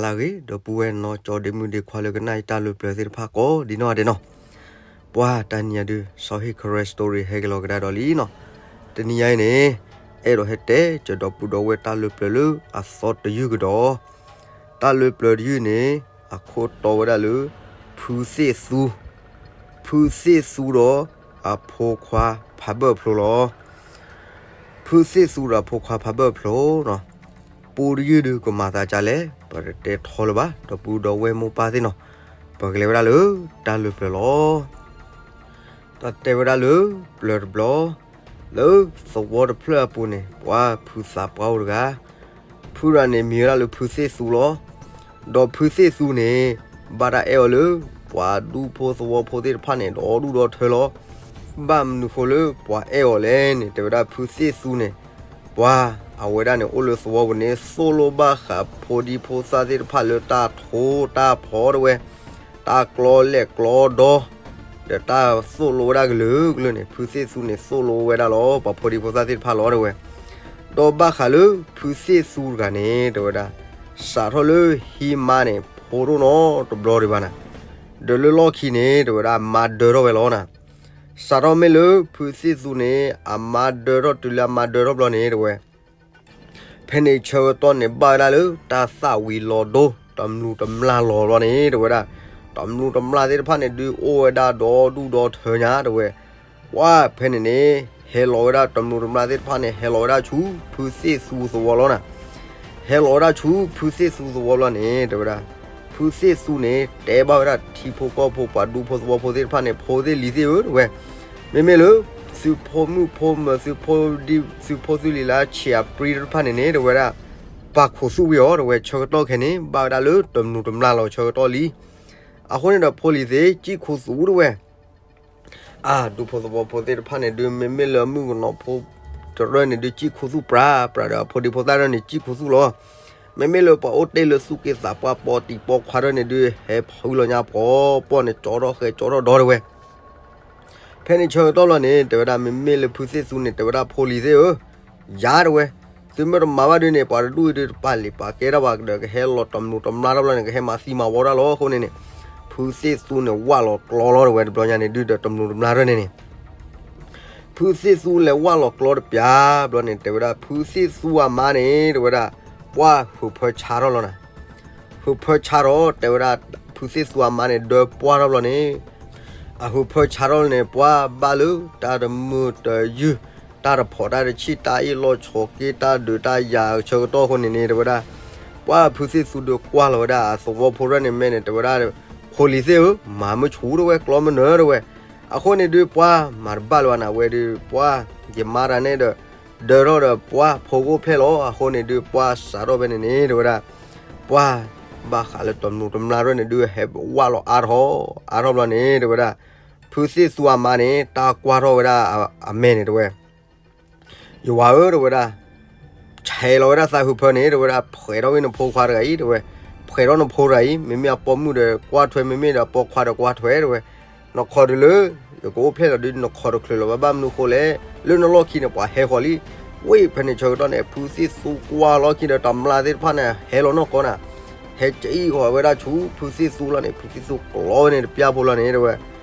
တၢ်ဂ့ၤ ဒီပုၢ်ဝဲၢ်နီၢ်ကၠီဒ့မုၣ်ဒ့ခွါလၢကနၣ်အံၤတၢ်လၢပျၢၤသ့ၣ်တဖၣ်ကိးဒံနီၢ်ဒဲးနီၤ, ပှၤတနံၤအံၤဒုး စီၤဟ့ၣ် Karen Story ဟဲက့ၤလီၤကဒါဒီးလံနီၤ, တနံၤအံၤန့ၣ် အဲၣ်ဒိးဟဲတဲကဒီပုၢ်ဒီဝဲၢ်တၢ်လၢပျၢၤလၢအသီတယုၢ်ကဒီး, တၢ်လၢပျၢၤတယုၢ်န့ၣ် အခိၣ်တီဝဲဒၣ်လၢ ဖုသ့ၣ်သူ, ဖုသ့ၣ်သူဒီးအဖိခွါဖးဘၢၣ်ဖျိလီၤ. ဖုသ့ၣ်သူဒီးအဖိခွါဖးဘၢၣ်ဖျိနီၤ, ပူတယုၢ်ဒုးကမၤသးဒ်လဲၣ် ပတတဲထီလၢၤဘၣ် ဒီပုၢ်ဒီဝဲၢ်မိၢ်ပၢ်သ့ၣ်နီၤ, ပကလဲၤဝဲဒၣ်လၢတၢ်လၢပျၢၤလီၤ. တၢ်တဲဝဲဒၣ်လၢပျၢၤတဘျီ, လၢသဝီတဖျၢၣ်အပူၤန့ၣ် ပှၤဖုသးပှၢ်အိၣ်တဂၤ, ဖုတဂၤန့ၣ်မံၤဝဲဒၣ်လၢဖုသ့ၣ်သူလီၤ. ဒီးဖုသ့ၣ်သူန့ၣ် ဘၣ်တၢ်အဲၣ်အီၤလၢ ပှၤဒူဖိသဝီဖိသ့ၣ်တဖၣ်န့ၣ် ဒီဒူၣ်ဒီထၢလီၤ. ဘၣ်မနုၤဃိလၢပှၤအဲၣ်အီၤလဲၣ်န့ၣ် တဲဝဲဒၣ်ဖုသ့ၣ်သူန့ၣ် ပှၤအဝဲဒၣ်န့ၣ် အိၣ်လၢသဝီပူၤန့ၣ် သိၣ်လိဘၣ်ဃးဖိဒံဖိသၣ်သ့ၣ်တဖၣ်လၢတၢ်ထိတၢ်ဖီတဲဝဲ, တၢ်ကျီလဲၢ်ကျီဒီ, ဒီးတၢ်သိၣ်လိဝဲဒၣ်ကလုာ်ကလုာ်န့ၣ် ဖုသ့ၣ်သူန့ၣ် သိၣ်လိဝဲဒၣ်လီၤ ပှၤဖိဒံဖိသၣ်သ့ၣ်တဖၣ်လီၤတဲဝဲ. ဒီးဘၣ်ဃးလၢဖုသ့ၣ်သူတဂၤန့ၣ် တဲဝဲဒၣ် စးထီၣ်လၢဟံးမါန့ၣ် ဖိတအိၣ်နီတဘျီဒံးဘၣ်နၤ, ဒီးလၢလီၢ်ခံန့ၣ် တဲဝဲဒၣ် မါဒၢထီၣ်ဝဲလီၤနၤ. စးထီၣ်မ့ၢ်လၢဖုသ့ၣ်သူန့ၣ် အမါဒၢထီၣ်တုၤလၢအမါဒၢထီၣ်ဘျီန့ၣ် တဲဝဲ ဖဲန့ၣ်ဆၢကတီၢ်န့ၣ် ဘၣ်ဝဲဒၣ်လၢတၢ်သၣ်ဝံၤလီၤဒိ တမျိးတမျာ်လီၤဘျီန့ၣ် တဲဝဲဒၣ် တမျိးတမျာ်သ့ၣ်တဖၣ်န့ၣ် ဒုးအိၣ်ဝဲဒၣ်ဒီဒူၣ်ဒီထၢညါ တဲဝဲ. ပှၤဖဲန့ၣ်န့ၣ် ဟဲလီၤဝဲဒၣ်တမျိးတမျာ်သ့ၣ်တဖၣ်န့ၣ် ဟဲလီၤဝဲဒၣ်ဆူဖုသ့ၣ်သူသဝီလီၤနၤ. ဟဲလီၤဝဲဒၣ်ဆူဖုသ့ၣ်သူသဝီဘျီန့ၣ် တဲဝဲဒၣ် ဖုသ့ၣ်သူန့ၣ် တဲဘၣ်ဝဲဒၣ်ထံဖိကီၢ်ဖိပှၤဒူဖိသဝီဖိသ့ၣ်တဖၣ်န့ၣ် ဖိသ့ၣ်လံၤသ့ၣ်ဧၢ တဲဝဲ. မ့မ့ၢ်လၢ သုးဖိမုၣ်ဖိမၢၤ သုးဖိဒံ သုးဖိသုးလံၤလၢဆံးအပြံတဖၣ်န့ၣ်န့ၣ် တဲဝဲဒၣ် ပာ်ခိးသူၣ်ဝံၤအီၤ တဲဝဲ ဆၢကတီၢ်ခဲန့ၣ် ဘၣ်ဝဲဒၣ်လၢတမျိးတမျာ်လီၤဆၢကတီၢ်လံ. အဃိန့ၣ်ဒီးဖိလံၤသ့ၣ် စံၣ်ခူသူၣ် တဲဝဲ အါ ဒူဖိသဝီဖိသ့ၣ်တဖၣ်န့ၣ် ဒုးမ့မ့ၢ်လၢအမုၣ်ကနီၤဖိတရၢန့ၣ် ဒုးစံၣ်ခူသူၣ်ပြးပြးဒီး အဖိဒံဖိသၣ်ဒၣ်န့ၣ် စံၣ်ခူသူၣ်လီၤ. မ့မ့ၢ်လၢပှၤအိၣ်တ့ၢ်လၢသူၣ်က့သးပှၢ်ပိာ်တံၤပိာ်ခွါဒၣ်န့ၣ် ဒုးဟဲဖုလီၤညါပှီၤပှီၢ်န့ၣ် ကၠီထီၣ်ဃဲကၠီထီၣ်ဒီ တဲဝဲ. ဖဲန့ၣ်ဆၢကတီၢ်လီၤန့ၣ် တဲဝဲဒၣ် မ့မ့ၢ်လၢဖုသ့ၣ်သူန့ၣ် တဲဝဲဒၣ် ဖိလံၤသ့ၣ်ဧၢ, ယၤ တဲဝဲ, သုမ့ၢ်တမၤဘၣ်ဒုးန့ၣ် ပှၤတဒူၣ်အံၤဒုးတပာ်လံာ်ပာ်ကဲတၢ်ဘၣ်ဒီး ကဟဲလီၤတမျိးတမျာ်တဘျီန့ၣ် ကဟဲမၤသံမၤဝီတၢ်လီၤ. အဃိန့ၣ်န့ၣ် ဖုသ့ၣ်သူန့ၣ် ဝၣ်လီၤကျီလီၤ တဲဝဲ တဘျီညါန့ၣ် ဒုးဒီးတမျိးတမျာ်ဒၣ်န့ၣ်န့ၣ် ဖုသ့ၣ်သူလဲၤဝၣ်လီၤကျီတပျၢ်ဘျီန့ၣ် တဲဝဲဒၣ် ဖုသ့ၣ်သူအမါန့ၣ် တဲဝဲဒၣ် ပှၢ်ဟုးဖၢဆါထီၣ်လီၤနၤ. ဟုးဖၢဆါထီၣ် တဲဝဲဒၣ် ဖုသ့ၣ်သူအမါန့ၣ် ဒၢပှၢ်ထီၣ်ဘျီန့ၣ် အဟုးဖၢဆါထီၣ်န့ၣ် ပှၢ်ဘၣ်လၢတၢ်တမုာ်တယုၢ် တၢ်တဖိးတၢ်တဆံၣ် တၢ်အ့ၣ်လိာ်ဆိးက့ တၢ်ဒုးတၢ်ယၤဆၢကတီၢ်အဃိန့ၣ်န့ၣ် တဲဝဲဒၣ် ပှၢ်ဖုသ့ၣ်သူဒုးကွၢ်လီၤဝဲဒၣ်အသဝီဖိဒၣ်န့ၣ် မ့ၢ်န့ၣ် တဲဝဲဒၣ် ဖိလံၤသ့ၣ်ဧၢ, မၤမုၢ်ဆူၣ် တဲဝဲ ကျီမနုၤ တဲဝဲ. အဃိန့ၣ်ဒုး ပှၢ်မၤတဘၣ်လၢၤဘၣ်နၤ ဝဲဒုး ပှၢ်ယမါတၢ်န့ၣ်ဒီး ဒၢထီၣ်ဒီးပှၢ်ဖိကအိၣ်ဖျဲၣ်လီၤ. အဃိန့ၣ်ဒုး ပှၢ်စးထီၣ်ဖဲန့ၣ်န့ၣ် တဲဝဲဒၣ် ပှၢ်ဘၣ်ဃးလၢတမျိးတမျာ်ဒၣ်န့ၣ်ဒုး ဟဲဝၣ်လီၤအါထီၣ် အါထီၣ်ဘျီန့ၣ် တဲဝဲဒၣ် ဖုသ့ၣ်သူအမါန့ၣ် တၢ်ကွၢ်ထီၣ်ဝဲဒၣ်အမဲာ်န့ၣ် တဲဝဲ ယဝၤဧၢ တဲဝဲဒၣ်, ဆဲးလီၤဝဲဒၣ်သးဟုးဖၢန့ၣ် တဲဝဲဒၣ် ဖှဲးထီၣ်ဝဲနဖိခွါတဂၤအံၤ တဲဝဲ, ဖှဲးထီၣ်နဖိတဂၤအံၤ မ့မ့ၢ်အပိာ်မုၣ်ဒီးကွၢ်ထွဲ မ့မ့ၢ်ဒီးအပိာ်ခွါဒီးကွၢ်ထွဲ တဲဝဲ, နခီဒုးလၢ ယကအိၣ်ဖျဲၣ်လီၤဒုး နခီတချုးလီၤဘၣ် ဘၣ်မနုၤဃိလဲၣ်, လၢနလီၢ်ခံန့ၣ် ပှၤဟဲဃီၤလံ, ဝ့ၢ်ဖဲန့ၣ်ဆၢကတီၢ်န့ၣ် ဖုသ့ၣ်သူကွၢ်လီၢ်ခံဒီးတမျာ်သ့ၣ်တဖၣ်န့ၣ် ဟဲလီၤနီၢ်ကီၢ်နၤ, ဟဲကံၣ်ဃီၤဝဲဒၣ်ဆူဖုသ့ၣ်သူလီၤန့ၣ် ဖုသ့ၣ်သူကျီဝဲန့ၣ်တပျၢ်ဖိလီၤန့ၣ် တဲဝဲ,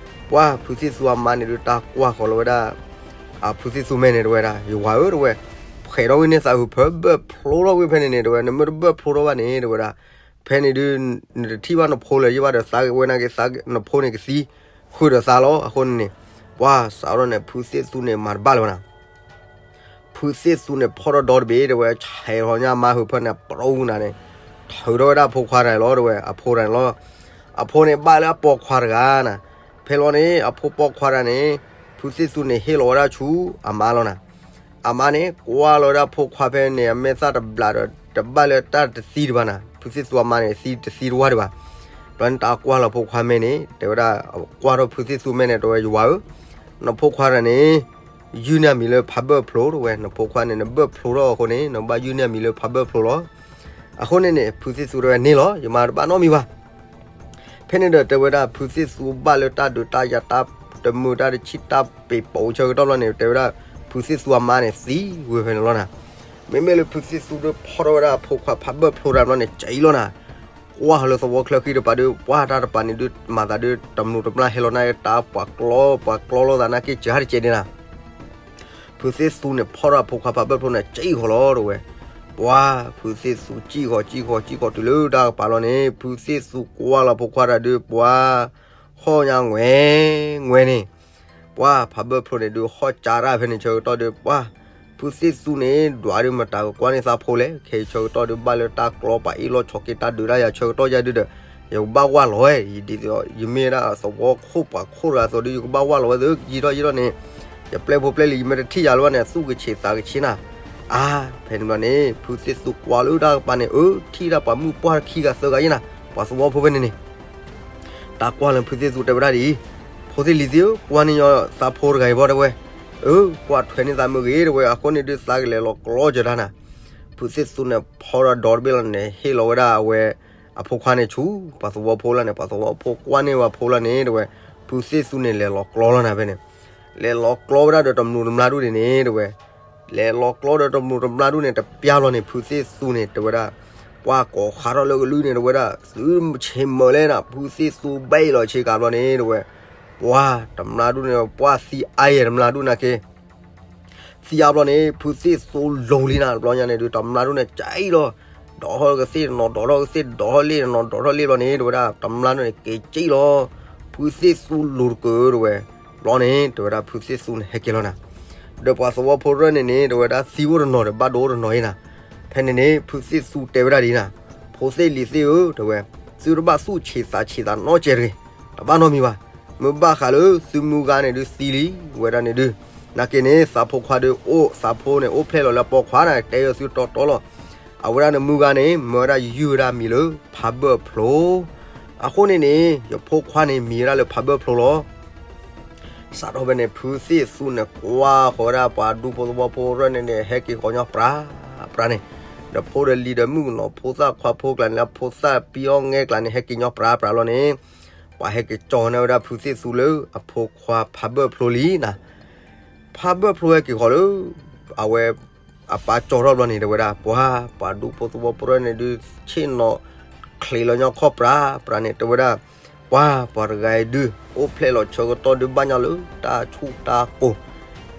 ပှၢ်ဖုသ့ၣ်သူအမါန့ၣ်ဒုး တၢ်ကွၢ်ဃီၤလီၤဝဲဒၣ် အဖုသ့ၣ်သူမဲာ်န့ၣ် တဲဝဲဒၣ် ယဝၤဧၢ တဲဝဲ, ဖှဲးထီၣ်ဝဲန့ၣ်သးဟုးဖၢ ဘၢၣ်ဖျိထီၣ်ဝဲဖဲန့ၣ်န့ၣ် တဲဝဲ, နမ့ၢ်တဘၢၣ်ဖျိထီၣ်ဘၣ်န့ၣ် တဲဝဲဒၣ်, ဖဲန့ၣ်ဒုး နတထံၣ်ဘၣ်နဖိလၢၤယဘၣ်ဒီး သးဝဲနာ်က့ၤသး နဖိန့ၣ်ကသံ ဃုာ်ဒီးသးလီၤ. အဃိန့ၣ်န့ၣ် ပှၢ်စးထီၣ်န့ၣ် ဖုသ့ၣ်သူန့ၣ် မၤတဘၣ်လၢၤဘၣ်နၤ ဖုသ့ၣ်သူန့ၣ် ဖီၣ်ထီၣ်ဒီတဘ့ၣ် တဲဝဲ, ဆဲးထီၣ်ညါမါဟုးဖၢန့ၣ် ပရိနၤန့ၣ် ထုးထီၣ်ဝဲဒၣ်အဖိခွါတဂၤလီၤ တဲဝဲ, အဖိတဂၤန့ၣ်လီၤ. အဖိန့ၣ်ဘၣ်လၢအပိာ်ခွါတဂၤနၤ, ဖဲလီၤန့ၣ် အဖိပိာ်ခွါတဂၤန့ၣ် ဖုသ့ၣ်သူန့ၣ် ဟ့ၣ်လီၤဝဲဒၣ်ဆူအမါလီၤနၤ. အမါန့ၣ် ကွၢ်လီၤဝဲဒၣ်အဖိခွါဖဲန့ၣ် အမဲာ်သၣ်တဘျးဒီး တဘၣ်လၢတၢ်တသံတဘၣ်နၤ, ဖုသ့ၣ်သူအမါန့ၣ် သံတသံတဝၢ်ဒံးဘၣ်. ဒီးန့ၣ်တၢ်ကွၢ်လီၤဖိခွါမဲာ်န့ၣ် တဲဝဲဒၣ်, ကွၢ်ထီၣ်ဖုသ့ၣ်သူမဲာ်န့ၣ် တဲဝဲ ယဝၤဧၢ, နဖိခွါတဂၤန့ၣ် ယုၢ်န့ၢ်အမံၤလၢဖးဘၢၣ်ဖျိ တဲဝဲ, နဖိခွါန့ၣ် နဘၢၣ်ဖျိထီၣ်အဃိန့ၣ် နဘၣ်ယုၢ်န့ၢ်အမံၤလၢဖးဘၢၣ်ဖျိလီၤ. အဃိန့ၣ်န့ၣ် ဖုသ့ၣ်သူတဲဝဲန့ၣ်လီၤ, ယမၤတဘၣ်နီတမံၤဘၣ်. ဖဲန့ၣ်ဒီးတဲဝဲဒၣ် ဖုသ့ၣ်သူဘၣ်လၢတၢ်ဒုးတၢ်ယၤတၢ်တမုာ်တၢ်တဆံၣ်တၢ်ပ့ၤပိာ်ဆၢကတီၢ်ဘျီန့ၣ် တဲဝဲဒၣ် ဖုသ့ၣ်သူအမါန့ၣ် သံဝဲဖဲန့ၣ်လီၤနၤ. မ့မ့ၢ်လၢဖုသ့ၣ်သူဒုးဖီၣ်ထီၣ်ဝဲဒၣ်အဖိခွါဖးဘၢၣ်ဖျိတဂၤဘျီန့ၣ် ကံၣ်လီၤနၤ. ကွၢ်လၢသဝီချၢဃံတပၤဒီး ပှၤတၢ်တပၤန့ၣ်ဒုး မၤသးဒုး တမျိးတမျာဟဲလီၤန့ၣ် တၢ်ပှၤကျီ ပှၤကျီလိာ်သးနာ်က့ စှၤတကဲးန့ၣ်နၤ. ဖုသ့ၣ်သူန့ၣ်ဖီၣ်ဒီးအဖိခွါဖးဘၢၣ်ဖျိန့ၣ် စံၣ်ဃီၤလီၤတဲဝဲ. ပှၤ ဖုသ့ၣ်သူစံၣ်ဃီၤ စံၣ်ဃီၤ စံၣ်ဃီၤတုၤလၢတၢ်ကပၤလီၤန့ၣ် ဖုသ့ၣ်သူကွၢ်လီၤအဖိခွါတၢ်ဒုး ပှၤ ဟီၣ်ညါငွဲ ငွဲန့ၣ် ပှၤဖးဘၢၣ်ဖျိန့ၣ်ဒုး ဟီၣ်ကၠါတၢ်ဖဲန့ၣ်ဆၢကတီၢ်ဒီး ပှၤ ဖုသ့ၣ်သူန့ၣ် ဒွးဒုးမတၤကကွၢ်န့ၢ်သးဖိလဲၣ်. ခဲအံၤဆၢကတီၢ်ဒုး ဘၣ်လၢတၢ်ကျီပာ်အ့ၣ်လိာ်ဆိးက့တၢ်ဒုးတၢ်ယၤဆၢကတီၢ်ယၤဒုးဒီး ယကဘၣ်ဝၢ်လီၤဝဲ ဒ်သိး ယမ့ၢ်ဝဲဒၣ်သဝီခိၣ်ပှၤခိၣ်တဂၤအသိးဒီး ယကဘၣ်ဝၢ်လီၤဝဲသ့ ယံာ်ထီၣ်ယံာ်ထီၣ်န့ၣ် ယပျဲၢ်ဖိပျဲၢ်လံၤ ယမ့ၢ်တထံၣ်ယၤလၢၤဘၣ်န့ၣ် သူၣ်ကဆံးသးကဆံးနၤ. အါ ဖဲန့ၣ်ဘျီန့ၣ် ဖုသ့ၣ်သူကွၢ်လၢတၢ်ကပၤန့ၣ် အၢ ထံၣ်ဒၣ်ပှၤမုၣ်ပှၢ်ခံဂၤသၢဂၤယဲနၤ ပှၤသဝီဖိဖဲန့ၣ်န့ၣ် တၢ်ကွၢ်လၢဖုသ့ၣ်သူတဲဝဲဒၣ်ဒ်အံၤ, ဖိသ့ၣ်လံၤသ့ၣ်ဧၢ, ကွၢ်န့ၢ်ညီသးဖိတဂၤအံၤဘၣ်တဲဝဲ, အၢ ကွၢ်ထွဲန့ၢ်သးမ့ၢ်ဂ့ၤတဲဝဲ, အဃိန့ၣ်ဒုးသးကလဲၤလီၤကျီကၢၤတၢ်နၤ. ဖုသ့ၣ်သူန့ၣ်ဖီၣ်ဒီးဒီတဘ့ၣ်လီၤန့ၣ် ဟ့ၣ်လီၤဝဲဒၣ်အဝဲ အဖိခွါန့ၣ်ဆူ ပှၤသဝီဖိလီၤန့ၣ်, ပှၤသဝီဖိကွၢ်န့ၢ်ဝဲဖိလီၤန့ၣ်တဲဝဲ, ဖုသ့ၣ်သူန့ၣ်လဲၤလီၤကျီလီၤနၤဖဲန့ၣ်, လဲၤလီၤကျီဝဲဒၣ်ဒီးတမျိးတမျာဒူၣ်န့ၣ်န့ၣ်တဲဝဲ လဲၤလီၤကျီဒီးတမျိးတမျာဒူၣ်န့ၣ် တပျၢ်ဘျီန့ၣ် ဖုသ့ၣ်သူန့ၣ်တဲဝဲဒၣ်, ပှၤကိးဃးထီၣ်လၢကလုၢ်န့ၣ်တဲဝဲဒၣ်, သုဆ့မၢလဲၣ်နၤ, ဖုသ့ၣ်သူဘဲလီၤဆ့ကၤဘျီန့ၣ်တဲဝဲ, ပှၤတမျာဒူၣ်န့ၣ် ပှၤသံအါယဲၢ်တမျာဒူၣ်နၤက့ သံအါဘျီန့ၣ် ဖုသ့ၣ်သူလိၤလံနၤ, တဘျီညါန့ၣ်ဒုး တမျာဒူၣ်န့ၣ် ကၠံလီၤ, ဒီးထီၣ်ကသ့ၣ်တနီၤ, ဒီးထီၣ်ကသ့ၣ်, ဒီးထီၣ်လ့ၣ်တနီၤ, ဒီးထီၣ်လ့ၣ်ဘျီန့ၣ် တဲဝဲဒၣ် တမျာဒူၣ်န့ၣ် က့ၤကၠံလီၤ, ဖုသ့ၣ်သူလိၤတကၢၤတဲဝဲ, ဘျီန့ၣ် တဲဝဲဒၣ် ဖုသ့ၣ်သူန့ၣ် ဟဲက့ၤလီၤနၤ. ဒီးပှၤသဝီဖိရဲၣ်န့ၣ်န့ၣ် တဲဝဲဒၣ် သံအိၣ်တနီၤဒီး ဘၣ်ဒိအိၣ်တနီၤအံၤနၤ. ဖဲန့ၣ်န့ၣ် ဖုသ့ၣ်သူတဲဝဲဒၣ်ဒ်နၤ, ဖိသ့ၣ်လံၤသ့ၣ်ဧၢ တဲဝဲ, သုတဘၣ်သူၣ်ဆံးသးဆံးသးနီတစဲးတဂ့ၤ, တဘၣ်နီတမံၤဘၣ်. မ့ၢ်ဘၣ်ဃးလၢသုမုၢ်ဂၤန့ၣ်ဒုးသံလံဝဲဒၣ်န့ၣ်ဒုး, နာ်က့န့ၣ် သးဖိခွါဒုးအိၣ်, သးဖိန့ၣ်အိၣ်ဖျဲၣ်လီၤလၢပိာ်ခွါန့ၣ် တဲအီၤသုတီတီလီၤ. အဝဲဒၣ်န့ၣ်မုၢ်ဂၤန့ၣ် မၢဝဲဒၣ်ယုၢ်ဝဲဒၣ်မံၤလၢ ဖးဘၢၣ်ဖျိ, အဃိန့ၣ်န့ၣ် ယဖိခွါန့ၣ်မံၤဝဲဒၣ်လၢဖးဘၢၣ်ဖျိလီၤ. စးထီၣ်ဖဲန့ၣ် ဖုသ့ၣ်သူန့ၣ် ကွၢ်ဃီၤဝဲဒၣ်ပှၤဒူဖိသဝီဖိရဲၣ်န့ၣ်န့ၣ် ဟဲက့ၤဃီၤညီပြးပြးန့ၣ်, ဒီးဖိဒီးလံၤဒီးမုၣ်ကနီၤဖိသၣ်ခွါဖိကျါန့ၣ် လၢဖိသၣ်ပံအီၣ်ငဲကျါန့ၣ် ဟဲက့ၤညီပြးပြးလီၤန့ၣ်, ပှၤဟဲက့ၤကၠီန့ၢ်ဝဲဒၣ်ဖုသ့ၣ်သူလၢအဖိခွါဖးဘၢၣ်ဖျိလံနၤ. ဖးဘၢၣ်ဖျိဟဲက့ၤဃီၤလၢ အဝဲ အပၢ်ကၠီထီၣ်ဘျီန့ၣ် တဲဝဲဒၣ် ပှၤ ပှၤဒူဖိသဝီဖိရဲၣ်န့ၣ်ဒုး ဆ့ၣ်နီၤချံးလီၤညီခီၣ်ပြးပြးန့ၣ် တဲဝဲဒၣ်, ပှၤ ပှၤတဂၤအံၤဒုး အိၣ်ဖျဲၣ်လီၤဆၢကတီၢ်ဒုးဘၣ်ညီလၢ တၢ်ဆူၣ်တၢ်ကိၢ်,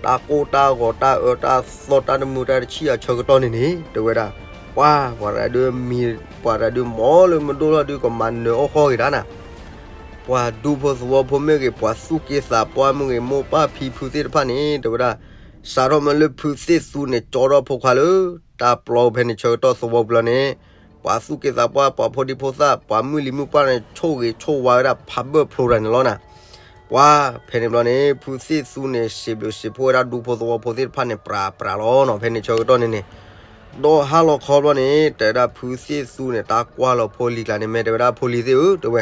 တၢ်ကိၢ်တၢ်ဂီၤ တၢ်အၢတၢ်သီ တၢ်တမုာ်တၢ်တဆံၣ်အဆၢကတီၢ်န့ၣ်န့ၣ် တဲဝဲဒၣ်, ပှၤ ပှၤတဂၤဒုးမံၤ ပှၤတဂၤဒုးမီၤလၢမုၢ်ဒိၣ်ထီၣ်ဒုးကမၤနၢၤအီၣ်ဃီဂ့ၤတၢ်နၤ. ပှၤဒူဖိသဝီဖိမ့ၢ်ဂ့ၤ ပှၤသူၣ်က့သးပှၢ်မ့ၢ်ဂ့ၤ မိၢ်ပၢ်ဖံဖုသ့ၣ်တဖၣ်န့ၣ် တဲဝဲဒၣ်, စးထီၣ်မ့ၢ်လၢဖုသ့ၣ်သူန့ၣ် ကၠီထီၣ်ဖိခွါလၢ တၢ်ပျီဖဲန့ၣ်ဆၢကတီၢ်သဝီပူၤလီၤန့ၣ်, ပှၤသူၣ်က့သးပှၢ် ပှၤဖိဒံဖိသၣ် ပှၤမုၢ်လံၤမုၢ်ပှၢ်န့ၣ် ဆိၣ်ဂ့ၤဆိၣ်ဝါဝဲဒၣ်ဖးဘၢၣ်ဖျိတဂၤန့ၣ်လီၤနၤ. ပှၤ ဖဲန့ၣ်ဘျီန့ၣ် ဖုသ့ၣ်သူန့ၣ် စံးဘျုးစံးဖှိၣ်ဝဲဒၣ်ဒူဖိသဝီဖိသ့ၣ်တဖၣ်န့ၣ် ပြးပြးလီၤနီၤ ဖဲန့ၣ်ဆၢကတီၢ်န့ၣ်န့ၣ်, ဒီးဟါလီၤခီဘျီန့ၣ် တဲဝဲဒၣ်ဖုသ့ၣ်သူန့ၣ် တၢ်ကွၢ်လီၤဖိလံၤကျါန့ၣ် မ့ၢ်တဲဝဲဒၣ်ဖိလံၤသ့ၣ်ဧၢ တဲဝဲ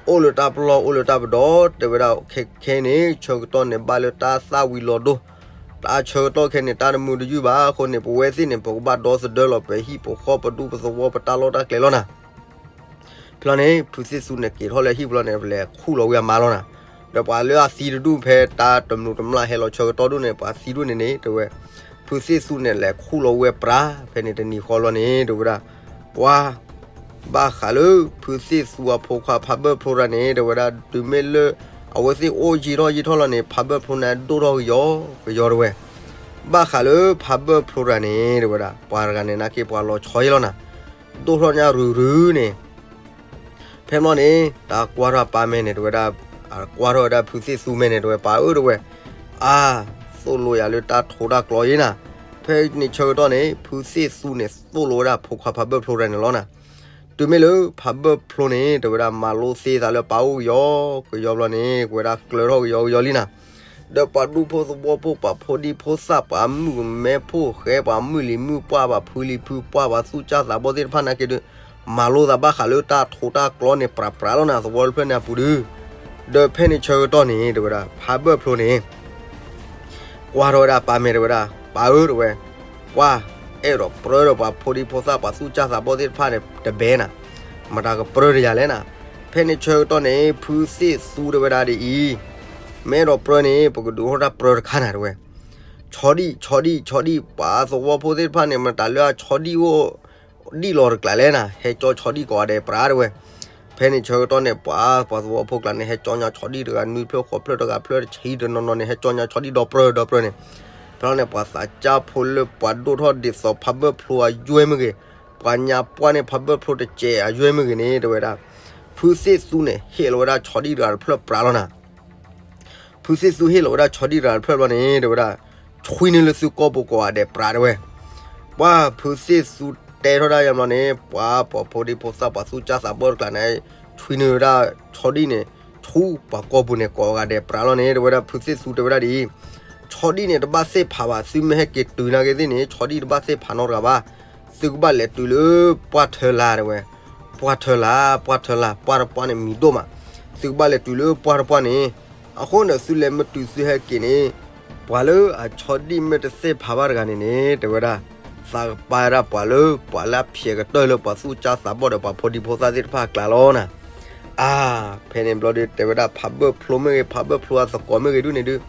အိၣ်လၢတၢ်ပလီၢ်အိၣ်လၢတၢ်ပဒီ တဲဝဲဒၣ် ခဲခဲန့ၣ် ဆၢကတီၢ်န့ၣ် ဘၣ်လၢတၢ်သၣ်ဝံၤလီၤဒိၣ်, တၢ်ဆၢကတီၢ်ခဲန့ၣ် တၢ်တမုာ်တယုၢ်ဘၣ်အဃိန့ၣ် ပဝဲသ့ၣ်န့ၣ် ပကဘၣ်ဒီသဒၢလီၤ ပဟံၣ်ပဃီပဒူပသဝီပတၢ်လီၢ်တၢ်ကျဲလီၤနၤ. ဖဲလီၤန့ၣ် ဖုသ့ၣ်သူန့ၣ် က့ၤထီၣ်လၢဟံၣ်ပူၤလီၤန့ၣ် လဲၤခူၣ်လီၤဝံၤအမါလီၤနၤ. ဒီးပှၤလၢအသံတဒူၣ်ဖဲတၢ်တမုာ်တမျၢ်ဟဲလီၤဆၢကတီၢ်ဒူၣ်န့ၣ် ပှၤသံဒူၣ်န့ၣ်န့ၣ် တဲဝဲ ဖုသ့ၣ်သူန့ၣ် လဲၤခူၣ်လီၤဝဲပြး ဖဲန့ၣ်တနံၤဃီလီၤန့ၣ် တဲဝဲဒၣ် ပှၤ ဘၣ်ဃးလၢ ဖုသ့ၣ်သူအဖိခွါဖးဘၢၣ်ဖျိတဂၤန့ၣ် တဲဝဲဒၣ် တုၤမ့ၢ်လၢ အဝဲသ့ၣ်အိၣ်ယံာ်ထီၣ်ယံာ်ထီၣ်လီၤန့ၣ် ဖးဘၢၣ်ဖျိန့ၣ် ဒိၣ်ထီၣ်ကယီကယီတဲဝဲ. ဘၣ်ဃးလၢဖးဘၢၣ်ဖျိတဂၤန့ၣ် တဲဝဲဒၣ် ပှၤတဂၤန့ၣ် နာ်က့ပှၤလီၤဆီယဲလီၤနၤ, ဒိၣ်ထီၣ်ညါရုၤရုၤန့ၣ် ဖဲမီၢ်န့ၣ် တၢ်ကွၢ်ထီၣ်အပၢ်မဲာ်န့ၣ် တဲဝဲဒၣ်, ကွၢ်ထီၣ်ဝဲဒၣ်ဖုသ့ၣ်သူမဲာ်န့ၣ် တဲဝဲ ပၢ်ဧၢ တဲဝဲ, အါ, သိၣ်လိယၤလၢတၢ်ထိးတၢ်ကျီအံၤနၤ, ဖဲန့ၣ်ဆၢကတီၢ်န့ၣ် ဖုသ့ၣ်သူန့ၣ် သိၣ်လိဝဲဒၣ်ဖိခွါဖးဘၢၣ်ဖျိတဂၤန့ၣ်လီၤနၤ. တုၤမ့ၢ်လၢဖးဘၢၣ်ဖျိန့ၣ် တဲဝဲဒၣ် မၤလိသ့သးလၢပၢ်အိၣ်ကယီကယီဘျီန့ၣ် ကွဲဒၣ်ကျၢၤထီၣ်ကယီကယီလံနၤ. ဒီးပှၤဒူဖိသဝီဖိ ပှၤဖိဒံဖိသၣ် ပှၤမုၣ်မဲဖိဃဲ ပှၤမုၢ်လံၤမုၢ်ပှၢ် ပှၤဖုလံၤဖုပှၢ် ပှၤသူၣ်စၢ်သးဘီၣ်သ့ၣ်တဖၣ်နာ်က့ဒုး မၤလိသးဘၣ်ဃးလၢတၢ်ထိးတၢ်ကျီန့ၣ် ပြးပြးလီၤနၤ သဝီတဖျၢၣ်န့ၣ်အပူၤဒုး. ဒီးဖဲန့ၣ်ဆၢကတီၢ်န့ၣ် တဲဝဲဒၣ် ဖးဘၢၣ်ဖျိန့ၣ် ကွၢ်ထီၣ်ဝဲဒၣ်ပၢ်မဲာ်တဲဝဲဒၣ် ပၢ်ဧၢ တဲဝဲ, ပှၤ အဲၣ်ဒိးပြၢဒီးပှၤဖိဒံဖိသၣ် ပှၤသူၣ်စၢ်သးဘီၣ်သ့ၣ်တဖၣ်န့ၣ် တဘဲနၤ, မတၤကပြၢတယၤလဲၣ်နၤ. ဖဲန့ၣ်ဆၢကတီၢ်န့ၣ် ဖုသ့ၣ်သူတဲဝဲဒၣ်ဒ်အံၤ, မ့ၢ်အဲၣ်ဒိးပြၢန့ၣ် ပကဒုးအိၣ်ထီၣ်တၢ်ပြၢတခါနၤ တဲဝဲ. ဆီဒံၣ် ဆီဒံၣ် ဆီဒံၣ် ပှၤသဝီဖိသ့ၣ်တဖၣ်န့ၣ် မတၤလၢအဆီဒံၣ်အိၣ် ဒံၣ်လီၤတကျးလဲၣ်နၤ, ဟဲကၠီဆီဒံၣ်ကိးဂၤဒဲးပြးတဝဲ. ဖဲန့ၣ်ဆၢကတီၢ်န့ၣ် ပှၤ ပှၤသဝီဖိကျါန့ၣ် ဟဲကၠီညါဆီဒံၣ်တဂၤနွံဖျၢၣ်ဃိးဖျၢၣ်တဂၤဖျၢၣ်တဆံတနီၤနီၤန့ၣ် ဟဲကၠီညါဆီဒံၣ်ဒီပြၢဒီပြၢန့ၣ်. ဖဲန့ၣ် ပှၤသးစၢ်ဖိလၢပှၤဒိၣ်ထီၣ်ဒ်သိးဖးဘၢၣ်ဖျိအယွဲၢ်မ့ၢ်ဂ့ၤ, ပှၤညါပှၢ်န့ၣ်ဖးဘၢၣ်ဖျိတစဲးအယွဲၢ်မ့ၢ်ဂ့ၤန့ၣ် တဝဲဒၣ် ဖုသ့ၣ်သူန့ၣ် ဟ့ၣ်လီၤဝဲဒၣ်ဆီဒံၣ်တဂၤတဖျၢၣ်ပြးလီၤနၤ. ဖုသ့ၣ်သူဟ့ၣ်လီၤဝဲဒၣ်ဆီဒံၣ်တဂၤတဖျၢၣ်ဘျီန့ၣ် တဝဲဒၣ် ဆွံနုာ်လၢသုကိာ်ပူၤကိးဂၤဒဲးပြးတဝဲ. ပှၤဖုသ့ၣ်သူတဲထီၣ်ဒၣ်ယါဘျီန့ၣ် ပှၤပှၤဖိဒံဖိသၣ်ပှၤသူၣ်စၢ်သးဘီၣ်တကျါန့ၣ် ဆွံနုာ်ဝဲဒၣ်ဆီဒံၣ်န့ၣ် ဆူပှၤကိာ်ပူၤန့ၣ်ကိးဂၤဒဲးပြးလီၤန့ၣ် တဝဲဒၣ်ဖုသ့ၣ်သူတဲဝဲဒၣ်ဒ်အံၤ, ဆီဒံၣ်န့ၣ်တဘၣ်သ့ၣ်ဖးဘၣ်, သုမ့ၢ်ဟဲက့ၤတုၤနာ်က့သ့ၣ်န့ၣ် ဆီဒံၣ်တဘၣ်သ့ၣ်ဖးနီတဂၤဘၣ်. သုကဘၣ်လဲၤတုၤလၢပှၢ်ထၢလါတဝဲ, ပှၢ်ထၢလါ, ပှၢ်ထၢလါ, ပှၢ်တပှၢ်န့ၣ်မံၤဒိၣ်မး, သုကဘၣ်လဲၤတုၤလၢပှၢ်တပှၢ်န့ၣ်, အဃိန့ၣ်သုလဲၤမ့ၢ်တုၤသုဟဲက့ၤန့ၣ်, ပှၤလၢအဆီဒံၣ်မ့ၢ်တသ့ၣ်ဖးဘၣ်တဂၤန့ၣ်န့ၣ် တဝဲဒၣ် သးကပာ်ဝဲဒၣ်ပှၤလၢပှၤလၢအဖျဲးကတၢၢ်လၢပှၤသူၣ်စၢ်သးဘီၣ်ဒီးပှၤဖိဒံဖိသၣ်သ့ၣ်တဖၣ်အကျါလီၤနၤ. အါ, ဖဲန့ၣ်ဘျီဒီး တဲဝဲဒၣ်ဖးဘၢၣ်ဖျိမ့ၢ်ဂ့ၤ ဖးဘၢၣ်ဖျိအသကိးမ့ၢ်ဂ့ၤဒုန့ၣ်ဒုး,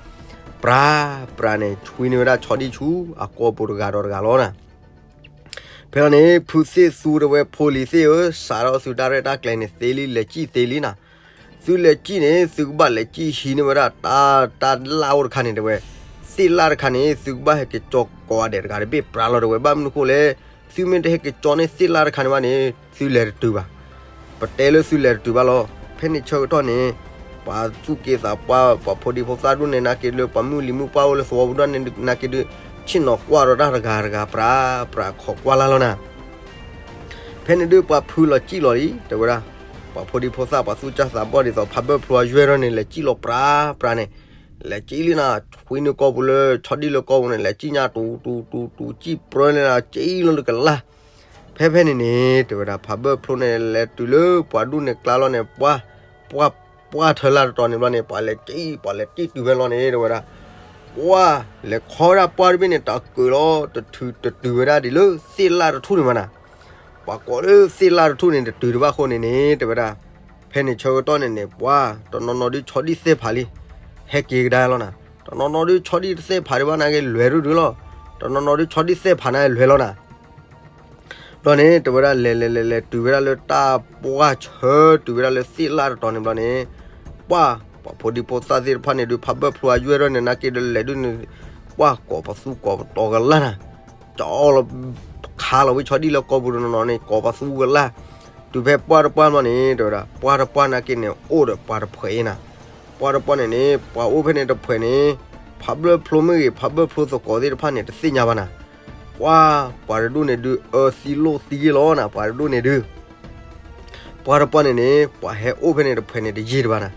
ပြးပြးန့ၣ် ဆွံနုာ်ဝဲဒၣ်ဆီဒံၣ်ဆူအကိာ်ပူၤတဂၤဒီးတဂၤလီၤနၤ. ဖဲလီၤန့ၣ် ဖုသ့ၣ်သူတဝဲဖိလံၤသ့ၣ်ဧၢ, စးထီၣ်သုတၢ်ရဲၣ်တၢ်ကျဲၤန့ၣ်သ့လံ လဲၤစံၣ်သ့လံနၤ. သုလဲၤစံၣ်န့ၣ် သုကဘၣ်လဲၤစံၣ်ဟံးန့ၢ်ဝဲဒၣ်တၢ် တၢ်လၣ်အိၣ်တခါန့ၣ်တဝဲ, သ့ၣ်လၣ်တခါန့ၣ် သုကဘၣ်ဟဲက့ၤကၠီကိးဂၤဒဲးတဂၤတဘ့ၣ်ပြးလီၤတဝဲ, ဘၣ်မနုၤဃိလဲၣ်, သုမ့ၢ်တဟဲက့ၤကၠီန့ၢ်သ့ၣ်လၣ်တခါန့ၣ်ဘၣ်န့ၣ် သုလဲၤတတုၤဘၣ်. ပတဲလၢသုလဲၤတတုၤဘၣ်လီၤ. ဖဲန့ၣ်ဆၢကတီၢ်န့ၣ် ပှၤသူၣ်က့သးပှၢ် ပှၤဖိဒံဖိသၣ်ဒုန့ၣ် နာ်က့ဒုးပှၤမုၢ်လံၤမုၢ်ပှၢ်အိၣ်လၢသဝီပူၤဒုန့ၣ် နာ်က့ဒုး ဆ့ၣ်နီၤကွၢ်ဒီးတၢ်တဂၤတဂၤပြး ပြးခိးကွၢ်လၢ်လီၤနၤ. ဖဲန့ၣ်ဒုးပှၤဖုလီၤစံၣ်လီၤလံ တဲဝဲဒၣ်, ပှၤဖိဒံဖိသၣ်ပှၤသူၣ်စၢ်သးဘီၣ်ဒ်သိးဖးဘၢၣ်ဖျိအယွဲၢ်ထီၣ်န့ၣ် လဲၤစံၣ်လီၤပြးပြးန့ၣ်, လဲၤစံၣ်လံနၤ, ဆွံနုာ်ကိာ်ပူၤလၢ ဆီဒံၣ်လၢကိာ်ပူၤန့ၣ် လဲၤစံၣ်ညါတူၤတူၤတူၤတူၤ စံၣ်ပြၢန့ၣ် စံၣ်လီၤလၢကလၢ်. ဖဲဖဲန့ၣ်န့ၣ် တဲဝဲဒၣ် ဖးဘၢၣ်ဖျိန့ၣ် လဲၤတုၤလၢပှၤဒုန့ၣ်ကျါလီၤန့ၣ် ပှၢ် ပှၢ်ထၢလၢ်တတီၤန့ၣ်ဘျီန့ၣ် ပှၤလဲၤစံၣ် ပှၤလဲၤစံၣ်တုၤဖဲလီၤန့ၣ် တဲဝဲဒၣ်, ပှၢ် လဲၤခီဝဲဒၣ်ပှၢ်တဘ့ၣ်န့ၣ် တၢ်ကၢၤလီၤ တတုၤ တတုၤဝဲဒၣ်ဒ်လၢသ့ၣ်လၣ်တထူၣ်န့ၣ်မးနၤ. ပှၤကိးလၢသ့ၣ်လၣ်တထူၣ်န့ၣ် တတုၤတဘၣ်အဃိန့ၣ်န့ၣ် တဲဝဲဒၣ်, ဖဲန့ၣ်ဆၢကတီၢ်န့ၣ်န့ၣ် ပှၢ် တနီၤနီၤဒုးဆီဒံၣ်သ့ၣ်ဖးလံ, ဟဲက့ၤကဒါလီၤနၤ. တနီၤနီၤဒုးဆီဒံၣ်တသ့ၣ်ဖးဒံးဘၣ်နာ်က့ လဲၤဒုဒုလီၤ. တနီၤနီၤဒုးဆီဒံၣ်သ့ၣ်ဖးနာ်က့ လဲၤလီၤနၤ. ဘျီန့ၣ် တဲဝဲဒၣ် လဲၤလဲၤလဲၤလဲၤတုၤဝဲဒၣ်လၢတၢ်ပှၢ်ဆၢ တုၤဝဲဒၣ်လၢသ့ၣ်လၣ်တတီၤန့ၣ်ဘျီန့ၣ်, ပှၢ် ပှၤဖိဒံဖိသၣ်သ့ၣ်တဖၣ်န့ၣ်ဒုး ဖးဘၢၣ်ဖျိအယွဲၢ်ထီၣ်န့ၣ် နာ်က့ဒုးလဲၤဒုးန့ၣ်, ပှၢ် ကိးပသူကိးပတီၤကလၢ်နၤ. ကၠီလီၤ ခါလီၤဝံၤဆီဒံၣ်လၢကိာ်ပူၤတနီၤနီၤန့ၣ် ကိးပသူကလၢ်. တုၤဖဲပှၢ်တပှၢ်ဘျီန့ၣ် တဲဝဲဒၣ် ပှၢ်တပှၢ်နာ်က့န့ၣ် အိၣ်ဒီးပှၤတဖှဲးအံၤနၤ. ပှၢ်တပှၢ်န့ၣ်န့ၣ် ပှၤအိၣ်ဖဲန့ၣ်တဖှဲးန့ၣ် ဖးဘၢၣ်ဖျိမ့ၢ်ဂ့ၤ ဖးဘၢၣ်ဖျိသကိးသ့ၣ်တဖၣ်န့ၣ် တသ့ၣ်ညါဘၣ်နၤ. ပှၢ် ပှၤတဒူၣ်န့ၣ်ဒုး အၢသံလိၣ်သံယ့ၢ်လီၤနၤ ပှၤတဒူၣ်န့ၣ်ဒုး. ပှၢ်တပှၢ်န့ၣ်န့ၣ် ပှၤဟဲအိၣ်ဖဲန့ၣ်တဖှဲးန့ၣ်တယံာ်တဘၣ်နၤ.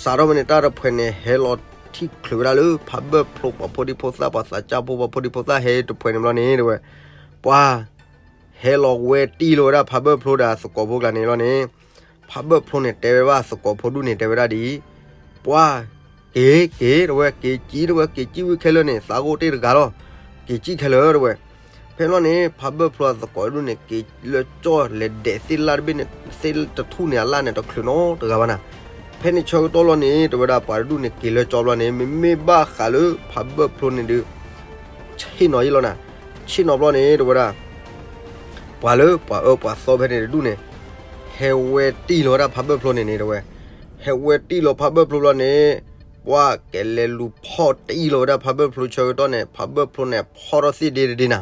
စးထီၣ်ဖဲန့ၣ် တၢ်တဖှဲးန့ၣ် ဟဲလီၤထံၣ်ချုးဝဲဒၣ်လၢ ဖးဘၢၣ်ဖျိ ပှၤဖိဒံဖိသၣ် ပှၤသးစၢ်ဖိ ပှၤဖိဒံဖိသၣ်ဟဲတဖှဲးန့ၣ်ဘျီန့ၣ် တဲဝဲ ပှၢ် ဟဲလီၤဝဲတံၢ်လီၤဝဲဒၣ်ဖးဘၢၣ်ဖျိဒီးသကိးဖိကျါန့ၣ်လီၤန့ၣ်, ဖးဘၢၣ်ဖျိန့ၣ်တဲဝဲဘၣ်သကိးဖိဒူၣ်န့ၣ် တဲဝဲဒၣ်ဒ်အံၤ, ပှၢ် က့ၤ က့ၤ တဲဝဲ က့ၤစံၣ် တဲဝဲ က့ၤစံၣ်ဝံၤခဲလၢာ်န့ၣ် သးအိၣ်တ့ၢ်တဂၤလီၤ, က့ၤစံၣ်ခဲလၢာ် တဲဝဲ. ဖဲလီၤန့ၣ် ဖးဘၢၣ်ဖျိသကိးဒူၣ်န့ၣ် က့ၤလၢကၠီလဲၤဒဲးသ့ၣ်လၣ်တဘ့ၣ်န့ၣ် သ့ၣ်တထူၣ်န့ၣ် အလၣ်န့ၣ် တချုးနီတဂၤဘၣ်နၤ. ဖဲန့ၣ်ဆၢကတီၢ်လီၤန့ၣ် တဲဝဲဒၣ်ပှၤတဒူၣ်န့ၣ် က့ၤလၢကၠီဘျီန့ၣ် မ့မ့ၢ်ဘၣ်ဃးလၢဖးဘၢၣ်ဖျိန့ၣ်ဒုး ဆ့ၣ်နီၤယ့ၢ်လီၤနၤ. ဆ့ၣ်နီၤဘျီန့ၣ် တဲဝဲဒၣ် ပှၤလၢပှၤအၢပှၤသီဖဲန့ၣ်တဒူၣ်န့ၣ် ဟဲဝဲတံၢ်လီၤဝဲဒၣ်ဖးဘၢၣ်ဖျိန့ၣ်န့ၣ် တဲဝဲ, ဟဲဝဲတံၢ်လီၤဖးဘၢၣ်ဖျိဘျီန့ၣ် ပှၢ်ကလဲၤလူၤဖီၣ်တံၢ်လီၤဝဲဒၣ်ဖးဘၢၣ်ဖျိဆၢကတီၢ်န့ၣ် ဖးဘၢၣ်ဖျိန့ၣ်ဖီၣ်ထီၣ်သ့ၣ်ဒ့တဒ့နၤ.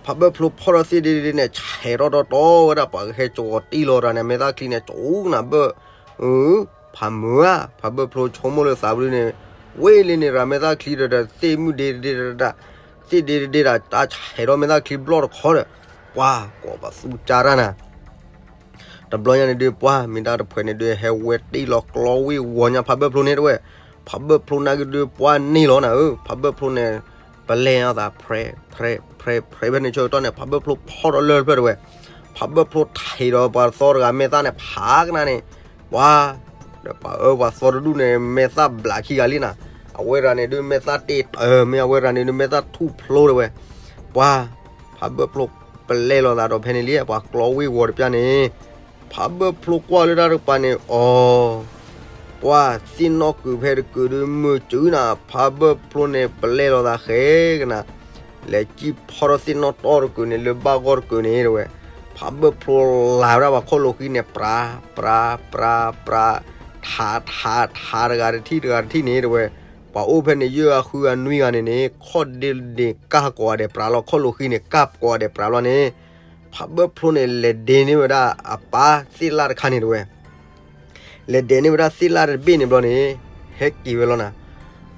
ဖးဘၢၣ်ဖျိဖီၣ်ထီၣ်သ့ၣ်ဒ့တဒ့န့ၣ် ဆဲးထီၣ်တီတီဝဲဒၣ်ပှၤကဟဲကၠီတံၢ်လီၤတၢ်န့ၣ် မဲာ်သၣ်ချံန့ၣ် ကၠီနၤဘၢၣ် ဖးမုာ်ဧါ ဖးဘၢၣ်ဖျိဆိကမိၣ်လၢသးပဒုန့ၣ် ဝ့ၢ်လံန့ၣ် ရၤမဲာ်သၣ်ချံဒီး သ့ၣ်မုၢ်ဒ့တဒ့တဒ့ သ့ၣ်ဒ့တဒ့ဒီး တၢ်ဆဲးထီၣ်မဲာ်သၣ်ချံဘျီၣ်တခီဒီး ပှၤကိးပသူကၢ်တၢ်နၤ. တဘျီညါန့ၣ်ဒုး ပှၢ်မ့ၢ်တၢ်တဖှဲးန့ၣ်ဒုး ဟဲဝဲတံၢ်လီၤကျီဝ့ၢ်ဝီၤညါဖးဘၢၣ်ဖျိန့ၣ်တဝဲ. ဖးဘၢၣ်ဖျိနာ်က့ဒုး ပှၢ်န့ၢ်လီၤနၤဧၢ ဖးဘၢၣ်ဖျိန့ၣ် ပလဲၢ်အသး ဖြဲ ဖြဲ ဖြဲ ဖြဲ ဖဲန့ၣ်ဆၢကတီၢ်န့ၣ် ဖးဘၢၣ်ဖျိဖီၣ်ဒီးလၢၢ်တဖျၢၣ်တဝဲ. ဖးဘၢၣ်ဖျိထံးဒီးပှၤသီတဂၤမဲာ်သၣ်န့ၣ် ဖးကနၣ်န့ၣ် ပှၤ ဒီးပှၤအၢပှၤသီတဒူၣ်န့ၣ် မဲာ်သၣ်ဘျးခံဂၤလံနၤ. အဝဲရၤန့ၣ်ဒုး မဲာ်သၣ်တ့ၢ်တၢၢ် မ့ၢ်အဝဲရၤန့ၣ်ဒုး မဲာ်သၣ်ထူၣ်ဖျိတဝဲ. ပှၤ ဖးဘၢၣ်ဖျိပလဲၢ်လီၤသးဒီးဖဲန့ၣ်လံ ပှၤကျီဝ့ၢ်ဝီၤတပျၢ်န့ၣ် ဖးဘၢၣ်ဖျိကွၢ်လၢတၢ်တကပၤန့ၣ် အီၤ ပှၤသ့ၣ်နီၣ်ကုာ်ဖဲတကုာ်ဒုး မုာ်စုနၤ ဖးဘၢၣ်ဖျိန့ၣ် ပလဲၢ်လီၤသးဃဲကနၤ လဲၤစံၣ်ဖီၣ်ထီၣ်သ့ၣ်နီၣ်တီၢ်တကုာ်န့ၣ် လၢဘၣ်ဂီၢ်တကုာ်န့ၣ်တဝဲ. ဖးဘၢၣ်ဖျိလၤဝဲဒၣ်ပှၤခီၣ်လိာ်ဃံန့ၣ် ပြၤ ပြၤ ပြၤ ပြၤ ထး ထး ထးတဂၤတထံၣ်တဂၤတထံၣ်န့ၣ်တဲဝဲ, ပှၤအိၣ်ဖဲန့ၣ်ယဲၢ်ဂၤဃုဂၤနွံဂၤန့ၣ်န့ၣ် ခီၣ်ဒ့န့ၣ်ကၢ်ကိးဂၤဒဲးပြၤလီၤ, ခီၣ်လိာ်ဃံန့ၣ် ကၢ်ကိးဂၤဒဲးပြၤလီၤန့ၣ်, ဖးဘၢၣ်ဖျိန့ၣ် လဲၤဒ့န့ၢ်ဝဲဒၣ်အပၢ်သ့ၣ်လၣ်တခါန့ၣ်တဲဝဲ လဲၤဒ့န့ၢ်ဝဲဒၣ်သ့ၣ်လၣ်တဘ့ၣ်န့ၣ်ဘျီန့ၣ်, ဟဲက့ၤဝဲလီၤနၤ,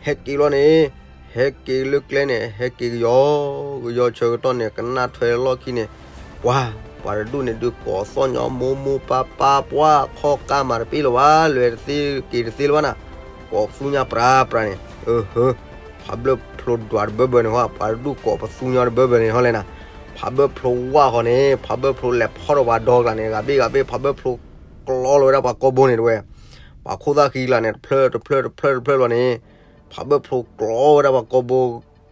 ဟဲက့ၤလီၤန့ၣ်, ဟဲက့ၤလၢကျဲန့ၣ် ဟဲက့ၤကယီကယီဆၢကတီၢ်န့ၣ် ကနၣ်ထွဲလီၢ်ခံန့ၣ်, ပှၤ, ပှၤတဒူၣ်န့ၣ်ဒုးကိးသီၣ်ညီ မိၢ်မိၢ်ပၢ်ပၢ် ပှၤခီၣ်ကၢ်မၤတပ့ၣ်လၢၤဘၣ် လဲၤတသ့က့ၤတသ့လၢၤဘၣ်နၤ, ကိးပသူညါပြၤပြၤန့ၣ်, အဟၢ, ဖးဘၢၣ်ဖျိဒွးတဘၢဘၢန့ၣ်ဟီ, ပှၤတဒူၣ်ကိးပသူညါတဘၢဘၢန့ၣ်ဟီလဲၣ်နၤ, ဖးဘၢၣ်ဖျိဝၢ်ဃီန့ၣ် ဖးဘၢၣ်ဖျိလဲၤဖီၣ်ထီၣ်ပှၤဒီကလးန့ၣ် ဂၤဘ့ၣ်ဂၤဘ့ၣ် ဖးဘၢၣ်ဖျိကျီလီၤဝဲဒၣ်ပှၤကိာ်ဘိန့ၣ်တဲဝဲ, ပှၤခိၣ်သၣ်ဃံကျါန့ၣ် တဖျၢၣ်တဖျၢၣ်တဖျၢၣ်တဖျၢၣ်လီၤန့ၣ်, ဖးဘၢၣ်ဖျိကျီဝဲဒၣ်ပှၤကိာ်ဘိ,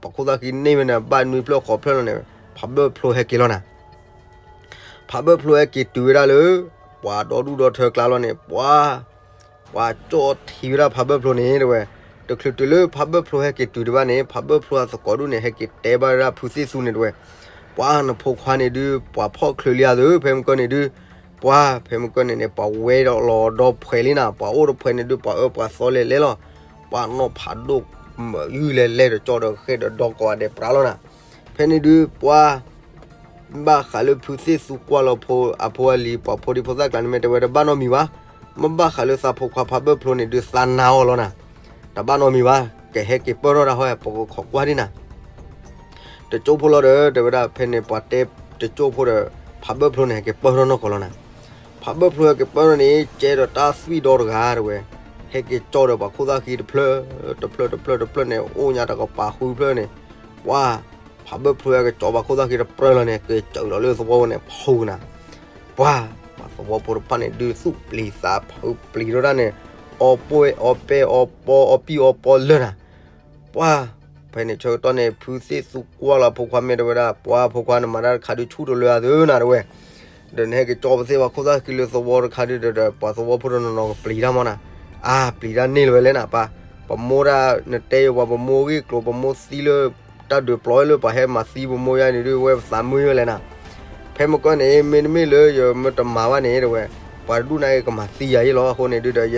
ပှၤခိၣ်သၣ်ဃံန့ၢ်ဝဲန့ၣ် ဘၣ်နွံဖျၢၣ်ဃိးဖျၢၣ်လီၤန့ၣ်, ဖးဘၢၣ်ဖျိဟဲက့ၤလီၤနၤ, ဖးဘၢၣ်ဖျိဟဲက့ၤတုၤဝဲဒၣ်လၢ ပှၤဒီဒူၣ်ဒီထၢကျါလီၤန့ၣ် ပှၤ ပှၤကၠီၣ်ထံဝဲဒၣ်ဖးဘၢၣ်ဖျိန့ၣ်တဲဝဲ, တချုးတုၤလၢဖးဘၢၣ်ဖျိဟဲက့ၤတုၤဒံးဘၣ်န့ၣ် ဖးဘၢၣ်ဖျိအသကိးဒူၣ်န့ၣ် ဟဲက့ၤတဲဘၣ်ဝဲဒၣ်ဖုသ့ၣ်သူန့ၣ်တဲဝဲ, ပှၤနဖိခွါန့ၣ်ဒုး ပှၤဖီၣ်ချုးလံဧါသၢ ဖဲမုၢ်ကၢၢ်န့ၣ်ဒုး, ပှၤဖဲမုၢ်ကၢၢ်န့ၣ်န့ၣ် ပှၤဝဲဒီးလီၤဒီဖှဲးလံနၤ, ပှၤအိၣ်ဒီဖှဲးန့ၣ်ဒုး ပှၤအၢပှၤသီလဲၤလဲၤလီၤ, ပှၤနီၢ်ဖးဒိၣ်မုာ်ယုၢ်လဲၤလဲၤဒီးကၠီဒီးဃဲၢ်ဒီးဒီကိးဂၤဒဲးပြၤလီၤနၤ, ဖဲန့ၣ်ဒုး ပှၤ ဘၣ်ဃးလၢဖုသ့ၣ်သူကွၢ်လီၤဖိအဖိအလံၤ ပှၤဖိဒံဖိသၣ်ကျါန့ၣ်မ့ၢ်တဲဝဲတဘၣ်နီတမံၤဘၣ်, မ့ၢ်ဘၣ်ဃးလၢသးဖိခွါဖးဘၢၣ်ဖျိန့ၣ်ဒုးသးနါအီၤလီၤနၤ, တဘၣ်နီတမံၤဘၣ်, ကဟဲက့ၤပၢၢ်ထီၣ်တၢ်ဟီ ပကခိးကွၢ်ဒံးနၤ တကၠိဖိလီၤဒီး တဲဝဲဒၣ်ဖဲန့ၣ် ပှၤတဲတကၠိဖိဒီး ဖးဘၢၣ်ဖျိန့ၣ် ဟဲက့ၤပၢၢ်ထီၣ်နီၢ်ကီၢ်လီၤနၤ, ဖးဘၢၣ်ဖျိဟဲက့ၤပၢၢ်ထီၣ်န့ၣ် ကဲဒီးတၢ်သွံၣ်ဒီတဂၤတဲဝဲ, ဟဲက့ၤကၠီဒီးပှၤခိၣ်သၣ်ဃံတဖျၢၣ် တဖျၢၣ်တဖျၢၣ်တဖျၢၣ်န့ၣ် အိၣ်ညါတကပၤဃုဖျၢၣ်န့ၣ်, ပှၤ ဖးဘၢၣ်ဖျိဟဲက့ၤကၠီပှၤခိၣ်သၣ်ဃံတဖျၢၣ်လီၤန့ၣ် က့ၤစၢးလီၤလၢသဝီဖိန့ၣ်ဖုနၤ, ပှၤ ပှၤသဝီဖိတဖၣ်န့ၣ်ဒုးသူၣ်ပျံၤသးဖုပျံၤထီၣ်ဒၣ်န့ၣ်, အီၣ်ပှဲၢ်အီၣ်ပဲအီၣ်ပီအီၣ်ပံၣ်အီၣ်ပီလၢနၤ ပှၤ ဖဲန့ၣ်ဆၢကတီၢ်န့ၣ် ဖုသ့ၣ်သူကွၢ်လီၤဖိခွါမ့ၢ်တဲဝဲဒၣ် ပှၤဖိခွါနမၤတၢ်တခါဒုးဆူၣ်တလၢအသၢနၤတဲဝဲ, ဒီးနဟဲက့ၤကၠီပသ့ၣ်ပှၤခိၣ်သၣ်ဃံလၢသဝီတခါဒုးဒီး ပှၤသဝီဖိတနီၤနီၤကပျံၤတၢ်မီၢ်နၤ, အါ ပျံၤတၢ်န့ၢ်လၢၤဝဲလဲၣ်နၤပၢ်, ပမိၢ်ဒၣ်နတဲယပှၤပမိၢ်ဂ့ၢ်ကျိၤ ပမိၢ်သံလၢ တၢ်ဒုးပျီလၢပှၤဟဲမၤသံပမိၢ်ယါန့ၣ်ဒုး ဝဲပသးမုာ်ယဲလဲၣ်နၤ ဖဲမုၢ်ကၢၢ်န့ၣ် မ့တမ့ၢ်လၢယမ့ၢ်တမၤဘၣ်န့ၣ်တဲဝဲ, ပှၤတဒူၣ်န့ၣ်ကမၤသံယၤအံၤလီၤ. အဃိန့ၣ်ဒုးဒီး ယ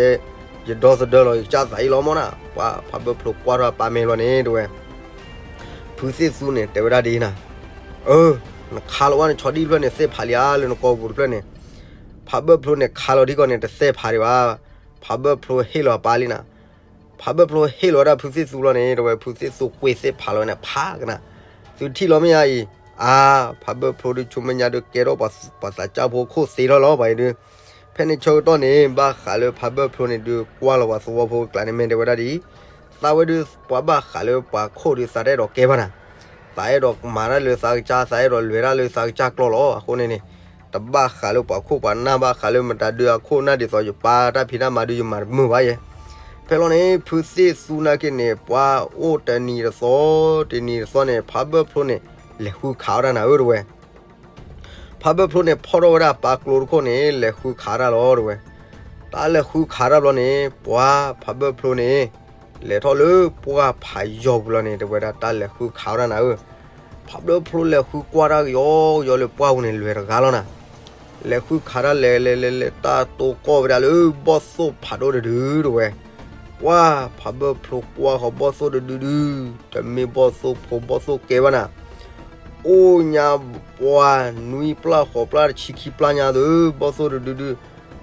ယဒီသဒၢလီၤ ယကစၢ်သးအံၤလီၤမီၢ်နၤ. ပှၤဖးဘၢၣ်ဖျိကွၢ်ထီၣ်အပၢ်မ့ၢ်လီၤန့ၣ်တဲဝဲ, ဖုသ့ၣ်သူန့ၣ် တဲဝဲဒၣ်ဒ်အံၤနၤ, အၢ နခါလီၤဝဲနဆီဒံၣ်တဖျၢၣ်န့ၣ် သ့ၣ်ဖးလံဧါ လၢနကိာ်ပူၤတဖျၢၣ်န့ၣ်. ဖးဘၢၣ်ဖျိန့ၣ် ခါလီၤထံကီၢ်န့ၣ် တသ့ၣ်ဖးဒံးဘၣ်. ဖးဘၢၣ်ဖျိဟ့ၣ်လီၤအပၢ်လံနၤ. ဖးဘၢၣ်ဖျိဟ့ၣ်လီၤဝဲဒၣ်ဖုသ့ၣ်သူလီၤန့ၣ် တဲဝဲ ဖုသ့ၣ်သူကွ့သ့ၣ်ဖးလီၤဝဲန့ၣ် ဖးကနၤ, သုထံၣ်လီၤမ့ၢ်ဧါအံၤ. အါ ဖးဘၢၣ်ဖျိဒုးဆိမိၣ်ညါဒုးကဲထီၣ်ပှၤသးစၢ်ဖိခိၣ်သ့ထီၣ်လီၤ ပှၤအံၤဒုး. ဖဲန့ၣ်ဆၢကတီၢ်န့ၣ် ဘၣ်ဃးလၢဖးဘၢၣ်ဖျိန့ၣ်ဒုး ကွၢ်လီၤပှၤသဝီဖိကျါန့ၣ် မ့ၢ်တဲဝဲဒၣ်ဒ်အံၤ, သးဝဲဒုး ပှၤဘၣ်ဃးလၢပှၤခိၣ်ဒုး သးတအဲၣ်ဒိးကဲဘၣ်နၤ. သးအဲၣ်ဒိးမၤတၢ်လၢသးကစၢ်, သးအဲၣ်ဒိးလဲၤတၢ်လၢသးကစၢ်ကျိာ်လီၤ. အဃိန့ၣ်န့ၣ် တဘၣ်ဃးလၢပှၤခိၣ်ပှၤနၢ် ဘၣ်ဃးလၢမတၤဒုးအခိၣ်နၢ်ဒ်သိးယပၢ်တၢ်ဖံးတၢ်မၤဒုး ယမၤတမုာ်ဘၣ်ယဲ. ဖဲလီၤန့ၣ် ဖုသ့ၣ်သူနာ်က့န့ၣ် ပှၤအိၣ်တနံၤတသီ တနံၤတသီန့ၣ် ဖးဘၢၣ်ဖျိန့ၣ် လဲၤဃုခးအီၣ်တၢ်နၤဧၢ တဲဝဲ. ဖးဘၢၣ်ဖျိန့ၣ် ဖီၣ်ထီၣ်ဝဲဒၣ်ပၢ်ကျိတခိၣ်န့ၣ် လဲၤဃုခးတၢ်လီၤ တဲဝဲ. တၢ်လဲၤဃုခးတၢ်ဘျီန့ၣ် ပှၤဖးဘၢၣ်ဖျိန့ၣ် လဲၤထီၣ်လၢပှၢ်ဖးယီၤပူၤလီၤန့ၣ် တဲဝဲဒၣ် တၢ်လဲၤဃုခးဝဲဒၣ်နၤဧၢ. ဖးဘၢၣ်ဖျိလဲၤဃုကွၢ်တၢ်ကယီကယီလၢပှၢ်ပူၤန့ၣ် လဲၤတဂၤလီၤနၤ. လဲၤဃုခးတၢ်လဲၤလဲၤလဲၤလဲၤ တၢ်တိၢ်ကီၢ်ဝဲဒၣ်လၢဘီၣ်သိၣ်ဖးဒိၣ်တဒု တဲဝဲ. ပှၤဖးဘၢၣ်ဖျိကွၢ်ဃီၤဘီၣ်သိၣ်တဒုဒု တမ့ၢ်ဘီၣ်သိၣ်ဖိဘီၣ်သိၣ်ကဲဘၣ်နၤ. အိၣ်ညါပှၤနွံပျၢ်ဃိးပျၢ်တဆံခံပျၢ်ညါသု ဘီၣ်သိၣ်တဒုဒု.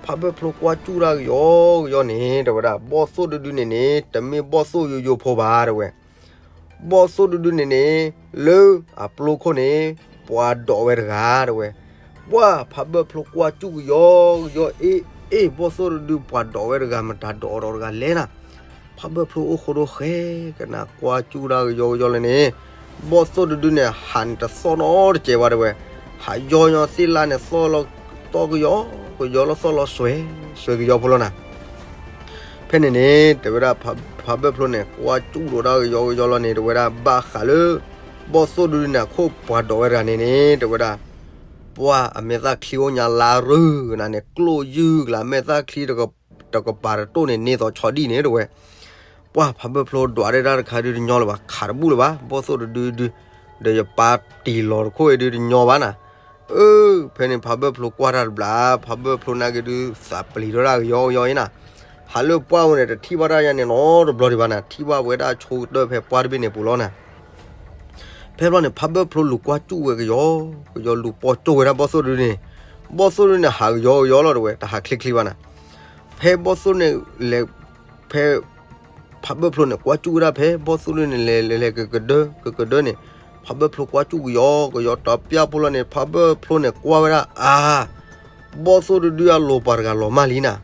ဖးဘၢၣ်ဖျိကွၢ်စူၣ်တၢ်ကယီကယီန့ၣ် တဲဝဲဒၣ် ဘီၣ်သိၣ်တဒုန့ၣ်န့ၣ် တမ့ၢ်ဘီၣ်သိၣ်ယိယိဖိဘၣ် တဲဝဲ. ဘီၣ်သိၣ်တဒုန့ၣ်န့ၣ် လၢအပျိခိၣ်န့ၣ် ပှၤဒိးဝဲတဂၤ တဲဝဲ. ပှၤဖးဘၢၣ်ဖျိကွၢ်စူၣ်ကယီကယီ အ့ အ့ ဘီၣ်သိၣ်တဒု ပှၤဒိးဝဲတဂၤ မတၤဒိးဒီးတဂၤလဲၣ်နၤ. ဖးဘၢၣ်ဖျိအိၣ်ဃိဒိဃဲကနၤ ကွၢ်စူၣ်တၢ်ကယီကယီလၢန့ၣ် ဘီၣ်သိၣ်တဒုန့ၣ် ဟးန့ၣ်တသီၣ်နီတစဲးဘၣ် တဲဝဲ. ဟးယီညီသ့ၣ်လါန့ၣ် သီၣ်လီၤတီၢ်ကယီကယီလီၤ သီၣ်လီၤစွဲစွဲကယီဖိလီၤနၤ. ဖဲန့ၣ်န့ၣ် တဲဝဲဒၣ် ဖးဘၢၣ်ဖျိန့ၣ် ကွၢ်စူၣ်ဒိးတၢ်ကယီကယီလီၤန့ၣ် တဲဝဲဒၣ် ဘၣ်ဃးလၢ ဘီၣ်သိၣ်တဒုန့ၣ် အခိၣ်ပှၤဒိးဝဲတဂၤန့ၣ်န့ၣ် တဲဝဲဒၣ် ပှၤအမဲာ်သၣ်ချံအိၣ်ညါလါရူၢ်ကနၤန့ၣ် ကျိၣ်ယုၢ်ကလါ မဲာ်သၣ်ချံ တကပၤတတိၢ်န့ၣ် န့ၢ်သိးဆီဒံၣ်န့ၣ် တဲဝဲ. ပှၤဖးဘၢၣ်ဖျိဒွးတၢ်တခါဒုးတညီလၢၤဘၣ် ခးတဘူၣ်လၢၤဘၣ် ဘီၣ်သိၣ်တဒုဒု ဒီးယပၢ်တံၢ်လီၤတခိၣ်အံၤဒုးတညီဘၣ်နၤ. အၢ, ဖဲန့ၣ်ဖးဘၢၣ်ဖျိကွၢ်တၢ်တဘျီ, ဖးဘၢၣ်ဖျိနာ်က့ဒုးသးပျံၤထီၣ်တၢ်ကယီကယီအံၤနၤ, ဟးလၢပှၢ်ဝဲန့ၣ် တထံၣ်ဘၣ်တၢ်ညါန့ၣ်နီတဘျီဒံးဘၣ်နၤ, ထံၣ်ဘၣ်ဝဲဒၣ်ဆိကတၢၢ်ဖဲပှၢ်တဘ့ၣ်န့ၣ်ပူၤလီၤနၤ. ဖဲဘျီန့ၣ် ဖးဘၢၣ်ဖျိလူၤကွၢ်စူၣ်ဝဲကယီကယီ လူၤပိာ်ကၠိဝဲဒၣ်ဘီၣ်သိၣ်တဒုန့ၣ်, ဘီၣ်သိၣ်တဒုန့ၣ် ဟးကယီကယီလီၤတဝဲ တဟးချ့ချ့ဘၣ်နၤ. ဖဲဘီၣ်သိၣ်န့ၣ်လဲၤ, ဖဲ ဖးဘၢၣ်ဖျိန့ၣ် ကွၢ်စူၣ်ဝဲဒၣ်ဖဲဘီၣ်သိၣ်တဒုန့ၣ် လဲၤလဲၤလဲၤကကဒၢကကဒၢန့ၣ်, ဖးဘၢၣ်ဖျိကွၢ်စူၣ်ကယီကယီ တပျၢ်ဖိလီၤန့ၣ် ဖးဘၢၣ်ဖျိန့ၣ်ကွၢ်ဝဲဒၣ် အါ ဘီၣ်သိၣ်တဒုအလိၤ ပှၤတဂၤလီၤမၢ်လံနၤ.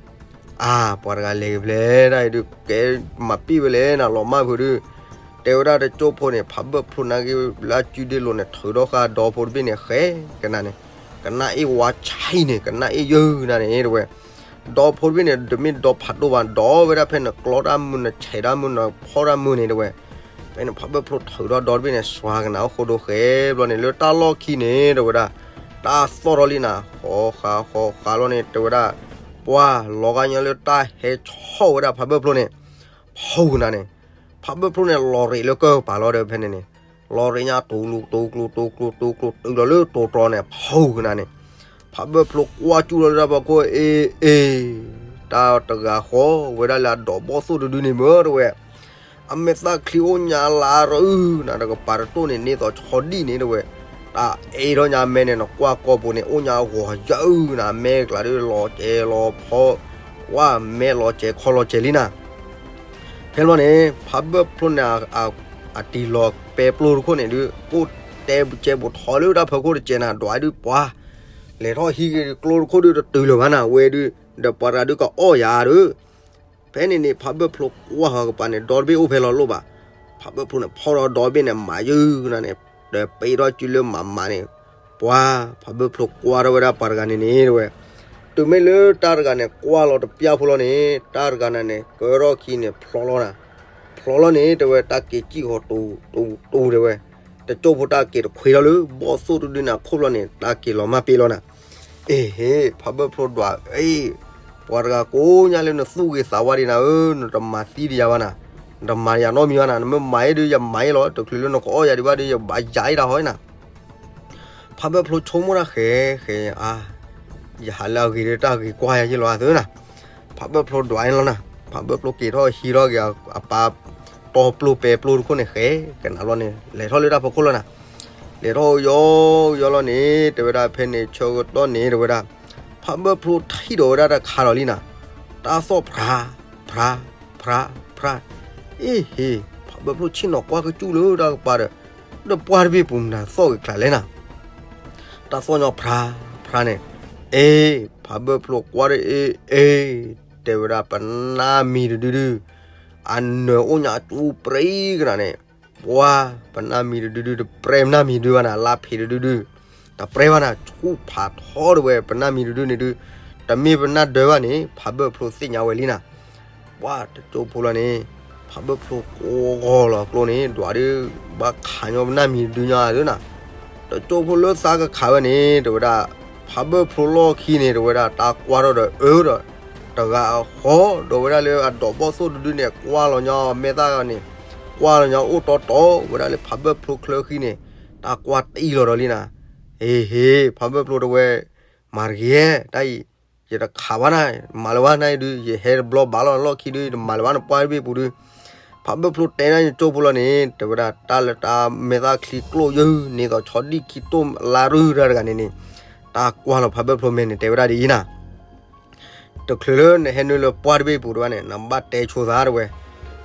အါ ပှၤတဂၤလဲၤကဖျဲဒၣ်အံၤဒုး ကဲမၤပံၣ်ဝဲလဲၣ်နၤ လီၤမၢ်ဖုးဒုး, တဲဝဲဒၣ်တကၠိၢ်ဖိန့ၣ် ဖးဘၢၣ်ဖျိနာ်က့လၢအစုဒ့လိၤန့ၣ် ထုးထီၣ်ဃာ်ဒီဖိတဘ့ၣ်န့ၣ် ဃဲကနၤန့ၣ်, ကနၣ်အ့ၣ်ဝါဆံးန့ၣ် ကနၣ်အ့ၣ်ယုၢ်နၤန့ၣ်တဝဲ, ဒီဖိတဘ့ၣ်န့ၣ် တမ့ၢ်ဒီဖးဒိၣ်ဘၣ် ဒီဝဲဒၣ်ဖဲနကျီတၢ်မုၢ် နဆဲးတၢ်မုၢ် နဖီၣ်တၢ်မုၢ်န့ၣ်တဝဲ. ဖဲန့ၣ်ဖးဘၢၣ်ဖျိထုးထီၣ်ဒီတဘ့ၣ်န့ၣ် စွၤကနၤအိၣ်ဃိဒိဃဲဘျီန့ၣ် လၢတၢ်လီၢ်ခံန့ၣ်တဝဲဒၣ် တၢ်သီၣ်ထီၣ်လံနၤ ဃီဃာ်ဃီဃာ်လီၤန့ၣ် တဲဝဲဒၣ် ပှၤလီၤဂာ်ညီလၢတၢ်ဟဲဆီၣ်ဝဲဒၣ်ဖးဘၢၣ်ဖျိန့ၣ် ဖီၣ်ကနၤန့ၣ်, ဖးဘၢၣ်ဖျိန့ၣ် လီၤရ့းလၢကၢၢ်ပၤလီၤဒီးဖဲန့ၣ်န့ၣ်, လီၤရ့းညါ တူၤကျိၤ တူၤကျိၤ တူၤကျိၤ တူၤကျိၤ တုၤလီၤလၢတိၤတြီန့ၣ် ဖီၣ်ကနၤန့ၣ်, ဖးဘၢၣ်ဖျိကွၢ်စူၣ်လီၤလၢတၢ်ဖီခိၣ် အ့ အ့ တၢ်တဂၤဃီဝဲဒၣ်လၢအဒိးဘီၣ်သိၣ်တဒုန့ၣ်မ့ၢ်တဝဲ အမဲာ်သၣ်ချံအိၣ်ညါလၢအရအုၣ်နၤ တကပၤတတိၢ်န့ၣ် န့ၢ်သိးဆီဒံၣ်န့ၣ်တဝဲ, တၢ်အဲၣ်ထီၣ်ညါမဲန့ၣ် နကွၢ်ကီၢ်ပူၤန့ၣ် အိၣ်ညါဂီၤယၢအုၣ်နၤ မဲကျးဒုးလီၤစဲးလီၤဖီ, ဝဲမဲလီၤစဲးခီလီၤစဲးလံနၤ. ဖဲလီၤန့ၣ် ဖးဘၢၣ်ဖျိန့ၣ် အတံၤလီၤပဲပျိတခိၣ်န့ၣ်ဒုး ကိၣ်တဲပူၤစဲပူၤထီလၢတၢ်ဖီခိၣ်တစဲးနၤ ဒွးဒုးပှၤ လဲၤထီၣ်ဟံးက့ၤကျိတခိၣ်ဒုးတတုၤလၢၤဘၣ်နၤ ဝဲဒုး ဒီးပှၤတဂၤဒုးကအီၣ်ယၤဒီး ဖဲန့ၣ်န့ၣ် ဖးဘၢၣ်ဖျိကွၢ်ဃီကပၤန့ၣ် ဒီတဘ့ၣ်အိၣ်ဖဲလီၤလိၣ်ဘၣ်. ဖးဘၢၣ်ဖျိန့ၣ် ဖီၣ်ဒီးဒီတဘ့ၣ်န့ၣ် မၤယုၢ်နၤန့ၣ် ဒီးပ့ထီၣ်စုလၢမၤမၤန့ၣ်, ပှၤ ဖးဘၢၣ်ဖျိကွၢ်ထီၣ်ဝဲဒၣ်ပှၤတဂၤန့ၣ်န့ၣ်တဝဲ, တုၤမ့ၢ်လၢတၢ်တဂၤန့ၣ် ကွၢ်လီၤတပျၢ်ဖိလီၤန့ၣ် တၢ်တဂၤနၤန့ၣ် ကၢထီၣ်ခံန့ၣ် ဖျီလီၤနၤ, ဖျီလီၤန့ၣ် တဝဲ တၢ်က့ၤစံၣ်ဃီၤတူၤတူၤတူၤတဝဲ, တကၠိၢ်ဖိတၢ်က့ၤတခွ့ထီၣ်လၢ ဘီၣ်သိၣ်တဒုန့ၣ်အခိၣ်ဖျီန့ၣ် တၢ်က့ၤလီၤမၢ်ပ့လီၤနၤ. အ့ဟ့ ဖးဘၢၣ်ဖျိဒွး အ့ ပှၤတဂၤကိးညါလၢနသူၣ်ဂ့ၤသးဝါဒံးနၤဧၢ, နတမၤသံဒံးယၤဘၣ်နၤ, နတမၤယၤနီတမံၤဘၣ်နၤ, နမ့ၢ်မၤအ့ၣ်ဒုး ယမၤအ့ၣ်လီၤ, တချုးလၢနကအီၣ်ယၤဒံးဘၣ်ဒီး ယဘၣ်ယၤအ့ၣ်တၢ်ဟီနၤ. ဖးဘၢၣ်ဖျိဆိကမိၣ်တၢ်ဃဲ ဃဲ အါ ယဟးလၢအဂ့ၤဒီးတၢ်ဂ့ၤကွၢ်ယၤယ့ၣ်လီၤအသးနၤ. ဖးဘၢၣ်ဖျိဒွးအ့ၣ်လီၤနၤ, ဖးဘၢၣ်ဖျိက့ၤထီၣ်ဟံးထီၣ်က့ၤအပၢ် တီပျိပဲပျိတခိၣ်န့ၣ်ဃဲ ကနၤလီၤန့ၣ် လဲၤထီၣ်လၢတၢ်ဖီခိၣ်လီၤနၤ. လဲၤထီၣ်ယီယီလီၤန့ၣ် တဲဝဲဒၣ်ဖဲန့ၣ် ဆၢကတီၢ်န့ၣ် တဲဝဲဒၣ် ဖးဘၢၣ်ဖျိထံၣ်ဒီးဝဲဒၣ်တၢ်ခါလီၤလံနၤ, တၢ်သီၣ်ဖြါ ဖြါ ဖြါ ဖြါ, အ့ဟ့ ဖးဘၢၣ်ဖျိဆ့ၣ်နီၤကွၢ်ကစူၣ်လၢတၢ်ကပၤဒီး ဒီးပှၢ်တဘ့ၣ်ပူၤမတၤသီၣ်ဂ့ၤချးလဲၣ်နၤ. တၢ်သီၣ်ညီဖြါ ဖြါန့ၣ်, အ့ ဖးဘၢၣ်ဖျိကွၢ်ဒီး အ့ အ့ တဲဝဲဒၣ်ပနၢ်မံၤတဒုဒု, အနၢၤအိၣ်ညါအကၠူပြံကနၤန့ၣ်, ပှၤ ပနၢ်မံၤတဒုဒု တပြဲပနၢ်မံၤဒုဘၣ်နၤ, လါဖံးတဒုဒု, တပြဲဘၣ်နၤ, ဆူၣ်ဖးထီတဝဲ ပနၢ်မံၤတဒုန့ၣ်ဒု, တမ့ၢ်ပနၢ်ဒၢဘၣ်န့ၣ် ဖးဘၢၣ်ဖျိသ့ၣ်ညါဝဲလံနၤ. ပှၤတကၠိဖိလီၤန့ၣ်, ဖးဘၢၣ်ဖျိကိးဂီၤလီၤကျိန့ၣ် ဒွးဒုး ဘၣ်ခးညီပနၢ်မံၤတဒုညါဒုနၤ. တကၠိဖိလၢသးကခးဝဲန့ၣ် တဲဝဲဒၣ်, ဖးဘၢၣ်ဖျိလီၢ်ခံန့ၣ် တဲဝဲဒၣ် တၢ်ကွၢ်ထီၣ်ဒီးအၢဒီး, တဂၤအဃီ ဒီးဝဲဒၣ်လၢအဒိးဘီၣ်သိၣ်တဒုန့ၣ် ကွၢ်လီၤညီမဲာ်သၣ်န့ၣ်, ကွၢ်လီၤညီအိၣ်တီတီဝဲဒၣ်လၢဖးဘၢၣ်ဖျိချၢဃံန့ၣ်, တၢ်ကွၢ်တံၢ်လီၤဒီးလံနၤ. ဟ့ဟ့ ဖးဘၢၣ်ဖျိတဲဝဲ မၤတဂ့ၤ, တၢ်အံၤ ယတခးဘၣ်နၤ, မၤလၢၤဘၣ်နၤဒုး ယဟဲတဘျီဘၣ်လီၤလီၢ်ခံဒုး ယတမၤလၢၤဘၣ်နပှၢ်တဘ့ၣ်ပူၤဒုး. ဖးဘၢၣ်ဖျိတဲဒၣ်ယကၠိဖိလီၤန့ၣ် တဲဝဲဒၣ် တၢ်လၢတၢ်မဲာ်သၣ်ချံကျိၣ်ယုၢ် န့ၢ်သိးဆီဒံၣ်ခံတိၢ်လါရုၢ်တၢ်တဂၤန့ၣ်န့ၣ်, တၢ်ကွၢ်လီၤဖးဘၢၣ်ဖျိမဲာ်န့ၣ် တဲဝဲဒၣ်ဒ်အံၤနၤ. တချုးလၢနဟဲနုာ်လၢပှၢ်တဘ့ၣ်ပူၤတဝဲန့ၣ် နဘၣ်တဲဆိသးတဝဲ,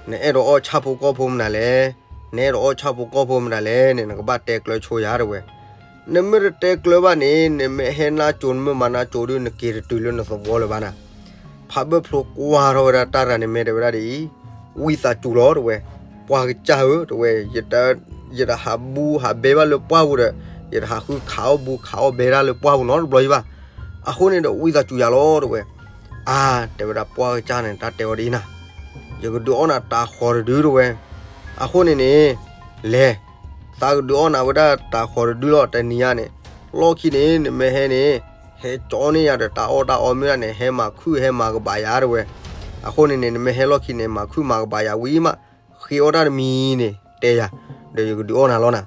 နအဲၣ်ဒိးအီၣ်ဆၣ်ဖိကီၢ်ဖိမနုၤလဲၣ်, နအဲၣ်ဒိးအီၣ်ဆၣ်ဖိကီၢ်ဖိမနုၤလဲၣ်န့ၣ် နကဘၣ်တဲကျၢၤဆိယၤတဝဲ. နမ့ၢ်တတဲကျၢၤဘၣ်န့ၣ် နမ့ၢ်ဟဲနါစိၤ နမ့ၢ်မၤနါစိၤဒုး နက့ၤတတုၤလၢနသဝီလၢၤဘၣ်နၤ. ဖးဘၢၣ်ဖျိကွၢ်ထီၣ်ဝဲဒၣ်တၢ်တဂၤန့ၣ် မ့ၢ်တဲဝဲဒၣ်ဒ်အံၤ, ဝံသးစူၤလီၤတဝဲ, ပှၤကစၢ်ဧၢတဝဲ, ယတဟးဘူဟးဘဲဘၣ်လၢပှၢ်ပူၤဒီး ယတဟးဃုခးအီၣ်ဘူခးအီၣ်ဘဲဒၣ်လၢပှၢ်ပူၤနီတဘျီယဘၣ်. အဃိန့ၣ်ဒီးဝံသးစူၤယၤလီၤတဝဲ. အါ တဲဝဲဒၣ်ပှၢ်ကစၢ်န့ၣ် တၢ်တဲအီၤဒ်အံၤနၤ, ယကဒုးအီၣ်နၤတၤဃီၤတဒုတဝဲ. အဃိန့ၣ်န့ၣ် လဲၤ, သးကဒုးအီၣ်နၤဝဲဒၣ်တၤဃီၤတဒုလီၤ တနံၤညါန့ၣ်, လီၢ်ခံန့ၣ် နမ့ၢ်ဟဲန့ၣ် ဟဲကၠီန့ၢ်ယၤဒီးတၢ်အီၣ်တၢ်အီမ့ၢ်ဒၣ်န့ၣ် ဟဲမၤခုၣ်ဟဲမၤကဘၣ်ယၤတဝဲ. အဃိန့ၣ်န့ၣ် နမ့ၢ်ဟဲလီၢ်ခံန့ၣ် မၤခုၣ်မၤကဘၣ်ယၤဝံၤမး, ဃ့အီၣ်တၢ်တမံၤန့ၣ် တဲယၤ, ဒီးယကဒုးအီၣ်နၤလီၤနၤ.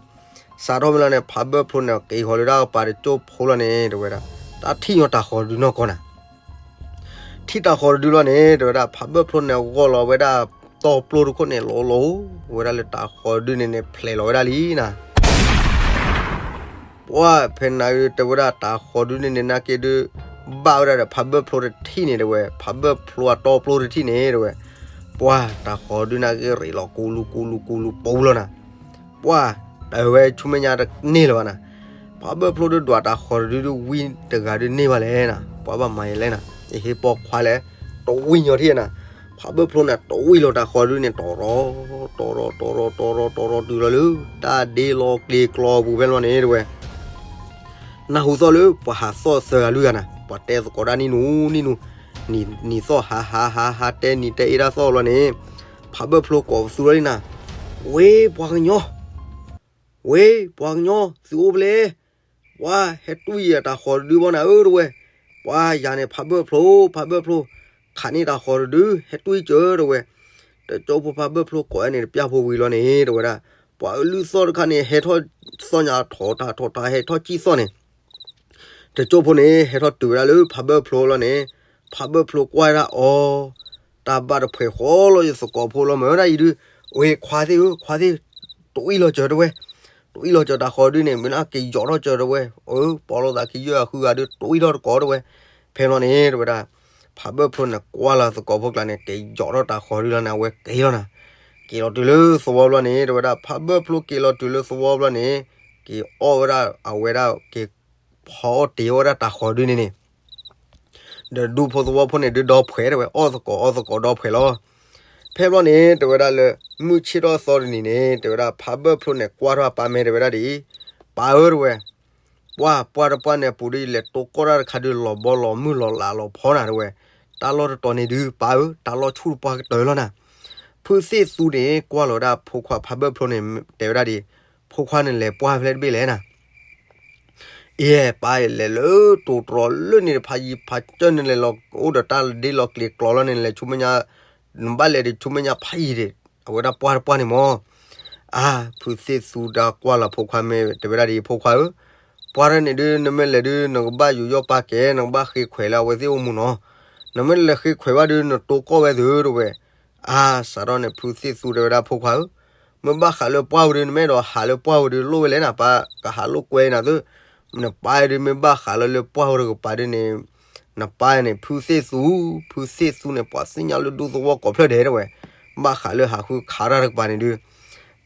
စးထီၣ်မ့ၢ်လီၤန့ၣ် ဖးဘၢၣ်ဖျိန့ၣ် က့ၤဃီၤလၢဒၣ်ကပၤတကၠိဖိလီၤန့ၣ် တဲဝဲဒၣ်, တၢ်ထံၣ်ညီတၤဃီၤတဒုနီၢ်ကီၢ်နၤ. ထံၣ်တၤဃီၤတဒုလီၤန့ၣ် တဲဝဲဒၣ် ဖးဘၢၣ်ဖျိန့ၣ် ဂီၢ်လီၤဝဲဒၣ်တီပျိတခိၣ်န့ၣ် လီၤလီၤဝဲဒၣ်လၢတၤဃီၤတဒုန့ၣ်န့ၣ် ဖျဲးလီၤဝဲဒၣ်လံနၤ. ပှၢ်ဖဲန့ၣ်တဲဝဲဒၣ် တၤဃီၤတဒုန့ၣ်န့ၣ် နာ်က့ဒုး ဘၣ်ဝဲဒၣ်ဒီး ဖးဘၢၣ်ဖျိတထံၣ်န့ၣ် တဲဝဲ, ဖးဘၢၣ်ဖျိအတီပျိတထံၣ်န့ၣ် တဲဝဲ, ပှၢ်တၤဃီၤတဒုနာ်က့ ရ့းလီၤကူလူကူလူကူလူပူၤလီၤနၤ. ပှၢ်တၢ်ဝဲဆူမဲာ်ညါတန့ၢ်လၢၤဘၣ်နၤ. ဖးဘၢၣ်ဖျိဒုးဒွးတၤဃီၤတဒုဒုး ဝံတဂၤဒုးန့ၢ်ဘၣ်လဲၣ်နၤ. ပှၢ်ဘၣ်မၤယလဲၣ်နၤ. ယဟ့ၣ်ပိာ်ခွါလဲၣ်, တဝံၣ်ညီထံၣ်နၤ. ဖးဘၢၣ်ဖျိန့ၣ် တဝံၣ်လီၤတၤဃီၤတဒုန့ၣ် တီၤရီၤ တီၤရီၤ တီၤရီၤ တီၤရီၤ တီၤရီၤတုၤလီၤလၢ တၢ်ဒ့လီၤကျဲၤကျီပူၤဖဲလီၤန့ၣ် တဲဝဲ နၢ်ဟူသီၣ်လၢပှၤဟးသီၣ်သၢဂၤလွံၢ်ဂၤနၤ, ပှၤတဲသကိးတၢ်နံၣ်နူနံၣ်နူ, နံၤသီၣ်ဟးဟးဟးဟးတဲနံၤတဲအ့ၣ်တၢ်သီၣ်လီၤန့ၣ်, ဖးဘၢၣ်ဖျိကိးပသူလီၤလံနၤ, ဝ့ပှၤကညီ, ဝ့ပှၤကညီ သုအိၣ်ဖဲလဲၣ်, ပှၤဟဲတွံၢ်ယတၤဃီၤတဒုဘီနၤဧၢ တဲဝဲ, ပှၤယၤန့ၣ် ဖးဘၢၣ်ဖျိ ဖးဘၢၣ်ဖျိ, ခးန့ၢ်တၤဃီၤတဒု ဟဲတွံၢ်ကၢ တဲဝဲ, တကၠိဖိဖးဘၢၣ်ဖျိကိးန့ၣ် တပျၢ်ဖိဝံၤလီၤန့ၣ် တဲဝဲဒၣ်, ပှၤအလုၢ်သီၣ်တခါန့ၣ် ဟဲထီၣ်သီၣ်ညါထီၣ်တၢ်ထီၣ်တၢ်ဟဲထီၣ်ကံၣ်သီၣ်န့ၣ် တကၠိဖိန့ၣ် ဟဲထီၣ်တုၤဝဲဒၣ်လၢဖးဘၢၣ်ဖျိလီၤန့ၣ်, ဖးဘၢၣ်ဖျိကွၢ်ဒၣ်အီၤ, တၢ်ဘၣ်တဖှဲးဃီလီၤယသကိးဖိလီၤမၢဒၣ်အံၤဒုး, အဝဲခွါသ့ၣ်ဧၢ ခွါသ့ၣ်, တဝံၣ်လီၤစၢၤတဲဝဲ, တဝံၣ်လီၤစၢၤတၤဃီၤဒုန့ၣ် မ့ၢ်လၢက့ၤယီၤထီၣ်စၢၤတဲဝဲ, အၢ ပိာ်လိာ်သးခံယဲၢ်အဃုဂၤဒုး တဝံၣ်ထီၣ်တကိးတဲဝဲ, ဖဲလီၤန့ၣ် တဲဝဲဒၣ်, ဖးဘၢၣ်ဖျိန့ၣ်ကွၢ်လီၤသကိးဖိကျါန့ၣ် က့ၤယီၤထီၣ်တၤဃီၤဒုလီၤန့ၣ် အဝဲက့ၤလီၤနၤ, က့ၤလီၤတုၤလၢသဝီဘျီန့ၣ် တဲဝဲဒၣ် ဖးဘၢၣ်ဖျိက့ၤလီၤတုၤလၢသဝီဘျီန့ၣ်, က့ၤအီၣ်ဝဲဒၣ်အဝဲဒၣ်က့ၤ ဖီအီၣ်တ့ၤအီၣ်ဝဲဒၣ်တၤဃီၤဒုန့ၣ်န့ၣ်, ဒီးဒူဖိသဝီဖိန့ၣ်ဒုးဒီဖှဲးတဲဝဲ အီၣ်သကိးအီၣ်သကိးဒီဖှဲးလီၤ. ဖဲဘျီန့ၣ် တဲဝဲဒၣ်လၢ မုၢ်ဆ့ၣ်ထီၣ်သီတနံၤန့ၣ် တဲဝဲဒၣ် ဖးဘၢၣ်ဖျိန့ၣ် ကွၢ်ထီၣ်အပၢ်မဲာ်တဲဝဲဒၣ်ဒ်အံၤ, ပၢ်ဧၢ တဲဝဲ, ပှၢ်ပှၢ်တပှၢ်န့ၣ်အပူၤဒ်လဲၤတိကိၢ်တၢ်တခါဒုး လီၤဘီလီၤမုၢ်လီၤလးလီၤဖီနၤတဲဝဲ, တၢ်လီၢ်တတီၤန့ၣ်ဒုး ပၢ်ဧၢ တၢ်လီၢ်ဆူၣ်တပှၢ်ကတၢၢ်လီၤနၤ. ဖုသ့ၣ်သူန့ၣ် ကွၢ်လီၤဝဲဒၣ်ဖိခွါဖးဘၢၣ်ဖျိန့ၣ် တဲဝဲဒၣ်ဒ်အံၤ, ဖိခွါန့ၣ်လဲၤပှၢ်ဖဲလဲၣ်တဘ့ၣ်လဲၣ်နၤ အ့ ပၢ်လဲၤလၢတိၤတြီၤလၢန့ၣ်တဖးယံၤဖးကၢၢ်န့ၣ်လဲၤလီၤအိၣ်ဒီးတၢ်ဒ့လီၤကျဲၤကျီလီၤန့ၣ် လဲၤဆူမဲာ်ညါ, နဘၣ်လဲၤဒံးဆူမဲာ်ညါဖးယံၤဒံး အဝဲဒၣ်ပှၢ်တပှၢ်န့ၣ်မၢ်. အါ ဖုသ့ၣ်သူတၢ်ကွၢ်လီၤဖိခွါမ့ၢ်တဲဝဲဒၣ်ဒ်အံၤ ဖိခွါဧၢ, ပှၢ်တၢ်န့ၣ်ဒုး နမ့ၢ်လဲၤဒုး နကဘၣ်ယူးယီၣ်ပာ်ကဲ နကဘၣ်ဃ့ခွဲးလၢအဝဲသ့ၣ်အိၣ်မူနီၤ, နမ့ၢ်လဲၤဃ့ခွဲးဘၣ်ဒုး နတိကိၢ်ဝဲသုတဲဝဲ အါ စးထီၣ်န့ၣ် ဖုသ့ၣ်သူတဲဝဲဒၣ်ဖိခွါဧၢ, မ့ၢ်ဘၣ်ဃးလၢပှၢ်ဝဲဒုး နမ့ၢ်အဲၣ်ဒိးဟးလၢပှၢ်ဝဲဒုးလိၣ်ဝဲလဲၣ်နၤ ပၢ်ကဟးလိာ်ကွဲနၤသု, နပၢ်ဒုး မ့ၢ်ဘၣ်ဃးလၢလၢပှၢ်ဝဲတကပၤဒုးန့ၣ်, နပၢ်န့ၣ် ဖုသ့ၣ်သူ, ဖုသ့ၣ်သူန့ၣ် ပှၤသ့ၣ်ညါလၢဒူသဝီကိးဖျၢၣ်ဒဲးတဲဝဲ, ဘၣ်ဃးလၢဟးဃုခးတၢ်တကပၤန့ၣ်ဒုး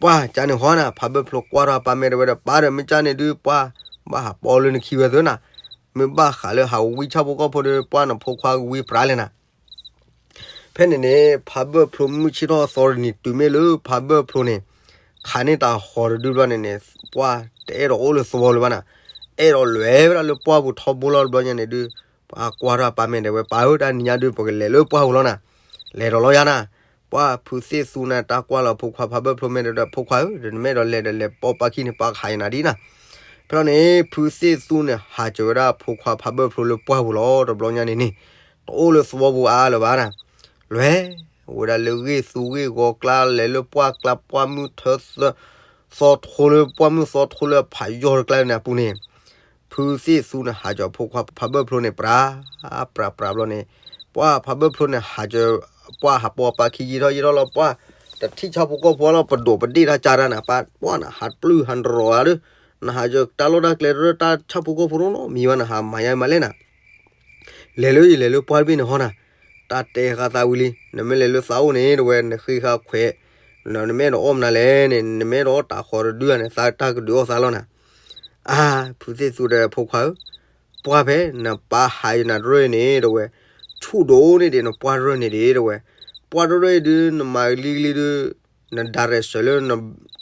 ပှၢ်ကန့ၣ်ဟီနၤ ဖးဘၢၣ်ဖျိကွၢ်ထီၣ်ပၢ်မဲာ်တဲဝဲဒီး ပၢ်ဒီးမ့ၢ်ကန့ၣ်ဒုး ပှၢ်ဘၣ်ဟးပိာ်လၢနခံဝဲသုနၤ, မ့ၢ်ဘၣ်ဃးလၢဟးဝံဆၣ်ဖိကီၢ်ဖိဒုး ပှၢ်နဖိခွါကဝံပြးလဲၣ်နၤ ဖဲန့ၣ်န့ၣ် ဖးဘၢၣ်ဖျိမုၢ်ဆ့ၣ်ထီၣ်သီတနံၤတုၤမ့ၢ်လၢဖးဘၢၣ်ဖျိန့ၣ် ခးန့ၢ်တၤဃီၤတဒုဘျီန့ၣ်န့ၣ် ပှၢ်တအဲၣ်ဒိးအိၣ်လၢသဝီလၢၤဘၣ်နၤ, အဲၣ်ဒိးလဲၤဝဲဒၣ်လၢပှၢ်ပူၤထီဘိလီၤတဘျီညါန့ၣ်ဒုး ပှၢ်ကွၢ်ထီၣ်ပၢ်မဲာ်တဲဝဲ ပၢ်ဧၢ တၢ်နံၤညါဒုး ပကလဲၤလၢပှၢ်ပူၤလီၤနၤ, လဲၤဒီးလီၤယၤနၤ, ပှၢ်ဖုသ့ၣ်သူန့ၣ် တၢ်ကွၢ်လီၤဖိခွါဖးဘၢၣ်ဖျိမဲာ်တဲဝဲ ဖိခွါဧၢ ဒီးနမ့ၢ်အဲၣ်ဒိးလဲၤဒီးလဲၤပိာ်ပၢ်ခံန့ၣ် ပၢ်ကဟးယနၤဒ်နၤ ဖဲလီၤန့ၣ် ဖုသ့ၣ်သူန့ၣ် ဟးစၢၤဝဲဒၣ်ဖိခွါဖးဘၢၣ်ဖျိလၢပှၢ်ပူၤလီၤ တဘျီညါန့ၣ်န့ၣ် တအိၣ်လၢသဝီပူၤအါလၢၤဘၣ်နၤ, လဲၤဝဲဒၣ်လၢဂ့ၢ်သူဂ့ၢ်ဂီၤကျါ လဲၤလၢပှၢ်ကျါ ပှၢ်မုၢ်ထၢသီ သီထိလၢ ပှၢ်မုၢ်သီထိလၢအဖးယီၤတကျါန့ၣ်အပူၤန့ၣ် ဖုသ့ၣ်သူန့ၣ် ဟးစၢၤဖိခွါဖးဘၢၣ်ဖျိန့ၣ် ပြး ပြးပြးဘျီန့ၣ် ပှၢ်ဖးဘၢၣ်ဖျိန့ၣ် ဟးစၢၤ ပှၢ်ဟးပိာ်ပၢ်ခံယံာ်ထီၣ်ယံာ်ထီၣ်လီၤ ပှၢ်တထံၣ်ဆၣ်ဖိကီၢ်ဖိလီၤ ပဒိၣ်ပဒ့ၣ်တၢ်ကၢ်တၢ်နၤ ပှၢ် ပှၢ်နဟးပျုၢ်ဟးတရီၤဧါဒီး နဟးစၢၤတၢ်လီၢ်တၢ်ကျဲတရၢ တၢ်ဆၣ်ဖိကီၢ်ဖိနီတမံၤဘၣ် နဟးမၤယါမၤလဲၣ်နၤ လဲၤလၢယလဲၤလၢပှၢ်တဘ့ၣ်န့ၣ်ဟီနၤ, တၢ်တဲဃာ်သးဝံၤလံ နမ့ၢ်လဲၤလၢသးအိၣ်န့ၣ် တဲဝဲ နဃ့ဃာ်ခွဲး နမ့ၢ်အဲၣ်ဒိးအီၣ်မနုၤလဲၣ်န့ၣ် နမ့ၢ်အဲၣ်ဒိးအီၣ်တၤဃီၤတဒုဧါန့ၣ် သးတၢ်ကဒုးအီၣ်သးလီၤနၤ, အါ ဖုသ့ၣ်သူဒီးဖိခွါဧၢ, ပှၢ်ဖဲ နပၢ်ဟးယနၤတရၢၢ်န့ၣ် တဲဝဲ, ဆူၣ်ဒိၣ်န့ၢ်ဒံးနပှၢ်တရၢၢ်န့ၣ်ဒံး တဲဝဲ, ပှၢ်တရၢၢ်အံၤဒုး နမၤလံကလံဒုး နဒၣ်ရဲၣ်စၢၤလၢ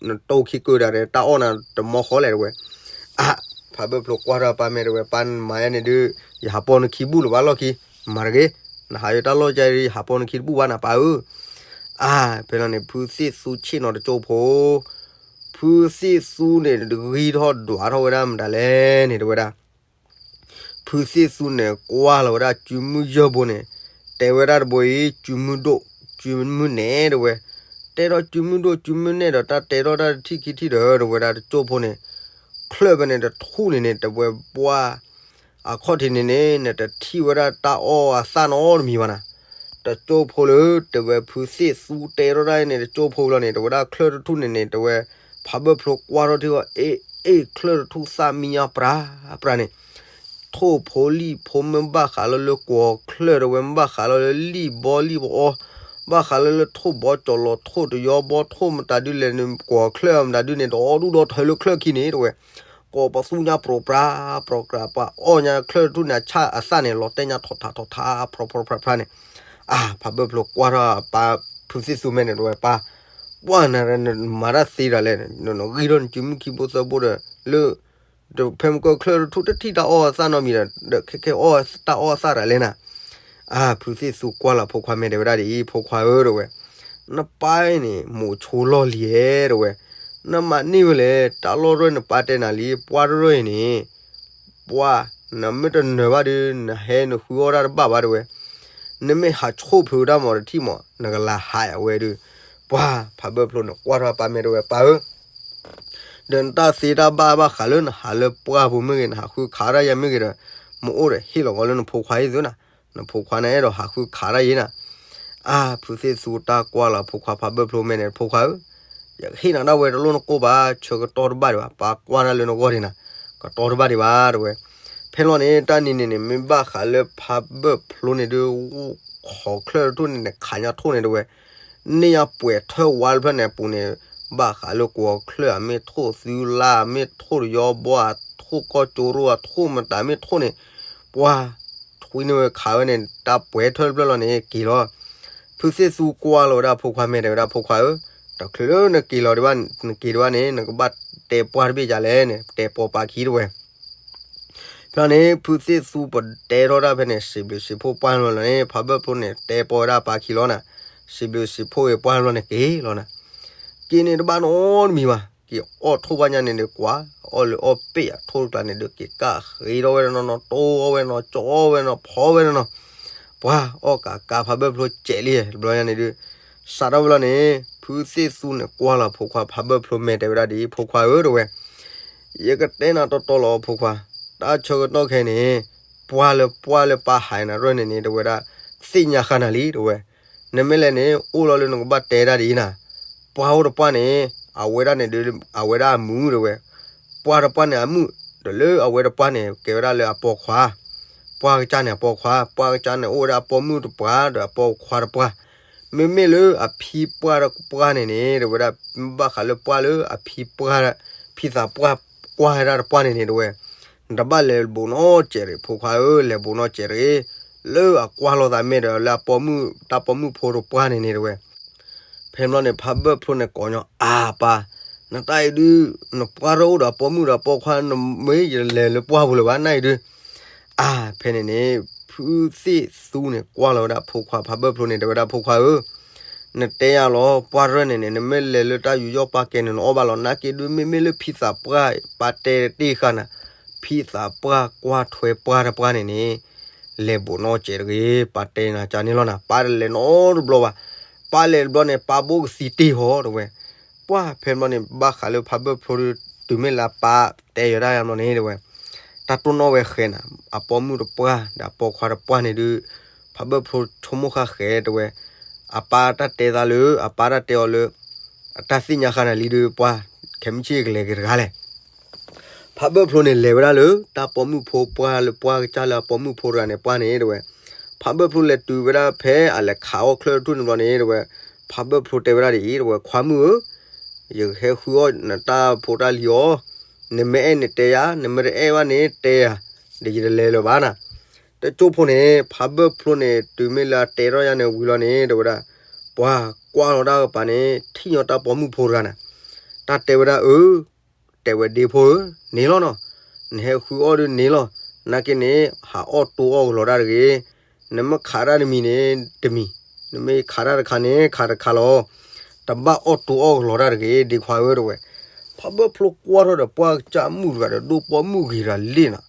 နတိၢ်ခံကုာ်ဒၣ်ရဲၣ် တၢ်အီၣ်နၤတမီဃီလဲၣ် တဲဝဲ, အါ ဖးဘၢၣ်ဖျိကွၢ်ထီၣ်ပၢ်မဲာ်တဲဝဲ ပၢ်မၤယါန့ၣ်ဒုး ယဟးပိာ်နခံဘူၣ်လၢၤဘၣ်လီၢ်ခံ, မၤတဂ့ၤ, နဟးယတၢ်လီၢ်ကဲဒုး ယဟးပိာ်နခံတဘူၣ်ဘၣ်နၤပၢ်ဧၢ, အါ ဖဲလီၤန့ၣ် ဖုသ့ၣ်သူဆ့ၣ်နီၤတကၠိဖိ ဖုသ့ၣ်သူန့ၣ် ဂံၢ်ထီၣ်ဒွးထီၣ်ဝဲဒၣ်မတၤလဲၣ်န့ၣ် တဲဝဲဒၣ်, ဖုသ့ၣ်သူန့ၣ် ကွၢ်လီၤဝဲဒၣ်စုမုၢ်ယဲၢ်ဘိန့ၣ်, တဲဝဲဒၣ်တဘိအံၤ စုမုၢ်ဒိၣ် စုမုၢ်နဲၣ် တဲဝဲ, တဲထီၣ်စုမုၢ်ဒိၣ်စုမုၢ်နဲၣ်ဒီး တၢ်တဲထီၣ်တၢ်တထံၣ်ခံထံၣ်ဒီး တဲဝဲဒၣ်တကၠိဖိန့ၣ်, နကဘၣ်ချၢၣ်ဖဲန့ၣ်တထူၣ်န့ၣ်န့ၣ် တဝဲပှၢ် အခီၣ်ထံးန့ၣ်န့ၣ် နတထံၣ်ဝဲဒၣ်တၢ်အီၣ်အသၣ်နီတမံၤဘၣ်နၤ. တကၠိဖိလၢ တဝဲဖုသ့ၣ်သူတဲထီၣ်ဒၣ်န့ၣ် တကၠိဖိလီၤန့ၣ် တဝဲဒၣ်ချၢၣ်တထူၣ်န့ၣ်န့ၣ် တဝဲ ဖးဘၢၣ်ဖျိကွၢ်ထီၣ်ထံၣ်အီၤ အ့ၣ် အ့ၣ် ချၢၣ်တထူၣ်သၣ်မံညီပြးပြးန့ၣ် ထိၣ်ဖိလံၣ်ဖိမ့ၢ်ဘၣ်ဃးလၢလၢကွီၤချၢၣ်တဝဲ မ့ၢ်ဘၣ်ဃးလၢလၢလံၣ်ဘီလံၣ်ဘီအီ ဘၣ်ဃးလၢလၢထိၣ်ဘီကၠီၤလီၤထိၣ်တယီဘီထိၣ်မတၤဒုလဲၣ်န့ၣ် ကွီၤချၢၣ်မတၤဒုန့ၣ် ဒီဒူၣ်ဒီထၢလၢချၢၣ်ခံန့ၣ် တဝဲ ကိးပသူညါပြီပြးပြးပြး ပှၤအီၣ်ညါချၢၣ်တထူၣ်န့ၣ် အဆၣ်အသၣ်န့ၣ် လီၤတဲာ်ညါထီၣ်ထးထီၣ်ထး ဖြီဖြီဖြါဖြါန့ၣ် အါ ဖးဘၢၣ်ဖျိကွၢ်ထီၣ်ပၢ်ဖုသ့ၣ်သူမဲာ်န့ၣ်တဝဲပၢ် ပှၢ်နၤ နမၤတၢ်သ့တၢ်လဲၣ် နဂံၢ်ထီၣ်နစုမုၢ်ခံဘိသၢဘိဒီး လၢ ဖဲမ့ၢ်ကီၢ်ချၢၣ်တထူၣ်တထံၣ်တၢ်အီၣ်အသၣ်နီတမံၤဒီး ဒီးခဲခဲအီၣ်တၢ်အီၣ်အသၣ်တၢ်လဲၣ်နၤ အါ ဖုသ့ၣ်သူကွၢ်လီၤဖိခွါမဲာ်တဲဝဲဒၣ်ဒ်အံၤ ဖိခွါဧၢ တဝဲ နပၢ်အံၤန့ၣ် မိးဆိလီၢ်လံဧါ တဝဲ နမၤန့ၢ်ဝဲလဲၣ် တၢ်လီၢ်တရၢၢ်နပၢ်တဲနၤလံ ပှၢ်တရၢၢ်အံၤန့ၣ် ပှၢ် နမ့ၢ်တနၢၤဘၣ်ဒီး နဟဲနဃုအီၣ်တၢ်တဘၣ်ဘၣ် တဝဲ နမ့ၢ်ဟးဆိၣ်ဖုးတၢ်မၤတထံၣ်မး နကလၤဟးအဝဲဒီး ပှၢ် ဖးဘၢၣ်ဖျိန့ၣ် ကွၢ်ထီၣ်ပၢ်မဲာ်တဲဝဲပၢ်ဧၢ ဒီးနတၢ်သ့တၢ်ဘၣ်ဘၣ်ဃးလၢနဟးလၢပှၢ်ပူၤမ့ၢ်ဂ့ၤ နဟးဃုခးတၢ်ယဲမ့ၢ်ဂ့ၤဒီး မ့ၢ်အိၣ်ဒီးဟ့ၣ်လီၤကီးလၢနဖိခွါအံၤသုနၤ နဖိခွါန့ၣ်အဲၣ်ဒိးဟးဃုခးတၢ်ယဲနၤ အါ ဖုသ့ၣ်သူတၢ်ကွၢ်လီၤဖိခွါဖးဘၢၣ်ဖျိမဲာ်န့ၣ် ဖိခွါဧၢ ယကဟ့ၣ်နၤဒၣ်ဝဲတလိၣ်နကိၢ်ဘၣ် ဆၢကတီၢ်တဘၣ်ဒံးဘၣ် ပၢ်ကွၢ်တၢ်လၢနဂီၢ်ဒံးနၤ ကတီၢ်တဘၣ်ဒံးဘၣ် တဝဲ ဖဲလီၤန့ၣ် တၢ်နံၤန့ၣ်န့ၣ် မ့ၢ်ဘၣ်ဃးလၢဖးဘၢၣ်ဖျိန့ၣ်ဒုး ခိးချၢၣ်တထူၣ်န့ၣ်န့ၣ် ခးညါထိၣ်န့ၣ်တဝဲ န့ၢ်ယၤပှဲၤထၢၣ်ဝါတဖျၢၣ်န့ၣ်အပူၤန့ၣ် ဘၣ်ဃးလၢကွီၤချၢၣ်အမ့ၢ်ထိၣ်သုလၢ် အမ့ၢ်ထိၣ်တယီဘီ အထိၣ်ကီၢ်ကၠိရိၣ် အထိၣ်မတၤမ့ၢ်ထိၣ်န့ၣ် ပှၢ် ထွံန့ၢ်ဝဲခးဝဲန့ၣ် တၢ်ပှဲၤထၢၣ်တဖျၢၣ်လီၤန့ၣ် က့ၤလီၤ ဖုသ့ၣ်သူကွၢ်လီၤဝဲဒၣ်ဖိခွါမဲာ်တဲဝဲဒၣ်ဖိခွါဧၢ တချုးလၢနက့ၤလီၤဒံးဘၣ် နက့ၤဒံးဘၣ်န့ၣ် နကဘၣ်တဲပှၢ်တဘ့ၣ်ယၤလဲၣ်န့ၣ် တဲပီပၢ်ခံတဝဲ ဖဲန့ၣ် ဖုသ့ၣ်သူပတဲထီၣ်ဒၣ်ဖဲန့ၣ် စံးဘျုးစံးဖှိၣ်ပှၢ်လီၤန့ၣ် ဖးဘၢၣ်ဖျိန့ၣ် တဲပီဝဲဒၣ်ပၢ်ခံလီၤနၤ စံးဘျုးစံးဖှိၣ်ဝဲပှၢ်လီၤန့ၣ်က့ၤလီၤနၤ က့ၤန့ၣ်တဘၣ်နီတမံၤဘၣ် က့ၤအီၣ်ထိၣ်ဘၣ်ညါန့ၣ်ဒီးကွၢ် အီၣ်လၢအီၣ်ပ့ၢ်အထိၣ်တကျါန့ၣ်ဒီး က့ၤကၣ်ဃ့ထီၣ်ဝဲနီၢ်နီၢ် တိၢ်အီၣ်ဝဲနီၢ် ကၠီအီၣ်ဝဲနီၢ် ဖီဝဲနီၢ်နီၢ် ပှၢ်အီၣ်ကးကးဖးဘၢၣ်ဖျိစဲးလံ တဘျီညါန့ၣ်ဒီး စးထီၣ်ဝဲလီၤန့ၣ် ဖုသ့ၣ်သူန့ၣ်ကွၢ်လီၤဖိခွါဖးဘၢၣ်ဖျိမဲာ်တဲဝဲဒၣ်ဒ်အံၤ ဖိခွါဧၢ တဝဲ ယကတဲနၤတီတီလီၤဖိခွါ တၢ်ဆၢကတီၢ်ခဲအံၤန့ၣ် ပှၢ်လၢပှၢ်လၢပၢ်ဟးနၤရၢၢ်န့ၣ်န့ၣ် တဝဲဒၣ် သ့ၣ်ညါဃာ်နၤလံ တဝဲ နမ့ၢ်လဲၤန့ၣ် အိၣ်လီၤလၢနကဘၣ်တဲဒၣ်ဒ်အံၤနၤ ပှၢ်အိၣ်တပှၢ်န့ၣ် အဝဲဒၣ်န့ၣ်ဒီး အဝဲဒၣ်အမုၣ် တဝဲ ပှၢ်တပှၢ်န့ၣ်အမုၣ် ဒီးလၢအဝဲတပှၢ်န့ၣ် ကဲဝဲဒၣ်လၢအပိာ်ခွါ ပှၢ်ကစၢ်န့ၣ်အပိာ်ခွါ ပှၢ်ကစၢ်န့ၣ်အိၣ်ဝဲဒၣ်အပိာ်မုၣ်တပှၢ် ဒီးအပိာ်ခွါတပှၢ် မ့မ့ၢ်လၢအဖံပှၢ်တပှၢ်န့ၣ်န့ၣ် တဝဲဒၣ် ဘၣ်ဃးလၢပှၢ်လၢအဖံပှၢ် ဖံသးပှၢ်ကွၢ်ဝဲဒၣ်တပှၢ်န့ၣ်န့ၣ် တဝဲ နတဘၣ်လဲၤဘူးနီတစဲးတဂ့ၤ ဖိခွါဧၢ လဲၤဘူးနီတစဲးတဂ့ၤ လၢအကွၢ်လိာ်သးမဲာ်ဒီးလၢအပိာ်မုၣ် တၢ်ပိာ်မုၣ်ဖိတပှၢ်န့ၣ်န့ၣ် တဝဲ ဖဲန့ၣ်ဘျီန့ၣ် ဖးဘၢၣ်ဖျိန့ၣ်ကိးညီ အါပၢ် နတၢ်အံၤဒုး နပှၢ်တအိၣ်ဒီးအပိာ်မုၣ်ဒီးအပိာ်ခွါ နမ့ၢ်ယလဲၤလၢပှၢ်ပူၤလၢၤဘၣ် နၢ်အံၤဒုး အါ ဖဲန့ၣ်န့ၣ် ဖုသ့ၣ်သူန့ၣ် ကွၢ်လီၤဝဲဒၣ်ဖိခွါဖးဘၢၣ်ဖျိန့ၣ် တဲဝဲဒၣ်ဖိခွါဧၢ နတဲယၤလီၤ ပှၢ်တရၢၢ်န့ၣ်န့ၣ် နမ့ၢ်လဲၤလၢတၢ်ယူးယီၣ်ပာ်ကဲန့ၣ် နအီၣ်ဘၣ်လီၤ နာ်က့ဒုး မ့မ့ၢ်လၢဖံသးပှၢ် ပၢ်တဲတ့ၢ်ဃာ်နၤ ဖံသးပှၢ်ကွၢ်ထွဲပှၢ်တပှၢ်န့ၣ်န့ၣ် လဲၤဘူးနီစဲးတဂ့ၤ ပၢ်တဲနၤကန့ၣ်လီၤနၤ ပၢ်တလဲၤနီတဘျီဘၣ် ပၢ်လဲၤတဘျီန့ၣ် ပၢ်ဘိကသံတ့ၢ်ဟီ တဝဲ ပှၢ်ဖဲန့ၣ်ဘျီန့ၣ် ဘၣ်ဃးလၢဖးဘၢၣ်ဖျိဒုး တုၤမ့ၢ်လၢအပၢ်တဲယၤဒၣ်ယၤဘျီန့ၣ် တဝဲ တၢ်တိၢ်နီၣ်ဝဲဃဲၤနၤ အပိာ်မုၣ်တပှၢ် ဒီးအပိာ်ခွါတပှၢ်န့ၣ်ဒုး ဖးဘၢၣ်ဖျိဆိကမိၣ်ဃာ်ဃဲၤတဝဲ အပၢ်တၢ်တဲသးလၢ အပၢ်တၢ်တဲအီၤလၢ အတၢ်သ့ၣ်ညါဃာ်နၤလံဒုး ပှၢ် ခဲမုၢ်ဆ့ၣ်ကလဲၤက့ၤတဂၤလဲၣ် ဖးဘၢၣ်ဖျိန့ၣ်လဲၤဝဲဒၣ်လၢ တၢ်ပိာ်မုၣ်ဖိပှၢ်လၢပှၢ်ကစၢ်လၢအပိာ်မုၣ်ဖိတဂၤန့ၣ် ပှၢ်န့ၣ် တဝဲ ဖးဘၢၣ်ဖျိလဲၤတုၤဝဲဒၣ်ဖဲအလဲၤခးအီၣ်ချၢၣ်တထူၣ်န့ၣ်ဘျီန့ၣ် တဝဲ ဖးဘၢၣ်ဖျိတဲဝဲဒၣ်ဒ်အံၤ တဝဲ ခွါမုၣ်ဧၢ ယကဟဲဃုအီၣ်နတၢ်ဖိတၢ်လံၤအီၤ နမ့ၢ်အဲၣ်န့ၣ်တဲယၤ နမ့ၢ်တအဲၣ်ဘၣ်န့ၣ်တဲယၤ ဒီးယတလဲၤလၢၤဘၣ်နၤ တကၠိဖိန့ၣ် ဖးဘၢၣ်ဖျိန့ၣ် တုၤမ့ၢ်လၢအတဲထီၣ်ယၤန့ၣ်ဝံၤလီၤန့ၣ် တဝဲဒၣ် ပှၢ်ကွၢ်လီၤတၢ်ကပၤန့ၣ် ထံၣ်ညီတၢ်ပိာ်မုၣ်ဖိတဂၤနၤ တၢ်တဲဝဲဒၣ်အၢ တဲဝဲဒ့ဖိဧၢ န့ၣ်လီၤနီၤ နဟဲဃုအီၣ်ဒုးန့ၣ်လီၤ နာ်က့န့ၣ် ဟးအီၣ်တိအီၣ်ကလီၤတၢ်တဂ့ၤ နမ့ၢ်ခးတၢ်တမံၤန့ၣ် တမံၤ နမ့ၢ်ခးတၢ်တခါန့ၣ် ခးတခါလီၤ တဘၣ်အီၣ်တိအီၣ်ကလီၤတၢ်တဂ့ၤ ဒ့ခွါဧၢ တဝဲ ဖးဘၢၣ်ဖျိကွၢ်ထီၣ်ဒီးပှၢ်ကစၢ်မုၣ်တဂၤဒီးဒိၣ်ပိာ်မုၣ်ဂ့ၤတဂၤလ့နၤ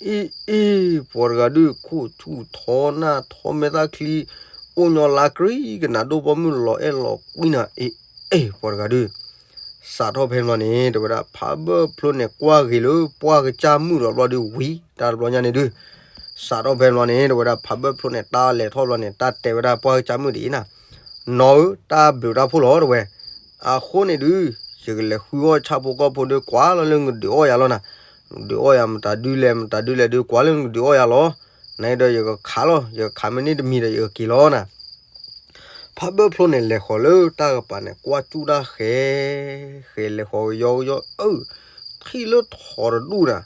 အ့ အ့ ပှၤတဂၤဒုး ခိၣ်ဆူၣ်ထီနၢ်ထီမဲာ်သၣ်ချံ အိၣ်ညီလါကြံကနၤ ဒိၣ်ပိာ်မုၣ်လီၤအဲၣ်လီၤကွံနၤ အ့ အ့ ပှၤတဂၤဒုး စးထီၣ်ဖဲန့ၣ်ဘျီန့ၣ် တဲဝဲဒၣ် ဖးဘၢၣ်ဖျိန့ၣ် ကွၢ်ဂ့ၤလၢပှၢ်ကစၢ်မုၣ်ဒီးဘျီဒုးဝံၤ တၢ်တဘျီညါန့ၣ်ဒုး စးထီၣ်ဖဲန့ၣ်ဘျီန့ၣ် တဲဝဲဒၣ် ဖးဘၢၣ်ဖျိန့ၣ် တၢ်လဲၤထီၣ်ဘျီန့ၣ် တၢ်တဲဝဲဒၣ်ပှၢ်ကစၢ်မုၣ်ဒ်အံၤနၤ, နီၢ်ဧၢ, တၢ်ဘျုးတၢ်ဖှိၣ်လီၤ တဲဝဲ. အဃိန့ၣ်ဒုး ယကလဲၤဃုအီၣ်ဆၣ်ဖိကီၢ်ဖိဒုး ကွၢ်လီၤလၢနကဒုးအီၣ်ယၤလီၤနၤ. နဒုးအီၣ်ယၤမတၤဒုလဲၣ် မတၤဒုလဲၣ်ဒုး ကွၢ်လၢနကဒုးအီၣ်ယၤလီၤ. နဒီးယကခးလီၤ, ယကခးမ့ၢ်န့ၢ်တမံၤဒီး ယကက့ၤလီၤနၤ. ဖးဘၢၣ်ဖျိန့ၣ် လဲၤဃီၤလၢတၢ်ကပၤန့ၣ် ကွၢ်စူၣ်တၢ်ဃဲ ဃဲလဲၤဃီၤကယီကယီ အၢ ထံၣ်လၢထိးတဒူၣ်နၤ.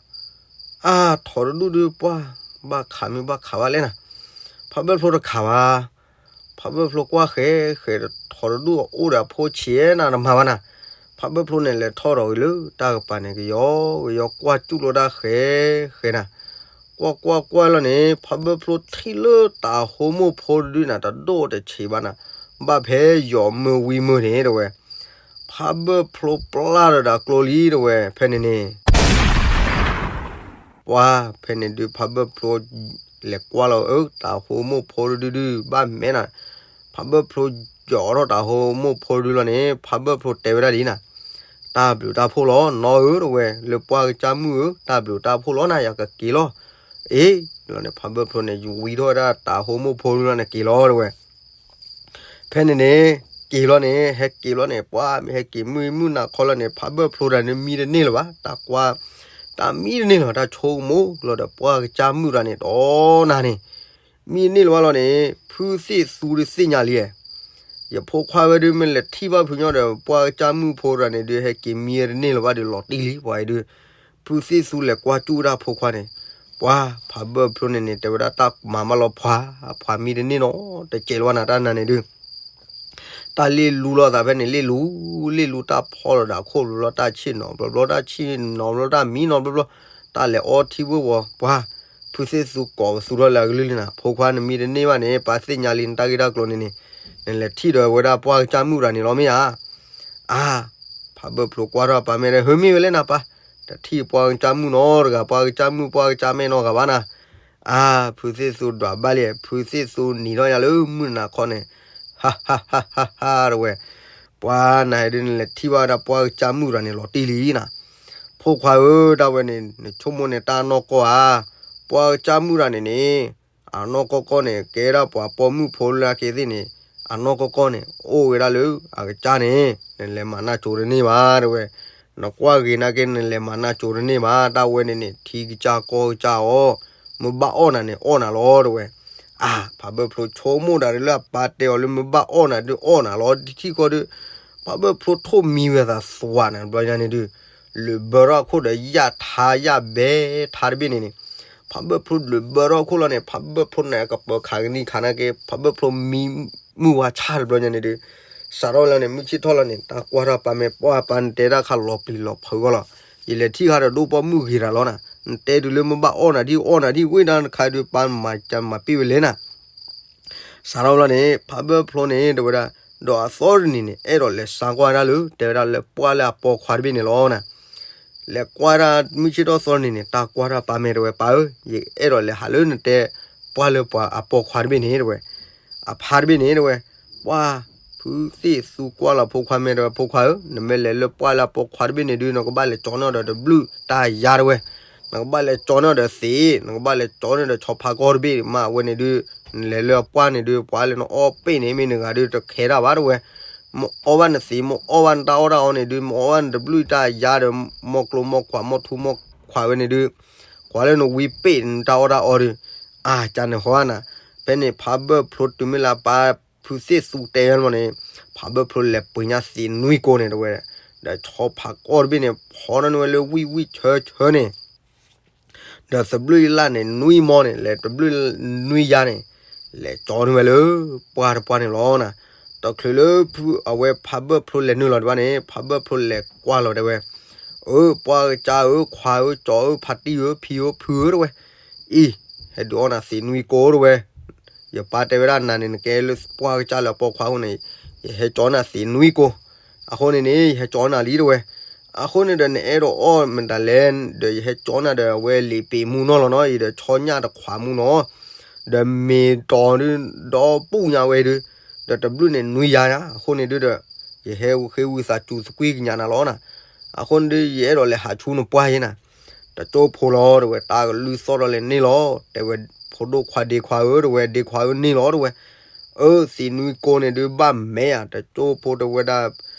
အါ ထိးတဒူၣ်ဒုး ပှၢ် ဘၣ်ခးမ့ၢ်ဘၣ်ခးဘၣ်လဲၣ်နၤ. ဖးဘၢၣ်ဖျိတခးဘၣ်. ဖးဘၢၣ်ဖျိကွၢ်ဃဲ ဃဲထိးတဒူၣ်အိၣ်ဒီးအဖိဆံးနၤ တမၤဘၣ်နၤ. ဖးဘၢၣ်ဖျိန့ၣ် လဲၤထီၣ်ဒီးဝံၤလၢတၢ်ကပၤန့ၣ် ကယီကယီ ကွၢ်စူၣ်လိာ်တၢ်ဃဲ ဃဲနၤ. ကွၢ်ကွၢ်ကွၢ်လီၤန့ၣ် ဖးဘၢၣ်ဖျိထံၣ်လၢတၤဟိမိၢ်ဖိတဒုနၤ တဒိၣ်တဆံးဘၣ်နၤ, ဘၣ်ဖဲယီၤမုၢ်ဝံမုၢ်န့ၣ် တဲဝဲ. ဖးဘၢၣ်ဖျိပျၢ်ဒီးဒီးကျိလံ တဲဝဲ ဖဲန့ၣ်န့ၣ် ပှၢ် ဖဲန့ၣ်ဒုး ဖးဘၢၣ်ဖျိ လဲၤကွၢ်လီၤ အၢ တၤဟိမိၢ်ဖိတဒုဒုး ဘၣ်မဲာ်နၤ. ဖးဘၢၣ်ဖျိယီၤထီၣ်တၤဟိမိၢ်ဖိတဒုလီၤန့ၣ် ဖးဘၢၣ်ဖျိတဲဝဲဒၣ်ဒ်နၤ, တၢ်ဘျုးတၢ်ဖှိၣ်လီၤ နီၢ်ဧၢ တဲဝဲ, လၢပှၢ်ကစၢ်မုၣ်ဧၢ တၢ်ဘျုးတၢ်ဖှိၣ်လီၤနၤ ယကက့ၤလီၤ. အ့ လီၤန့ၣ် ဖးဘၢၣ်ဖျိန့ၣ် ယဝံထီၣ်ဝဲဒၣ်တၤဟိမိၢ်ဖိတဒုလီၤန့ၣ် က့ၤလီၤ တဲဝဲ. ဖဲန့ၣ်န့ၣ် က့ၤလီၤန့ၣ် ဟဲက့ၤလီၤန့ၣ် ပှၢ် မ့ၢ်ဟဲက့ၤမုၢ်မုၢ်နၤခီလီၤန့ၣ် ဖးဘၢၣ်ဖျိတၢ်န့ၣ် မံတန့ၢ်လၢၤဘၣ် တၢ်ကွၢ်, တၢ်မံတန့ၢ်လၢၤဘၣ် တၢ်ဆိကမိၣ်လီၤဒီး ပှၢ်ကစၢ်မုၣ်တၢ်န့ၣ် ဒီးနၤန့ၣ် မံတန့ၢ်လၢၤဘၣ်လီၤန့ၣ် ဖုသ့ၣ်သူဒုးသ့ၣ်ညါလံ, ယဖိခွါဝဲဒုး မ့ၢ်လဲၤထံၣ်ဘၣ်ဖုညီဒီး ပှၢ်ကစၢ်မုၣ်ဖိတၢ်န့ၣ်ဒုး ဟဲက့ၤမံတန့ၢ်လၢၤဘၣ်ဒီး လီၤတံၢ်လံ ပှၤအံၤဒုး. ဖုသ့ၣ်သူလဲၤကွၢ်စူၣ်တၢ်ဖိခွါန့ၣ်, ပှၢ် ဖးဘၢၣ်ဖျိန့ၣ်န့ၣ် တဲဝဲဒၣ်တၢ်မၤဘၣ်လီၤပှၤ, ပှၤမံတန့ၢ်နီတစဲးလၢၤဘၣ်နၤ တၢ်နၤန့ၣ်ဒုး တၢ်လ့ၣ်လူလီၤသးဖဲန့ၣ် လ့ၣ်လူ, လ့ၣ်လူတၢ်ဖီၣ်လီၤဒီးအခိၣ်ဘျီဘျီ တၢ်ဆ့ၣ်နီၤဘျီဘျီ တၢ်ဆ့ၣ်နီၤဘျီ တၢ်မံနီၤဘျီဘျီ, တၢ်လဲၤအီထံဝ့ၢ်ဝီၤ ပှၢ် ဖုသ့ၣ်သူကိးပသူထီၣ်လၢအကလုၢ်လံနၤ, ဖိခွါနမံတန့ၢ်ဘၣ်န့ၣ် ပၢ်သ့ၣ်ညါလံ နတၢ်ဂ့ၢ်တၢ်ကျိၤန့ၣ်န့ၣ်, နလဲၤထံၣ်ဒီးဝဲဒၣ်ပှၢ်ကစၢ်မုၣ်တၢ်န့ၣ်လီၤမ့ၢ်ဧါ. အါ ဖးဘၢၣ်ဖျိကွၢ်ထီၣ်ပၢ်မဲာ်ဒီး ဟၢမ့ၢ်ဝဲလဲၣ်နၤပၢ်, တထံၣ်ပှၢ်ကစၢ်မုၣ်နီတဂၤ ပှၢ်ကစၢ်မုၣ် ပှၢ်ကစၢ်မဲာ်နီတဂၤဘၣ်နၤ. အါ ဖုသ့ၣ်သူဒွးဘၣ်လံ, ဖုသ့ၣ်သူနံၤထီၣ်ညါလၢမုၢ်နၤခီန့ၣ်, ဟါဟါဟါဟါဟါ တဲဝဲ, ပှၢ်နၤဒုး နလဲၤထံၣ်ဘၣ်ဝဲဒၣ်ပှၢ်ကစၢ်မုၣ်တၢ်န့ၣ်လီၤတံၢ်လံနၤ. ဖိခွါဧၢ ဒၣ်ဝဲန့ၣ် နဆိကမိၣ်န့ၣ်တၢ်နီၢ်ကီၢ်ဧါ, ပှၢ်ကစၢ်မုၣ်တၢ်န့ၣ်န့ၣ် အနီၢ်ကီၢ်ကီၢ်န့ၣ် ကဲဒၣ်ပှၤပိာ်မုၣ်ဖိလၢအက့သ့ၣ်န့ၣ်, အနီၢ်ကီၢ်ကီၢ်န့ၣ် အိၣ်ဝဲဒၣ်လၢအကစၢ်န့ၣ် နလဲၤမၤနၢ်ကၠိတန့ၢ်ဘၣ် တဲဝဲ, နကွၢ်ဂ့ၤနာ်က့ နလဲၤမၤနၢ်ကၠိတန့ၢ်ဘၣ် တၢ်ဝဲန့ၣ်န့ၣ် ထံကစၢ်ကီၢ်ကစၢ်အီၤ, မ့ၢ်ဘၣ်အီၣ်နၤန့ၣ် အီၣ်နၤလီၤ တဲဝဲ. အါ ဖးဘၢၣ်ဖျိဆိကမိၣ်ဒၣ်လၢအပၢ်တဲအီၤလၢမ့ၢ်ဘၣ်အီၣ်နၤဒုးအီၣ်နၤလီၤ တထံၣ်ဃီဒုး, ဖးဘၢၣ်ဖျိထိၣ်မံဝဲသးသွါနၤ တဘျီညါန့ၣ်ဒုး, လၢၢ်ဘၢထီၣ်အခိၣ်ဒီးယၣ်ထါယၣ်ဘဲထါတဘ့ၣ်န့ၣ်န့ၣ်, ဖးဘၢၣ်ဖျိလၢၢ်ဘၢထီၣ်အခိၣ်လီၤန့ၣ် ဖးဘၢၣ်ဖျိန့ၣ်ကပၢၤခးကနံၣ်ခါနာ်က့ ဖးဘၢၣ်ဖျိမံမုၢ်ဝါဆါတဘျီညါန့ၣ်ဒုး, စးထီၣ်လီၤန့ၣ် မုၢ်ဆ့ၣ်ထီၣ်လီၤန့ၣ် တၢ်ကွၢ်ထီၣ်ပၢ်မဲာ် ပှၢ်ပၢ်နတဲတၢ်ခါလီၤပျံၤလီၤဖုးဂီၢ်လီၤ, ယလဲၤထံၣ်ဃာ်ဒီးဒိၣ်ပိာ်မုၣ်ဂ့ၤတၢ်လီၤနၤ, နတဲတုၤလၢမ့ၢ်ဘၣ်အီၣ်နၤဒ်အီၣ်နၤဒ်ဝ့ၢ်ဒၣ်တခါဒုး ပၢ်မၤကမၤပ့ၢ်ဝဲလဲၣ်နၤ စးထီၣ်လီၤန့ၣ် ဖးဘၢၣ်ဖျိန့ၣ် တဲဝဲဒၣ်, ဒီးအသီတနံၤန့ၣ် အဲၣ်ဒိးလဲၤစါကွၢ်ဒၣ်လၢ တဲဝဲဒၣ်လၢပှၢ်လၢအပိာ်ခွါတဘ့ၣ်န့ၣ်လီၤနၤ, လဲၤကွၢ်ဒၣ်မုၢ်ဆ့ၣ်ထီၣ်သီတနံၤန့ၣ် တၢ်ကွၢ်ထီၣ်ပၢ်မဲာ်တဲဝဲ ပၢ်ဧၢ, ယအဲၣ်ဒိးလဲၤဟးလၢနတဲ ပှၢ်လၢပှၤအပိာ်ခွါတဘ့ၣ်န့ၣ် တဲဝဲ, အဖါတဘ့ၣ်န့ၣ် တဲဝဲ, ပှၢ် ဖုသ့ၣ်သူကွၢ်လီၤဖိခွါမဲာ်တဲဝဲ ဖိခွါဧၢ, နမ့ၢ်လဲၤလၢပှၢ်လၢအပိာ်ခွါတဘ့ၣ်န့ၣ်ဒုး နကဘၣ်လဲၤကၠီန့ၢ်ဒီးတဘျုးတၢ်ယါတဲဝဲ, နကဘၣ်လဲၤကၠီန့ၢ်ဒီးသ့း, နကဘၣ်လဲၤကၠီန့ၢ်ဒီးဆီဖါကီၢ်တဘ့ၣ်မး အဝဲန့ၣ်ဒုး, နလဲၤလၢအပှၢ်န့ၣ်ဒုး ပှၤလဲၤနအီၣ်ပ့ၣ်န့ၣ် မ့ၢ်နဂၤဒုးတခဲတၢ်ဘၣ်တဲဝဲ, မ့ၢ်အီၣ်ဘၣ်နသ့း မ့ၢ်အီၣ်ဘၣ်နတဘျုးတၢ်ယါဒီး မီၢ်ကျိမီၢ်ခွါ မီၢ်ထူမီၢ်ခွါဝဲန့ၣ်ဒုး, ကွၢ်လၢနဝံပ့ၣ်နတၢ်အီၣ်တၢ်အီဒုး, အါ ကန့ၣ်ဃီနၤ, ဖဲန့ၣ်ဖးဘၢၣ်ဖျိတုၤမ့ၢ်လၢပၢ်ဖုသ့ၣ်သူတဲယါမးန့ၣ်, ဖးဘၢၣ်ဖျိလဲၤပှ့ၤညါသ့းနွံကိန့ၣ်တဲဝဲ, ဒီးဆီဖါကီၢ်တဘ့ၣ်န့ၣ် ဖီထီၣ်န့ၢ်ဝဲလၢဝံၣ်ဝံၣ်ဆၢဆၢန့ၣ် ဒီးသဘျုးလၢ်န့ၣ် နွံမီန့ၣ် လဲၤသဘျုးနွံယါန့ၣ်, လဲၤကၠီန့ၢ်ဝဲလၢပှၢ်တပှၢ်န့ၣ်လီၤနၤ. တချုးလၢဖုအဝဲဖးဘၢၣ်ဖျိလဲၤနုာ်လီၤဒံးဘၣ်န့ၣ် ဖးဘၢၣ်ဖျိလဲၤကွၢ်လီၤတဲဝဲ, အၢ ပှၢ်ကစၢ်ဧၢ ခွါဧၢ ကၠီဧၢ ဖါတံၢ်ဧၢ ဖံဧၢ ဖုဧၢတဲဝဲ, အံၤ ဟဲဒုးအီၣ်နၤသ့းနွံကိတဲဝဲ, ယပၢ်တဲဝဲဒၣ်နၤန့ၣ် နကဲလၢပှၢ်ကစၢ်လၢအပိာ်ခွါအဃိန့ၣ်, ယဟဲကၠီနၤသ့းနွံကိ, အဃိန့ၣ်န့ၣ် ယဟဲကၠီနၤလံတဲဝဲ. အဃိန့ၣ်ဒီး နအဲၣ်ဒိးအီၣ်မတၤလဲၣ်, ဒီးယဟဲကၠီနၤဒီးအဝဲလံာ်ပ့ၤမူနီၢ်လီၤနီၤ, အံၤဒီးဆီညၣ်တခွးမူနီၤ, ဒီးမ့ၢ်တီၤဒုး ဒီပူၣ်ညါဝဲဒုး, ဒီးသဘျုးန့ၣ်နွံယါညါ, အဃိန့ၣ်ဒုးဒီး ယဟဲဃ့ဝံသးစူၤသကွံာ်ကညးနၤလီၤနၤ. အဃိန့ၣ်ဒုး ယအဲၣ်ဒိးလဲၤဟးဆူနပှၢ်ယဲနၤ. တကၠိဖိလီၤ တဲဝဲ, တၢ်ကလုၢ်သီၣ်ထီၣ်လဲၤန့ၢ်လီၤ တဲဝဲ, ဖိဒိၣ်ခွါဒ့ခွါဧၢ တဲဝဲ, ဒ့ခွါဧၢန့ၢ်လီၤ တဲဝဲ. အၢ သံးနွံကိန့ၣ်ဒုးဘၣ်မဲာ်ဧါ. တကၠိဖိတဲဝဲဒၣ်,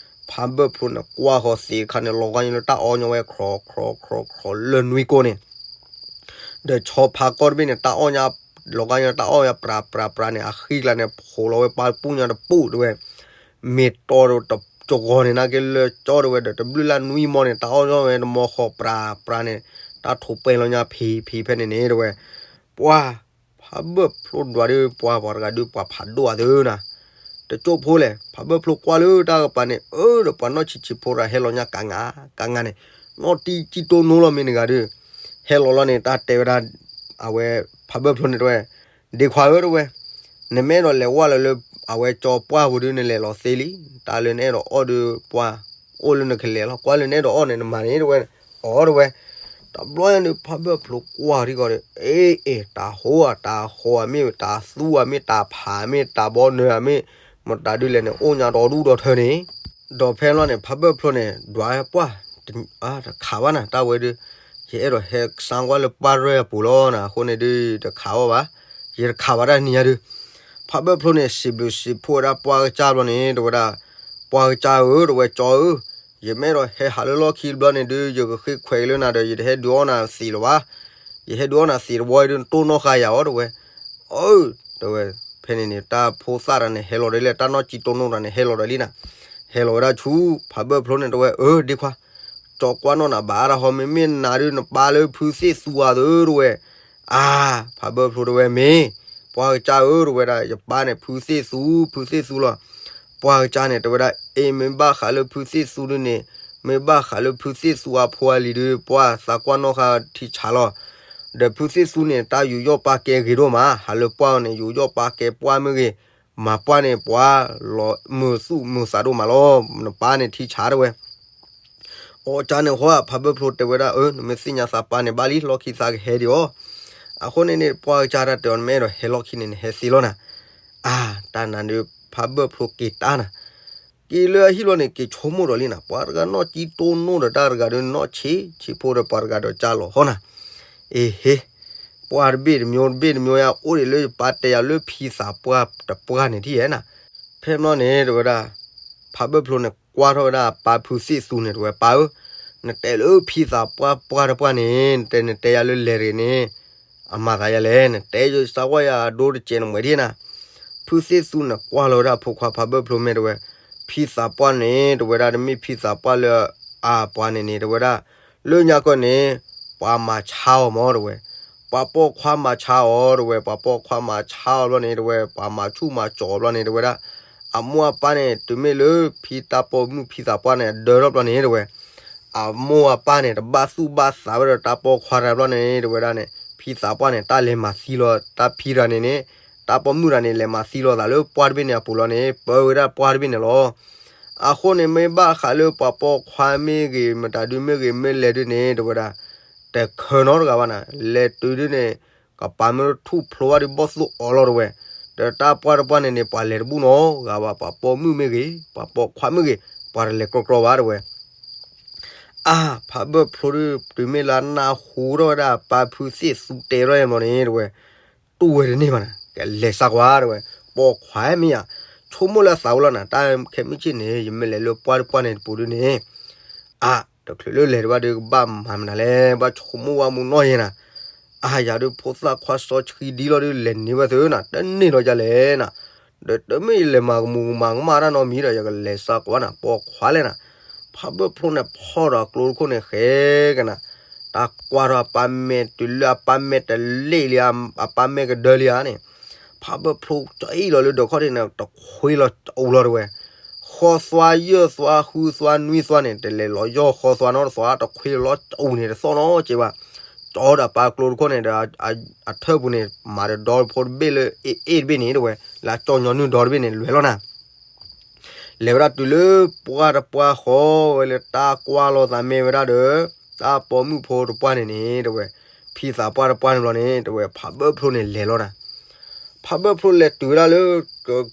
ဖးဘၢၣ်ဖျိန့ၣ်ကွၢ်ဃီၤသံးတခါန့ၣ် လီၤဂာ်ညါလၢတၢ်အီညီဝဲ ခြောက်ခြောက်ခြောက်ခြောက် လၢနွံကိန့ၣ် ဒီးဆီဖါကီၢ်တဘ့ၣ်န့ၣ် တၢ်အီၣ်ညါ, လီၤဂာ်ညါတၢ်အီၣ်ညါပြးပြးပြးန့ၣ် အဃံကျါန့ၣ် ဖှိးလီၤဝဲပှၢ်ပူၣ်ညါတပူၣ်တဲဝဲ, မ့ၢ်တီဒီးတကဂီၤန့ၣ် နာ်က့လၢကၠီတဲဝဲ ဒီးတဘျုးလၢနွံမီန့ၣ် တၢ်အီၣ်ညါဝဲတမီဃီပြးပြးန့ၣ် တၢ်ထိးပဲလီၤညါဖံးဖံးဖဲန့ၣ်န့ၣ်တဲဝဲ, ပှၢ် ဖးဘၢၣ်ဖျိဒွးဒုး ပှၢ်ပှၤတဂၤဒုး ပှၤဖးဒိၣ်အသးနၤ. တကၠိဖိလဲၣ် ဖးဘၢၣ်ဖျိကွၢ်လၢတၢ်ကပၤန့ၣ် အၢ ဒီးပှၤနီၢ်ဆံးဆံးဖိတဂၤဟဲလီၤညါကငါကငါန့ၣ် နီၢ်တံၢ်ကံတိၢ်နိလီၤမ့ၢ်နဂၤဒုး, ဟဲလီၤလီၤန့ၣ် တၢ်တဲဝဲဒၣ်, အဝဲ ဖးဘၢၣ်ဖျိန့ၣ်တဲဝဲ, ဒ့ခွါဧၢ တဲဝဲ, နမ့ၢ်အဲၣ်ဒိးလဲၤဝဲလၢလၢ အဝဲကၠီပှၢ်ပူၤဒုး နလဲၤလီၤသ့လံ, တၢ်လၢနအဲၣ်ဒိးအီၣ်ဒုး ပှၢ်အိၣ်လၢနကလဲၤလီၤ, ကွၢ်လၢနအဲၣ်ဒိးအီၣ်န့ၣ် နမၤန့ၣ်တဲဝဲ, အီတဲဝဲ. တဘျီညါဒုး ဖးဘၢၣ်ဖျိကွၢ်ထံကီၢ်ဒီး အ့ အ့ တၢ်ဟိဧါ တၢ်ဟိဧါမ့ၢ် တၢ်သူဧါမ့ၢ် တၢ်ဖးမ့ၢ် တၢ်ဘီနၢၤဧါမ့ၢ်, မတၤဒုးလဲၣ်န့ၣ် အိၣ်ညါဒီဒူၣ်ဒီထၢန့ၣ်, ဒီးဖဲလီၤန့ၣ် ဖးဘၢၣ်ဖျိန့ၣ် ဒွးပှၢ်, တခးဘၣ်နၤ တၢ်ဝဲဒုး, ယအဲၣ်ဒိးဟဲကစၢ်ကွၢ်လၢပှၢ်ရဲၣ်အပူၤလီၤနၤ, အဃိန့ၣ်ဒုး တခးအီၣ်ဘၣ်, ယတခးဘၣ်တၢ်နံၤညါဒုး, ဖးဘၢၣ်ဖျိန့ၣ် စံးဘျုးစံးဖှိၣ်ဝဲဒၣ်ပှၢ်ကစၢ်ဘျီန့ၣ် တဲဝဲဒၣ်, ပှၢ်ကစၢ်ဧၢ တဲဝဲ ကၠီဧၢ, ယမ့ၢ်အဲၣ်ဒိးဟဲဟးလၢလီၢ်ခံတဘျီန့ၣ်ဒုး ယကဃ့ခွဲးက့ၤလၢနၤဒီး ယတဟဲဒုးအီၣ်နၤသံးလၢၤဘၣ်, ယဟဲဒုးအီၣ်နၤသံးတဝီဒုး နတိၢ်နီၣ်ဃာ်ယၤအီၤ တဲဝဲ, အၢ တဲဝဲ, ဖဲန့ၣ်န့ၣ် တၢ်ဖိသၣ်တဂၤန့ၣ် ဟဲလီၤဒီးလံ တၢ်နီၢ်ကံတိၢ်နိတဂၤန့ၣ် ဟဲလီၤဒီးလံနၤ, ဟဲလီၤဝဲဒၣ်ဆူ ဖးဘၢၣ်ဖျိန့ၣ် တဲဝဲ, အၢ ဒ့ခွါ, ကၠီကွၢ်နီၣ်နၤဘၣ်အါတၢ်ဟီ မ့မ့ၢ်နၤဒုး နပၢ်လၢဖုသ့ၣ်သူဧါသၢ တဲဝဲ, အါ, ဖးဘၢၣ်ဖျိတဲဝဲ မ့ၢ်, ပှၢ်ကစၢ်ဧၢ တဲဝဲဒၣ် ယပၢ်န့ၣ် ဖုသ့ၣ်သူ, ဖုသ့ၣ်သူလီၤ, ပှၢ်ကစၢ်န့ၣ် တဲဝဲဒၣ် အ့ မ့ၢ်ဘၣ်ဃးလၢဖုသ့ၣ်သူဒုးန့ၣ်, မ့ၢ်ဘၣ်ဃးလၢဖုသ့ၣ်သူအဖိအလံၤဒုး ပှၢ်သးကွၢ်နီၣ်ဃာ်ထံဆးလီၤ, ဒီးဖုသ့ၣ်သူန့ၣ် တၢ်ယူးယီၣ်ပာ်ကဲဂ့ၤဒိၣ်မး ဟးလၢပှၢ်န့ၣ် ယူးယီၣ်ပာ်ကဲပှၢ်မ့ၢ်ဂ့ၤ, မၤပှၢ်န့ၣ် ပှၤလီၤမုာ်သူၣ်မုာ်သးဒိၣ်မးလီၤ, နပၢ်န့ၣ်ထံဆးတဲဝဲ အကစၢ်န့ၣ်ဃီ ဖးဘၢၣ်ဖျိတဲဝဲဒၣ် အၢ နမ့ၢ်သ့ၣ်ညါသးပၢ်န့ၣ်ဘၣ်လံ လီၢ်ခံသးကဟဲဒံးအီၤ, အဃိန့ၣ်န့ၣ် ပှၢ်ကစၢ်တၢ်တဲအီၤ နမ့ၢ်အဲၣ်ဒိးဟဲလီၢ်ခံန့ၣ် နဟဲသ့လီၤနၤ, အါ, တၢ်နၤဒုး ဖးဘၢၣ်ဖျိက့ၤတၢ်နၤ, က့ၤလၢအဟံၣ်လီၤန့ၣ် က့ၤဆိကမိၣ်ဒီးလံနၤ, ပှၤတဂၤနီၢ်ကံတိၢ်နိဒီးတၢ်တဂၤဒီးနီၢ်ဆံးဆံးဖိဒီးပှၤတဂၤဒီးကၢ်လီၤဟီနၤ, အ့ဟ့, ပှၢ်တဘ့ၣ်တမျိုးတဘ့ၣ်တမျိုးယါ အိၣ်ဒံးလၢယပၢ်တဲယၤလၢဖံသးပှၢ်တပှၢ်န့ၣ်ထံၣ်ဧါနၤ, ဖဲမနီၤန့ၣ် တဲဝဲဒၣ်, ဖးဘၢၣ်ဖျိန့ၣ် ကွၢ်ထီၣ်ဝဲဒၣ်ပၢ်ဖုသ့ၣ်သူန့ၣ် တဲဝဲ ပၢ်ဧၢ, နတဲလၢဖံသးပှၢ်ပှၢ်တပှၢ်န့ၣ် နတဲနတဲယၤလၢလဲၤတဂ့ၤန့ၣ်, အမၤသးယၤလဲၣ်, နတဲယစးကွၢ်ယၤအဒိတကဲးနမှဲးဒံးနၤ, ဖုသ့ၣ်သူန့ၣ် ကွၢ်လီၤဝဲဒၣ်ဖိခွါဖးဘၢၣ်ဖျိမ့ၢ်တဲဝဲ, ဖံသးပှၢ်န့ၣ် တဲဝဲဒၣ် တမ့ၢ်ဖံသးပှၢ်လၢအပှၤန့ၣ်န့ၣ် တဲဝဲဒၣ်, လၢညါကီၢ်န့ၣ် ပှၤမၤဆါအီၤမး တဲဝဲ, ပှၤပိာ်ခွါမၤဆါအီၤ တဲဝဲ, ပှၤပိာ်ခွါမၤဆါအီၤဘျီန့ၣ် တဲဝဲ ပှၤမၤဆူၣ်မၤစီၤအီၤဘျီန့ၣ် တဲဝဲဒၣ်, အမိၢ်အပၢ်န့ၣ် တုၤမ့ၢ်လၢဖံတၢ်ပိာ်မုၣ်ဖံသးပှၢ်န့ၣ် အဒၢထီၣ်ဘျီန့ၣ် တဲဝဲ အမိၢ်အပၢ်န့ၣ် တဘၣ်သူၣ်ဘၣ်သးဝဲဒီးတၢ်ပိာ်ခွါတဂၤဘျီန့ၣ် တဲဝဲဒၣ်န့ၣ် ဖံသးပှၢ်န့ၣ် တၢ်လဲၤမၤသံလီၤ တၢ်ဖံတဂၤန့ၣ်န့ၣ်, တၢ်ပိာ်မုၣ်တဂၤန့ၣ် လဲၤမၤသံလီၤသးလၢပှၢ်တဘ့ၣ်န့ၣ်အပူၤလီၤန့ၣ် ပၢဝဲဒၣ်ပှၢ်တဘ့ၣ်န့ၣ်လီၤ. အဃိန့ၣ် မ့ၢ်ဘၣ်ဃးလၢပှၤပိာ်ခွါမ့ၢ်ဂ့ၤ မတၤဒုမ့ၢ်ဂ့ၤ မ့ၢ်လဲၤဒုန့ၣ် တဲဝဲဒၣ်, တခၢနီတဂၤဘၣ်နၤ, လဲၤတုၤဒုန့ၣ် ကပာ်မ့ၢ်ထူၣ်ဖျိဘၣ်ဒုဘီၣ်သိၣ်အီၤလီၤ တဲဝဲ, ဒီးတၢ်ပှၢ်တပှၢ်န့ၣ်န့ၣ် ပှၤလဲၤတဘူၣ်နီတဂၤဘၣ် ပှၤပိာ်မုၣ်မ့ၢ်ဂ့ၤ ပှၤပိာ်ခွါမ့ၢ်ဂ့ၤ ပှၤတလဲၤကြီကြီဘၣ် တဲဝဲ အါ, ဖးဘၢၣ်ဖျိဒု တုၤမ့ၢ်လၢနၢ်ဟူထီၣ်ဝဲဒၣ်ပၢ်ဖုသ့ၣ်သူတဲထီၣ်အံၤမးန့ၣ် တဲဝဲ, တူၢ်ဝဲတန့ၢ်ဘၣ်နၤ, ကလဲၤစးကွၢ် တဲဝဲ, ပိာ်ခွါမ့ၢ်ယါ, ဆိကမိၣ်လၢအသးဝဲလီၤနၤ, တၢ်ခဲမုၢ်ဆ့ၣ်န့ၣ် ယမ့ၢ်လဲၤလၢပှၢ်တပှၢ်န့ၣ်တပူၤဒုန့ၣ်, အါ, တချုးလၢလဲၤတဘၣ်ဒု ကဘၣ်မၤမနုၤလဲၣ်, ဘၣ်ဆိကမိၣ်ဝဲမူနီၢ်ယဲနၤ, အါ, ယၤဒု ဖိသၣ်ခွါစီဆှံဒ်လီၤဒု လဲၤန့ၢ်ဝဲသုနၤ, တန့ၢ်လီၤယလဲၣ်နၤ, ဒီးတမ့ၢ်ယလဲၤမၤကမူၤကမၤကမၣ်တၢ်နီတမံၤဒီး ယကလဲၤစးကွၢ်နၤ ပိာ်ခွါလဲၣ်နၤ, ဖးဘၢၣ်ဖျိန့ၣ် ဖီၣ်ဒီးကျိတခိၣ်န့ၣ်ဃဲကနၤ, တၢ်ကွၢ်ထီၣ်အပၢ်မဲာ်တုၤလၢအပၢ်မဲာ်တလ့ၣ်လံ, အပၢ်မဲာ်ကဒၢလံဧါန့ၣ်, ဖးဘၢၣ်ဖျိကအံၣ်လီၤလၢဒၢးခီၣ်ထံးန့ၣ် တခွ့လီၤအူလီၤ တဲဝဲ, ဃီသွါယဲၢ်သွါဃုသွါနွံသွါန့ၣ် တလဲၤလီၤယီၢ်ဃီသွါနီတသွါ တခွ့လီၤအူန့ၣ်တသီၣ်နီကဲးဘၣ်, ကၠီဒီးပၢ်ကျိတခိၣ်န့ၣ်ဒီး အထၢၣ်ပူၤန့ၣ် မၤတဒီဖိတဘ့ၣ်လၢအ့ၣ်အ့ၣ်တဘ့ၣ်န့ၣ် တဲဝဲ, လၢကၠီညီနုၢ်ဒီတဘ့ၣ်န့ၣ် လဲၤလီၤနၤ လဲၤဝဲဒၣ်တုၤလၢပှၢ်တပှၢ်ဃီဝဲလၢတၢ်ကွၢ်လိာ်သးမ့ၢ်ဝဲဒၣ်ဒီး တၢ်ပိာ်မုၣ်ဖိတပှၢ်န့ၣ်န့ၣ် တဲဝဲ, ဖံသးပှၢ်တပှၢ်န့ၣ်ဘျီန့ၣ် တဲဝဲ ဖးဘၢၣ်ဖျိန့ၣ်လဲၤလီၤနၤ, ဖးဘၢၣ်ဖျိလဲၤတုၤဝဲဒၣ်လၢ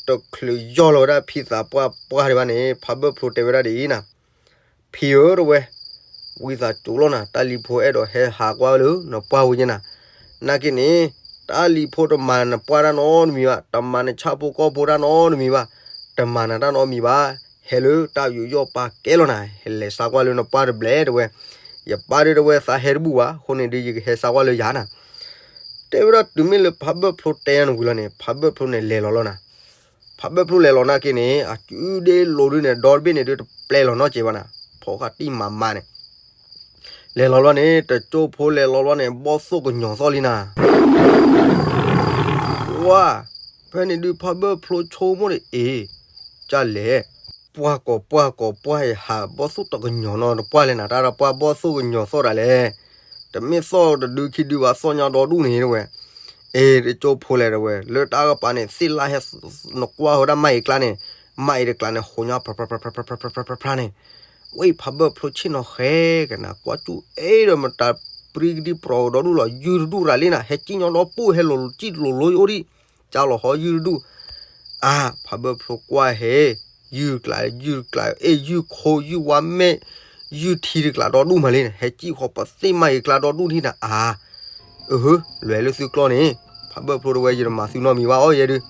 တချုးယီၢ်လီၤဝဲဒၣ်ဖံသးပှၢ်ပှၢ်ဒံးဘၣ်န့ၣ် ဖးဘၢၣ်ဖျိတဲဝဲဒၣ်ဒ်အံၤနၤ, ဖံဧၢတဝဲ, ဝံသးစူၤလီၤနၤ, တၢ်လံၤဖိအဲၣ်ဒိးဟဲဟးကွၢ်လၢနပှၢ်ဝဲက့နၤ, နာ်က့န့ၣ် တၢ်လံၤဖိတမၤနပှၢ်တၢ်နီတမံၤဘၣ်, တမၤနဆၣ်ဖိကီၢ်ဖိတၢ်နီတမံၤဘၣ်, တမၤနတၢ်နီတမံၤဘၣ်, ဟဲလၢတၢ်ယူးယီၣ်ပာ်ကဲလီၤနၤ, ဟဲလဲၤစါကွၢ်လၢနပှၢ်တဘျဲၣ်တဝဲ, ယပၢ်ဒုတဝဲသးဟဲတဘူၣ်ဘၣ်, အဃိန့ၣ်ဒုးယကဟဲစါကွၢ်လၢယၤနၤ တဲဝဲဒၣ်တုၤမ့ၢ်လၢဖးဘၢၣ်ဖျိတဲညါနဝံၤလီၤန့ၣ် ဖးဘၢၣ်ဖျိန့ၣ်လဲၤလီၤလီၤနၤ, ဖးဘၢၣ်ဖျိလဲၤလီၤနာ်က့န့ၣ် အစုဒ့လိၤဒုန့ၣ် ဒီတဘ့ၣ်န့ၣ်ဒုးတပျဲလီၤနီတစဲးဘၣ်နၤ, ဖီၣ်ဃာ်တံၢ်မးမးန့ၣ် လဲၤလီၤလီၤန့ၣ် တကၠိဖိလဲၤလီၤလီၤန့ၣ် ဘီၣ်သိၣ်ကညီၤသီၣ်လံနၤ ဝါ, ဖဲန့ၣ်ဒုးဖးဘၢၣ်ဖျိဆိကမိၣ်န့ၣ် အ့ၣ်, ကၢ်လဲၣ်, ပှၢ်ကိးပှၢ်ကိးပှၢ်အံၤ ဟးဘီၣ်သိၣ်တကညီၤနီတပှၢ်လဲၣ်နၤ, တၢ်တပှၢ်ဘီၣ်သိၣ်ကညီၤသီၣ်ဒၣ်လဲၣ်, တမ့ၢ်သီၣ်တဒုခံဒုဘၣ် သီၣ်ညါဒီဒူၣ်န့ၣ်တဝဲ, အ့ၣ် တကၠိဖိလဲၤတဝဲ လၢတၢ်ကပၤန့ၣ် သ့ၣ်လါဟဲ နကွၢ်ဝဲဒၣ်မၤအံၤကျါန့ၣ်, မၤအံၤတကျါန့ၣ် ဟိးညါ ဖြါဖြါဖြါဖြါဖြါန့ၣ်, ဝဲဖးဘၢၣ်ဖျိဆ့ၣ်နီၤဃဲကနၤ ကွၢ်ကၠူၣ်အ့ၣ်ဒီးမတၤပြံကဒံပြီၤဒီဒူၣ်လီၤ ယုၢ်တဒူၣ်ရၤလံနၤ, ဟဲစံၣ်ညီဒီပူၣ် ဟဲလိာ်စံၣ်လိာ်လိအိၣ်ဒံး, ကၢ်လီၤဟီယုၢ်တဒူၣ်, အါ ဖးဘၢၣ်ဖျိကွၢ်ဟဲ, ယုၢ်ကျး ယုၢ်ကျး အ့ၣ် ယုၢ်ခိ ယုၢ်ဝါမဲာ်, ယုၢ်ထံတကျးဒီဒူၣ်မးလံန့ၣ် ဟဲစံၣ်ဃီပသ့ၣ်မၤအံၤကျါဒီဒူၣ်ဒံးနၤ အါ အဟၢ လွဲၤလၢသုကျီၢ်န့ၣ်, ဖးဘၢၣ်ဖျိတဝဲ ယတမၤသုနီတမံၤဘၣ်အီၤယဲဒုး,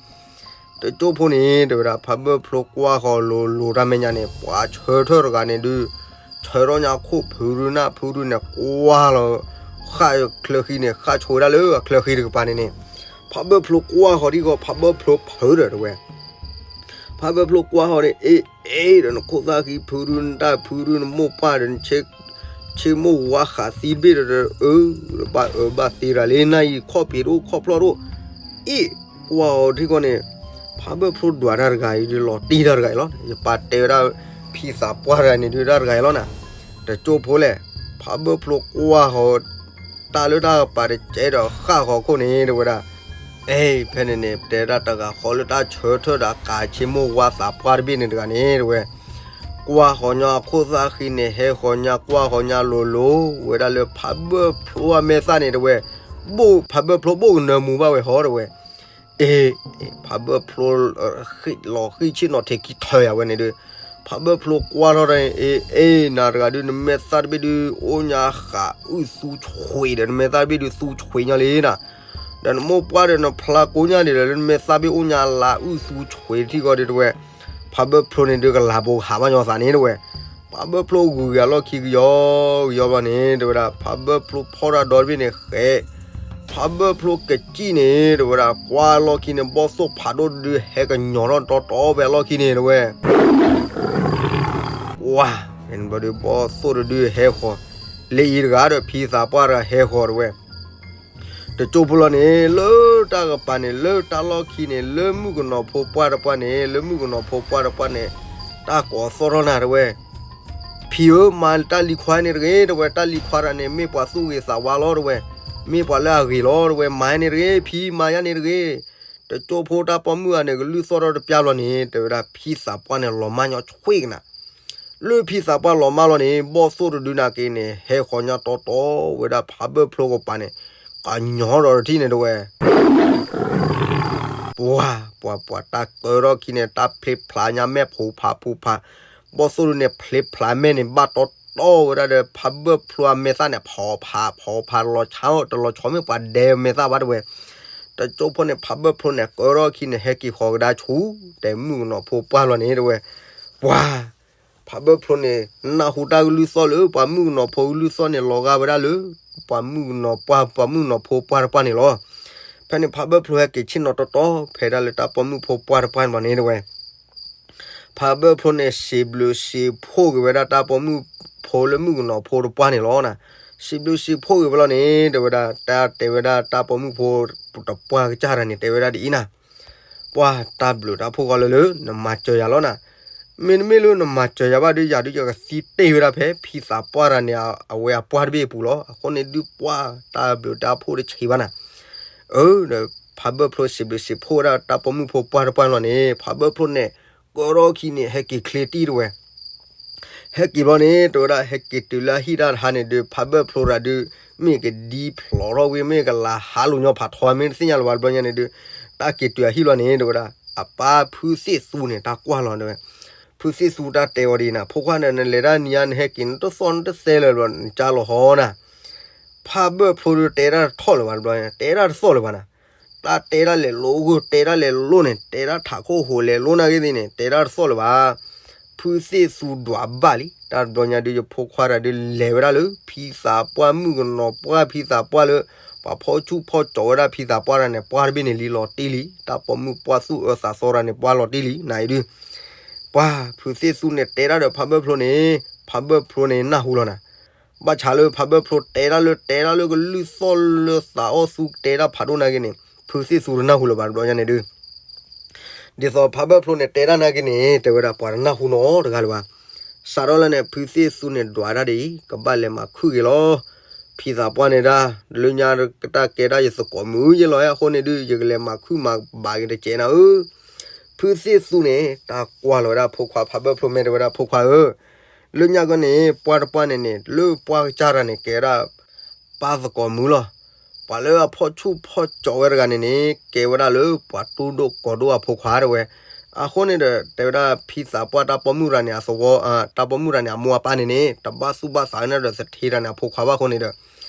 တကၠိဖိန့ၣ် တဲဝဲဒၣ် ဖးဘၢၣ်ဖျိကွၢ်ဃီၤလိၤလိၤတၢ်မဲာ်ညါန့ၣ် ပှၤဆၢထၢၣ်တဂၤန့ၣ်ဒုး, ဆၢထီၣ်ညါခိၣ်ဖုးဒုးနၢ်ဖုးဒုးန့ၣ် ကွၢ်လီၤ, ဃၣ်ချၢဃံန့ၣ် ဃၣ်ဆိဝဲဒၣ်လၢအချၢဃံတကပၤန့ၣ်န့ၣ်, ဖးဘၢၣ်ဖျိကွၢ်ဃီၤဒံးဃီ ဖးဘၢၣ်ဖျိဖုးဒီးတဝဲ ဖးဘၢၣ်ဖျိကွၢ်ဃီၤန့ၣ် အ့ၣ် အ့ၣ်ဒီးနခိၣ်သၣ်ဃံဖုးဒုး နတၢ်ဖုးဒုး နမိၢ်ပှၢ်ဒီး ဆ့မိၢ်ဝါဃးသံတဘ့ၣ်ဒီး အၢ ဘၣ်အၢဘၣ်သီရၤလံ နၢ်အံၤခီၣ်ဖံးတအိၣ်ခီၣ်ဖျီၣ်တအိၣ်, အ့ၣ် ကွၢ်ဃီၤထံဃီၤန့ၣ်, ဖးဘၢၣ်ဖျိဒွးတၢ်တဂၤအံၤဒုး လီၤတံၢ်တၢ်တဂၤအံၤလီၤ, ယပာ်တဲဝဲဒၣ် ဖံသးပှၢ်တဂၤန့ၣ်ဒုး တၢ်တဂၤအံၤလီၤနၤ, တကၠိဖိလဲၣ်, ဖးဘၢၣ်ဖျိကွၢ်ဃီၤ တၢ်လၢတၢ်ကပၤတကဲဒီးဃၣ်ဃီၤခိၣ်န့ၣ် တဲဝဲဒၣ် အဲ ဖဲန့ၣ်န့ၣ် တဲဒၣ်တဂၤဃီလၢတၢ်ဆၢထၢၣ်ဒီးကးဆ့မိၢ်ဝါသးပှၢ်တဘ့ၣ်န့ၣ်တဂၤန့ၣ် တဲဝဲ, ကွၢ်ဃီၤညါအခိၣ်သၣ်ဃံန့ၣ် ဟဲဃီၤညါကွၢ်ဃီၤညါလိၤလိၤ ဝဲဒၣ်လၢဖးဘၢၣ်ဖျိအမဲာ်သၣ်န့ၣ် တဲဝဲ, ဘိၣ်ဖးဘၢၣ်ဖျိဘိၣ်ကနၢမူဘၣ်ဝဲဟီ တဲဝဲ, အ့ ဖးဘၢၣ်ဖျိ လီၤဃံၣ်ဆ့ၣ်နီၤထံးခံထၢယၤဝဲန့ၣ်ဒုး, ဖးဘၢၣ်ဖျိကွၢ်ထီၣ်ဒီး အ့ အ့ နၤတဂၤဒုး နမဲာ်သၣ်တဘ့ၣ်ဒုး အိၣ်ညါဃးအုၣ်သူဆွံးဒီး နမဲာ်သၣ်တဘ့ၣ်ဒုးသူဆွံးညါလံနၤ, ဒီးနမိၢ်ပှၢ်ဒီးနဖျါကိညါန့ၣ်ဒီး လၢနမဲာ်သၣ်ဘ့ၣ်အိၣ်ညါလါအုၣ်သူဆွံးထံဃီဒီး တဲဝဲ, ဖးဘၢၣ်ဖျိန့ၣ်ဒုး ကလၤဘိကဟးဘၣ်ညီသးန့ၣ် တဲဝဲ, ဖးဘၢၣ်ဖျိဂုၤက့ၤအလီၢ်ခံကယီကယီဘျီန့ၣ် တဲဝဲဒၣ် ဖးဘၢၣ်ဖျိဖီၣ်တၢ်ဒီတဘ့ၣ်န့ၣ်ဃဲ ဖးဘၢၣ်ဖျိကစံၣ်န့ၣ် တဲဝဲဒၣ် ကွၢ်လီၢ်ခံန့ၣ် ဘီၣ်သိၣ်ဖးဒိၣ်တဒုဟဲကညီၤထီၣ်တီတီဖဲအလီၢ်ခံန့ၣ် တဲဝဲ, ဝါ, ဘျီဒုး ဘီၣ်သိၣ်တဒုဟဲဃီၤ လၢအံၤတဂၤဒီး ဖံသးပှၢ်တဂၤဟဲဃီၤ တဲဝဲ, တကၠိဖိလီၤန့ၣ် လၢတၢ်ကပၤန့ၣ် လၢတၢ်လီၢ်ခံန့ၣ် လၢမုၣ်ကနီၤဖိပှၢ်တပှၢ်န့ၣ် လၢမုၣ်ကနီၤဖိပှၢ်တပှၢ်န့ၣ် တၢ်ကိးသီၣ်ထီၣ်နၤ တဲဝဲ ဖံဧၢ မၤတၢ်လံၤခွါန့ၣ်တဂ့ၤ တဲဝဲ, တၢ်လံၤခွါတဂၤန့ၣ် မ့ၢ်ပှၤသူၣ်ဂ့ၤသးဝါလီၤ တဲဝဲ, မ့ၢ်ပှၤလၢအဂ့ၤလီၤ တဲဝဲ, မၤန့ၣ်တဂ့ၤ ဖံ မၤယါန့ၣ်တဂ့ၤ, တကၠိဖိတၢ်ပိာ်မုၣ်ဂၤန့ၣ် ကလုၢ်သီၣ်ထီၣ်တပျၢ်လီၤန့ၣ် တဲဝဲဒၣ် ဖံသးပှၢ်န့ၣ် လီၤမၢ်ညီဆွံကနၤ လၢဖံသးပှၢ်လီၤမၢ်လီၤန့ၣ် ဘီၣ်သိၣ်တဒုနာ်က့န့ၣ် ဟဲဃီၤညါတီတီဝဲဒၣ်ဖးဘၢၣ်ဖျိကပၤန့ၣ် ကညီၤဒီးတထံၣ်န့ၣ် တဲဝဲ ပှၤ ပှၤ ပှၤ တၢ်ကၢထီၣ်ခံန့ၣ် တၢ်ဖျ့ဖျါညါမဲာ်ဖူးဖးဖူးဖး, ဘီၣ်သိၣ်ဒုန့ၣ် ဖျ့ဖျါမဲာ်န့ၣ် ဘၣ်တီတီဝဲဒၣ်ဒီး ဖးဘၢၣ်ဖျိအမဲာ်သၣ်န့ၣ် ဖီဖး ဖီဖး တလီၤဆီ တလီၤဆီမ့ၢ်ပှၤဒဲမဲာ်သၣ်ဘၣ်တဲဝဲ, တကၠိဖိန့ၣ် ဖးဘၢၣ်ဖျိန့ၣ် ကၢထီၣ်ခံန့ၣ် ဟဲက့ၤဃီၤကဒါဆူ တဲမုၣ်ကနီၤဖိပှၢ်လီၤန့ၣ်တဲဝဲ, ပှၤ ဖးဘၢၣ်ဖျိန့ၣ် နၢ်ဟူတၢ်ကလုၢ်သီၣ်လၢ ပှၤမုၣ်ကနီၤဖိကလုၢ်သီၣ်န့ၣ် လီၤဂာ်ဝဲဒၣ်လၢ ပှၤမုၣ်ကနီၤပှၢ် ပှၤမုၣ်ကနီၤဖိပှၢ်တပှၢ်န့ၣ်လီၤ. ဖဲန့ၣ် ဖးဘၢၣ်ဖျိဟဲက့ၤဆ့ၣ်နီၤတီတီ ဖဲဒၣ်လၢတၢ်ပိာ်မုၣ်ဖိပှၢ်တပှၢ်န့ၣ်ဘၣ်န့ၣ်တဲဝဲ, ဖးဘၢၣ်ဖျိန့ၣ် စံးဘျုးစံးဖှိၣ်က့ၤဝဲဒၣ်တၢ်ပိာ်မုၣ်ဖိလၢမုၣ်ကနီၤဖိတပှၢ်န့ၣ်လီၤနၤ. စံးဘျုးစံးဖှိၣ်က့ၤဝဲလီၤန့ၣ် တဲဝဲဒၣ် တၢ်တဲဝဲဒၣ်တၢ်ပိာ်မုၣ်ဖိတပှၢ်ကစၢ်တဂၤန့ၣ် တဲဝဲဒၣ်ဒ်အံၤနၤ, ပှၤတၢ်ဘျုးတၢ်ဖှိၣ်ဃီလၢလၢ နမၤစၢၤယၤလီၤနၤ. မ့တမ့ၢ်လၢနမၤစၢၤယၤဘၣ်ဒီး ယၤဒုးယကသံတ့ၢ်ဝဲဒၣ်ဖဲ ဖံသးပှၢ်တဂၤန့ၣ် အဝဲအပှၢ်တဘ့ၣ်အပူၤလီၤ. အဃိန့ၣ်ဒုးပှၤတၢ်ဘျုးတၢ်ဖှိၣ်တဆံးဘၣ်နၤ. အၢ ဒီးဖးဘၢၣ်ဖျိစံးဘျုးစံးဖှိၣ်ဝဲဒၣ်တၢ်ပိာ်မုၣ်ဖိပှၢ်တပှၢ်န့ၣ်လီၤန့ၣ် ဖးဘၢၣ်ဖျိန့ၣ် ကၢထီၣ်ခံန့ၣ် ဟဲက့ၤချ့တံၢ်တဲဝဲ ဟဲက့ၤဘျီန့ၣ် တဲဝဲဒၣ် ဟဲက့ၤတုၤလၢအဟံၣ်တၢ်တဟါန့ၣ်ဒုး ဖးဘၢၣ်ဖျိတဂၤဒုး မ့ၢ်ကဒံဖျိးထီၣ်ဝံၤ မ့ၢ်ကလၤဟးလိာ်ညီဖးထီ မ့ၢ်တသ့ၣ်ညါလၢၤဘၣ်တဘျီညါန့ၣ်ဒုး တၢ်က့ၤတုၤအဟံၣ်လီၤန့ၣ် တဲဝဲဒၣ်, အပၢ်ဖုသ့ၣ်သူန့ၣ် တၢ်ကွၢ်လီၤတဲဝဲ, ဖုသ့ၣ်သူတၢ်တဲအီၤဒ်အံၤနၤ, ဖိခွါဒီး နလဲၤတၢ်နံၤညါ နဟဲက့ၤ နတသီၣ်နတသဲလၢၤဘျီ နကၢ်လီၤဟီနၤ. ဖးဘၢၣ်ဖျိဒီး တဲတၢ်တထီၣ်လၢၤဘၣ်တဘျီ, တဲတၢ်တသီၣ်လၢၤဘၣ်နၤ. တၢ်တဲတၢ်လဲၤလိဂိၢ် တဲတၢ်လဲၤလိန့ၣ် တဲတၢ်ထးခိၣ်ဟိးလဲၤလိနာ်က့သ့ၣ်န့ၣ် တဲတၢ်တသီၣ်လၢၤဘၣ်. ဖုသ့ၣ်သူဒွးဘၣ်လံ. တၢ်တဘျီညါဒုး ယဖိခွါတဂၤဒုး လဲၤဝဲဒၣ်လၢ ဖံသးပှၢ်မုၣ်ကနီၤပှၢ် ဖံသးပှၢ်လၢ ပှၤဖီၣ်ဆူၣ်ဖီၣ်ကၠီၤဝဲဒၣ်ဖံသးပှၢ်တဂၤန့ၣ် ပှၢ်တဘ့ၣ်န့ၣ်လံလီၤတံၢ်လံ. တၢ်ပိာ်မုၣ်ပှၢ်သူၣ်အၢသးသီတဂၤန့ၣ် ပှၢ်လီၤတံၢ်လံ နၤအံၤဒုး. ပှၢ်ဖုသ့ၣ်သူန့ၣ် တဲတၢ်ဒီးဖးဘၢၣ်ဖျိန့ၣ် ဖးဘၢၣ်ဖျိန့ၣ်နၢ်ဟူလီၤနၤ. ဘၣ်ဆၣ်လၢဖးဘၢၣ်ဖျိတဲတၢ်လၢ တဲတၢ်လၢကလုၢ်သီၣ်လၢသးအီၣ်သူ တဲတၢ်ဖးဒိၣ်နာ်က့န့ၣ် ဖုသ့ၣ်သူတနၢ်ဟူလၢၤဘၣ်တဘျီညါန့ၣ်ဒုး. ဒ်သိးဖးဘၢၣ်ဖျိန့ၣ် တဲတၢ်နာ်က့န့ၣ် တဲဝဲဒၣ် ပှၤတနၢ်ဟူနီတဂၤလၢၤဘၣ်. စးထီၣ်လၢန့ၣ် ဖုသ့ၣ်သူန့ၣ်ဒွးတၢ်ဒ်အံၤ ကဘၣ်လဲၤမၤခုၣ်က့ၤလီၤ. ဖံသးပှၢ်န့ၣ်ဒၣ် လၢညါကတၢၢ်ကဲဒၣ်ယသကိးမုၣ်ယဲလီၤ. အဃိန့ၣ်ဒုး ယကလဲၤမၤခုၣ်မၤဘၣ်က့ၤတစဲးနၤဧၢ. ဖုသ့ၣ်သူန့ၣ် တၢ်ကွၢ်လီၤဝဲဒၣ်ဖိခွါဖးဘၢၣ်ဖျိ မ့ၢ်တဲဝဲဒၣ် ဖိခွါဧၢ, လၢညါကီန့ၣ် ပှၢ်တပှၢ်န့ၣ်န့ၣ် လၢပှၢ်ကစၢ်တဂၤန့ၣ် ကဲဝဲဒၣ် ပၢ်သကိးမုၣ်လီၤ. ပှၤလၢအဖီၣ်ဆူၣ်ဖီၣ်ကၠီၤဝဲတဂၤန့ၣ်န့ၣ် ကဲဝဲဒၣ်လၢပှၤတူၢ်ဒိၣ်ကီၤဒိၣ်အဖိခွါတဲဝဲ. အဃိန့ၣ်ဒီး တဲဝဲဒၣ်ဖံသးပှၢ်တၢ်ပိာ်မုၣ်တဂၤန့ၣ် အသဝီ တၢ်ပိာ်မုၣ်တဂၤန့ၣ် အမိၢ်အပၢ်န့ၣ်န့ၣ် တဘၣ်သူၣ်ဘၣ်သးန့ၣ်ဒီးသထ့တဂၤန့ၣ်အဖိခွါဘၣ်အဃိန့ၣ်ဒီး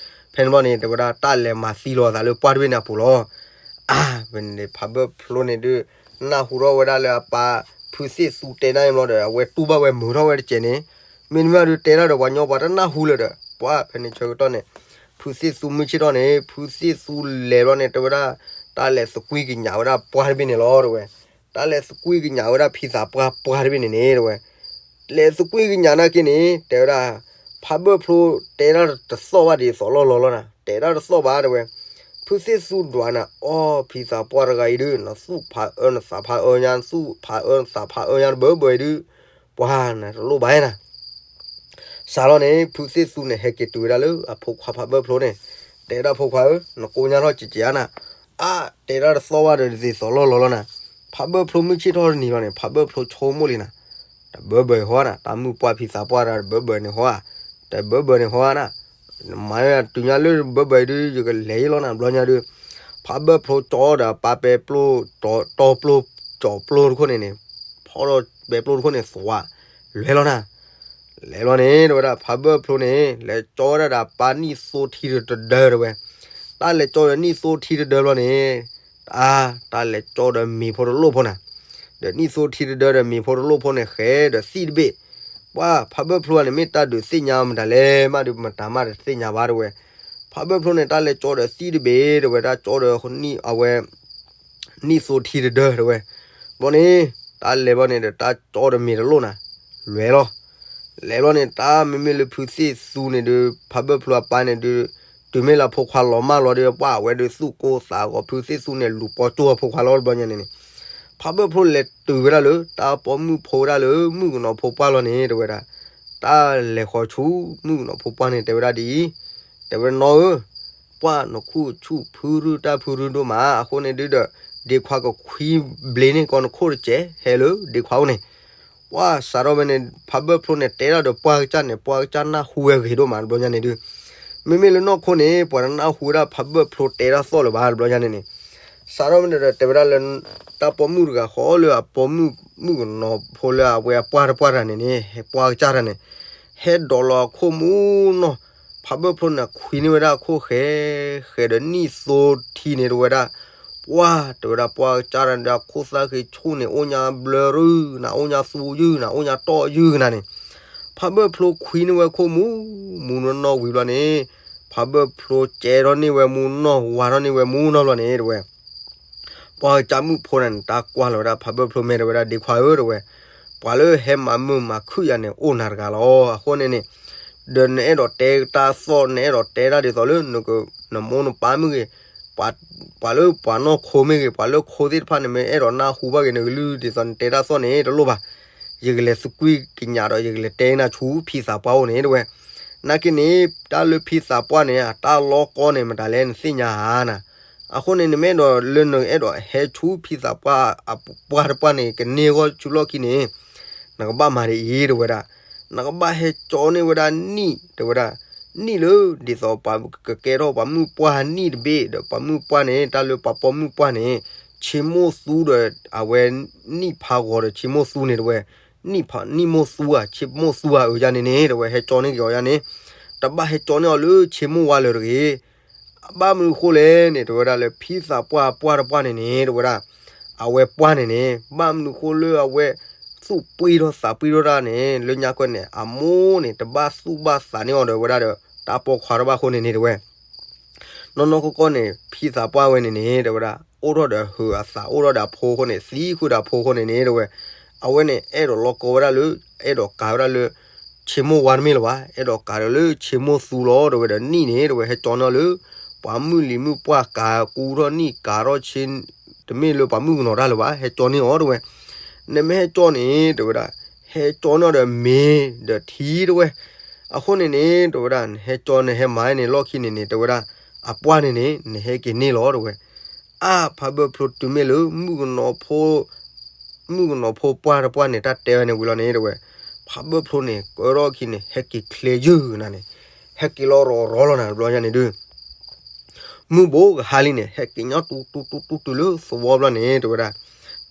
ဖဲန့ၣ်ဘျီန့ၣ် တဲဝဲဒၣ်တၢ်လဲၤမၤသံလီၤအသးလၢပှၢ်တဘ့ၣ်န့ၣ်အပူၤလီၤ. အါ ဖဲန့ၣ်ဖးဘၢၣ်ဖျိန့ၣ်ဒုး နၢ်ဟူထီၣ်ဝဲဒၣ်လၢအပၢ်ဖုသ့ၣ်သူတဲတၢ်န့ၣ်ဘျီဒီး အဝဲတူၢ်ဘၣ်ဝဲမုာ်ထီၣ်ဝဲတစဲးန့ၣ်, မ့တမ့ၢ်ဒုးတဲတၢ်ဒီးပှၤညီပှၤတနၢ်ဟူလၢၤဒီး ပှၢ်ဖဲန့ၣ်ဆၢကတီၢ်န့ၣ် ဖုသ့ၣ်သူမုၢ်ဆ့ၣ်ထီၣ်န့ၣ် ဖုသ့ၣ်သူလဲၤဘျီန့ၣ် တဲဝဲဒၣ် တၢ်လဲၤသကွံၢ်ကညးဝဲဒၣ်ပှၢ်တဘ့ၣ်န့ၣ်လီၤတဲဝဲ. တၢ်လဲၤသကွံၢ်ကညးဝဲဒၣ်ဖံသးပှၢ်ပှၢ်တဘ့ၣ်န့ၣ်န့ၣ်တဲဝဲ, လဲၤသကွံၢ်ကညးနာ်က့န့ၣ် တဲဝဲဒၣ် ဖးဘၢၣ်ဖျိတဲတၢ်တသီၣ်ဘၣ်ဒ်သိးလီၢ်လီၤလီၤနၤ, တဲတၢ်တသီၣ်ဘၣ်တဲဝဲ. ဖုသ့ၣ်သူဒွးနၤ အီ ဖံသးပှၢ်တဂၤအံၤဒုး နသူၣ်ဖးအၢနသးဖးအၢညါ နသူၣ်ဖးအၢနသးဖးအၢညါတဘၢဘၢအံၤဒုး ပှၢ်နတလိၣ်ဘၣ်နၤ. စးထီၣ်န့ၣ် ဖုသ့ၣ်သူန့ၣ် ဟဲက့ၤတုၤဝဲဒၣ်လၢအဖိခွါဖးဘၢၣ်ဖျိန့ၣ်, တဲဒၣ်ဖိခွါဧၢ, နကိညါထီၣ်ကကးနၤ, အါ တဲဒၣ်တသီၣ်ဘၣ်ဒီးဒ်သိးလီၢ်လီၤလီၤနၤ. ဖးဘၢၣ်ဖျိမုၢ်ဆ့ၣ်ထီၣ်တနံၤလီၤန့ၣ် ဖးဘၢၣ်ဖျိဆိကမိၣ်လံနၤ, တဘၢဘၢအံၤဟီနၤ, တၢ်မုၣ်ပှၢ်ဖံသးပှၢ်တၢ်တဘၢဘၢန့ၣ်ဟီဧါ, တဘၢဘၢန့ၣ်ဟီဧါနၤ, မၤတုၤညါလၢတဘၢဘၢအံၤဒုး ယကလဲၤယလီၤနၤ ဘျီညါဒုး ဖးဘၢၣ်ဖျိကၠီဒီးပာ်ပဲပျိ တီပျိ ကၠီပျိတခိၣ်န့ၣ်န့ၣ်, ဖီၣ်ဒီးပဲပျိတခိၣ်န့ၣ် သွး လဲၤလီၤနၤ. လဲၤလီၤန့ၣ် တဲဝဲဒၣ် ဖးဘၢၣ်ဖျိန့ၣ် လဲၤကၠီဝဲဒၣ်ဒီးပၢ်နံၣ်သိထံတဒၢတဲဝဲ. တၢ်လဲၤကၠီဒီးနံၣ်သိထံတဒၢဘျီန့ၣ်, အါ တၢ်လဲၤကၠီဒီးမ့ၤဖိတလိၣ်ဖိနၤ, ဒီးနံၣ်သိထံတဒၢဒီးမ့ၤဖိတလိၣ်ဖိန့ၣ် ဃဲဒီးသံၣ်တဘ့ၣ်. ပှၢ်ဖးဘၢၣ်ဖျိန့ၣ် မ့ၢ်တၢ်ဒုးသ့ၣ်ညါမတၤလဲၣ် မးဒုးမတၤမးတသ့ၣ်ညါဘၣ်တဲဝဲ. ဖးဘၢၣ်ဖျိန့ၣ် တၢ်လဲၤကၠီဒီးသံၣ်တဘ့ၣ်တဲဝဲ တၢ်ကၠီဒီးအဝဲ နံၣ်သိထံတဒၢတဲဝဲ. ဘျီန့ၣ် တၢ်လဲၤဘျီန့ၣ်ဒီး တၢ်ကၠီဒီးမ့ၤတလိၣ်နၤ, လဲၤလီၤ. လဲၤဘျီန့ၣ် တၢ်မ့မ့ၢ်လၢဖုသ့ၣ်သူန့ၣ်ဒုး ဖးဘၢၣ်ဖျိအပၢ်န့ၣ်ဒုး တုၤမ့ၢ်လၢအဖိခွါလီၤမၢ်လီၤဒီး ပှၢ်အဝဲဒုးသူၣ်ကိၢ်သးဂီၤ ဖုသ့ၣ်သူန့ၣ် လူၤပိာ်ကၠိအဖိခွါလီၤ တဘျီညါန့ၣ်န့ၣ် ဖးဘၢၣ်ဖျိလဲၤတုၤဝဲဒၣ်လၢ တၢ်ပိာ်မုၣ်ဖိဝဲဒၣ်လၢမုၣ်ကနီၤဖိပှၢ်လီၤန့ၣ် တဲဝဲဒၣ်. တၢ်လဲၤဃီၤဆူ မုၣ်ကနီၤဖိပှၢ်န့ၣ် တဲဝဲဒၣ်ဒ်အံၤ, တဲဝဲနီၢ်ဧၢ, ပှၢ်နခူၣ်ဆူၣ်ဖုရူၢ်တၢ်ဖုရူၢ်ဒိၣ်မး အဃိန့ၣ်ဒုးဒီး ဒ့ခွါကခွံဘျ့န့ၢ်ကီးနခိၣ်တစဲး ဟဲလၢဒ့ခွါအိၣ်န့ၣ်. ပှၢ်စးထီၣ်ဝဲန့ၣ် ဖးဘၢၣ်ဖျိန့ၣ် တဲဒၣ်ဒီးပှၢ်ကစၢ်န့ၣ် ပှၢ်ကစၢ်နၢ်ဟူဝဲဂ့ၤဒိၣ်မး တဘျီညါန့ၣ်ဒုး မ့မ့ၢ်လၢနီၢ်ခိန့ၣ် ပှၤတနၢ်ဟူဝဲဒၣ်ဖးဘၢၣ်ဖျိတဲတၢ်သီၣ်လၢၤဘၣ် တဘျီညါန့ၣ်န့ၣ်. စးထီၣ်ဝဲန့ၣ်ဒီး တဲဝဲဒၣ်လၢ တၢ်ပိာ်မုၣ်တဂၤဃီလၢအပိာ်မုၣ် မုၣ်ကနီၤဖိလၢအဝဲအပှၢ်တပှၢ်တဂၤန့ၣ်န့ၣ် ဟဲပှၢ်ကစၢ်တဂၤန့ၣ် ဟဲဒိးလီၤအခိၣ်မူနီၢ်, ဖးဘၢၣ်ဖျိန့ၣ် ခွံန့ၢ်ဝဲဒၣ်အခိၣ်ဃဲ ဃဲဒီးနံၣ်သိထံန့ၣ် တဲဝဲဒၣ်. ပှၢ် တဲဝဲဒၣ် ပှၢ်ကစၢ်တဂၤန့ၣ်ဒီး အခိၣ်သၣ်ဃံဆူၣ်န့ၣ် အိၣ်ညါဘျၢရုၢ်နၤ အိၣ်ညါသူယုၢ်နၤ အိၣ်ညါတီၢ်ယုၢ်နၤန့ၣ်. ဖးဘၢၣ်ဖျိခွံန့ၢ်ဝဲအခိၣ်မူ မူနီၢ်နီၢ်ဝံၤဘျီန့ၣ် ဖးဘၢၣ်ဖျိကဲထီၣ်န့ၢ်ဝဲမူနီၢ် ဝါထီၣ်န့ၢ်ဝဲမူနီၢ်ဘျီန့ၣ် တဲဝဲ ပှၢ်ကစၢ်မုၣ်ဖိန့ၣ် တၢ်ကွၢ်လီၤဝဲဒၣ် ဖးဘၢၣ်ဖျိ မ့ၢ်တဲဝဲဒၣ် ဒ့ခွါဧၢ တဲဝဲ, ပှၤလၢဟဲမၤမုာ်မၤခုၣ်ယၤန့ၣ် အိၣ်နၤတဂၤလီၤ. အဃိန့ၣ်န့ၣ် ဒီးနအဲၣ်ဒိးတဲတၢ်သီၣ် နအဲၣ်ဒိးတဲတၢ်ဒ်သိးလၢ နမိၢ်နပၢ်မ့ၢ်ဂ့ၤ, ပှၤလၢပှၤနီၢ်ခိမ့ၢ်ဂ့ၤ, ပှၤလၢခိသ့ၣ်တဖၣ်န့ၣ် မ့ၢ်အဲၣ်ဒိးနၢ်ဟူဘၣ်က့ၤနကလုၢ် ဒ်သိးနတဲတၢ်သီၣ်န့ၣ် တလိၣ်ဘၣ်. ယကလဲၤသကွံာ်ကညးဒီး ယကလဲၤတဲနၤဆူဖံသးပှၢ်အိၣ်န့ၣ် တဲဝဲ. နာ်က့န့ၣ် တၢ်လၢဖံသးပှၢ်န့ၣ် အတၢ်လီၤကီန့ၣ် မတၤလဲၣ် နသ့ၣ်ညါဧါနၤ. အဃိန့ၣ် နမ့ၢ်အဲၣ်ဒိးလၢနအဲၣ်ဒိးဟဲဆူဖံသးပှၢ်အပှၢ်တပှၢ်န့ၣ် ကန့ၢ်ဂီၢ်ဆူလီၢ်ခံန့ၣ် နကဘၣ်မၤဒ်အံၤ တဲဝဲဒၣ်. နကဘၣ်ဟဲကၠီန့ၢ်ဝဲဒၣ်နံၣ် တဲဝဲဒၣ်, နံၣ်လၢ ဒ်သိးပှၤကကဲထီၣ်ပှၤမုၣ်ပှၢ်နံၣ်တဘ့ၣ် ဒီးပှၤမုၣ်ပှၢ်န့ၣ် တၢ်လၢပှၤပိာ်မုၣ်ပှၢ်န့ၣ် ဆ့မိၢ်သူဒီး အဝဲနံၣ်ဖးဂီၤဒီးဆ့မိၢ်သူန့ၣ်တဝဲ, နံၣ်ဖး နံၣ်မိၢ်သူဧါ ဆ့မိၢ်သူဧါ အၢယၤန့ၣ်န့ၣ် တဝဲဟဲကၠီန့ၢ်က့ၤအီၤယၤန့ၣ်, တဘၣ်ဟဲကၠီန့ၢ်အီၤလၢဆ့မိၢ်ဝါလၢၤတဂ့ၤ. ဘၣ်မနုၤဃိလဲၣ်န့ၣ် တဝဲဒၣ်လၢဖံသးပှၢ်ပှၢ်တပှၢ်န့ၣ်န့ၣ် တဝဲဒၣ် အဝဲပှၢ်န့ၣ်န့ၣ် ဘၣ်မနုၤဃိလၢအဝဲ သူၣ်ပှံထီၣ်သးပှံထီၣ်တၢ်န့ၣ် လၢညါကွဲန့ၣ် အမိၢ်န့ၣ် တဘၣ်သူၣ်ဘၣ်သးန့ၢ်အီၤဒီးဝဲဒၣ်ဒီး တၢ်ပိာ်ခွါတဘၣ်အဃိန့ၣ်န့ၣ်တဝဲ နီၢ်နီၢ်ကီၢ်ကီၢ်န့ၣ် ဖံသးပှၢ်ဝဲန့ၣ်န့ၣ် တဝဲဒၣ် အိၣ်ထီၣ်ဒီးဟုးအသး အိၣ်ထီၣ်ဒီးအဖိအဃိန့ၣ် သံဃုာ်ဒီးအဖိအဃိန့ၣ်န့ၣ် တဝဲ အဝဲန့ၣ် အဲၣ်ဒိးလီၤကီဝဲဒၣ်လၢ အဲၣ်ဒိးကၤဝဲဒၣ်လၢ ဆ့မိၢ်ဝါတမ့ၢ်လၢၤဘၣ်, အဲၣ်ဒိးကၤဒီးလၢဆ့မိၢ်သူလီၤ တဝဲ ဒီးနံၣ်န့ၣ် တဝဲ ဟဲကၠီန့ၢ်အီၤလၢ ပှၤမုၢ်လံၤမုၢ်ပှၢ်ကၤ ကူထီၣ်နံၣ်ကၤထီၣ်ဆ့ တမ့ၢ်လၢပှၤမုၣ်ကနီၤတၢ်လၢၤဘၣ်, ဟဲကၠီန့ၢ်အီၤ တဝဲ နမ့ၢ်ဟဲကၠီန့ၣ် တဝဲဒၣ် ဟဲကၠီန့ၢ်အီၤဒီးမ့ၤဒီးထံ တဝဲ အဃိန့ၣ်န့ၣ် တဝဲဒၣ် နဟဲကၠီနဟဲမၤန့ၣ် လီၢ်ခံန့ၣ်န့ၣ် တဝဲဒၣ် အပှၢ်န့ၣ်န့ၣ် နဟဲက့ၤန့ၢ်လီၤ တဝဲ အါ ဖးဘၢၣ်ဖျိတုၤမ့ၢ်လၢ မုၣ်ကနီၤဖိ မုၣ်ကနီၤဖိပှၢ်တပှၢ်န့ၣ် တၢ်တဲဝဲန့ၣ်ဝံၤလီၤန့ၣ် တဝဲ ဖးဘၢၣ်ဖျိန့ၣ် ကၢထီၣ်ခံန့ၣ် ဟဲက့ၤချ့ယုၢ်နၤန့ၣ် ဟဲက့ၤလီၤရီၤရီၤလီၤနၤ တဘျီညါန့ၣ်ဒုး မုၢ်ဘိကဟါလံန့ၣ် ဟဲက့ၤညီတူတူတူတူတုၤလၢသဝီဘျီန့ၣ် တဝဲဒၣ်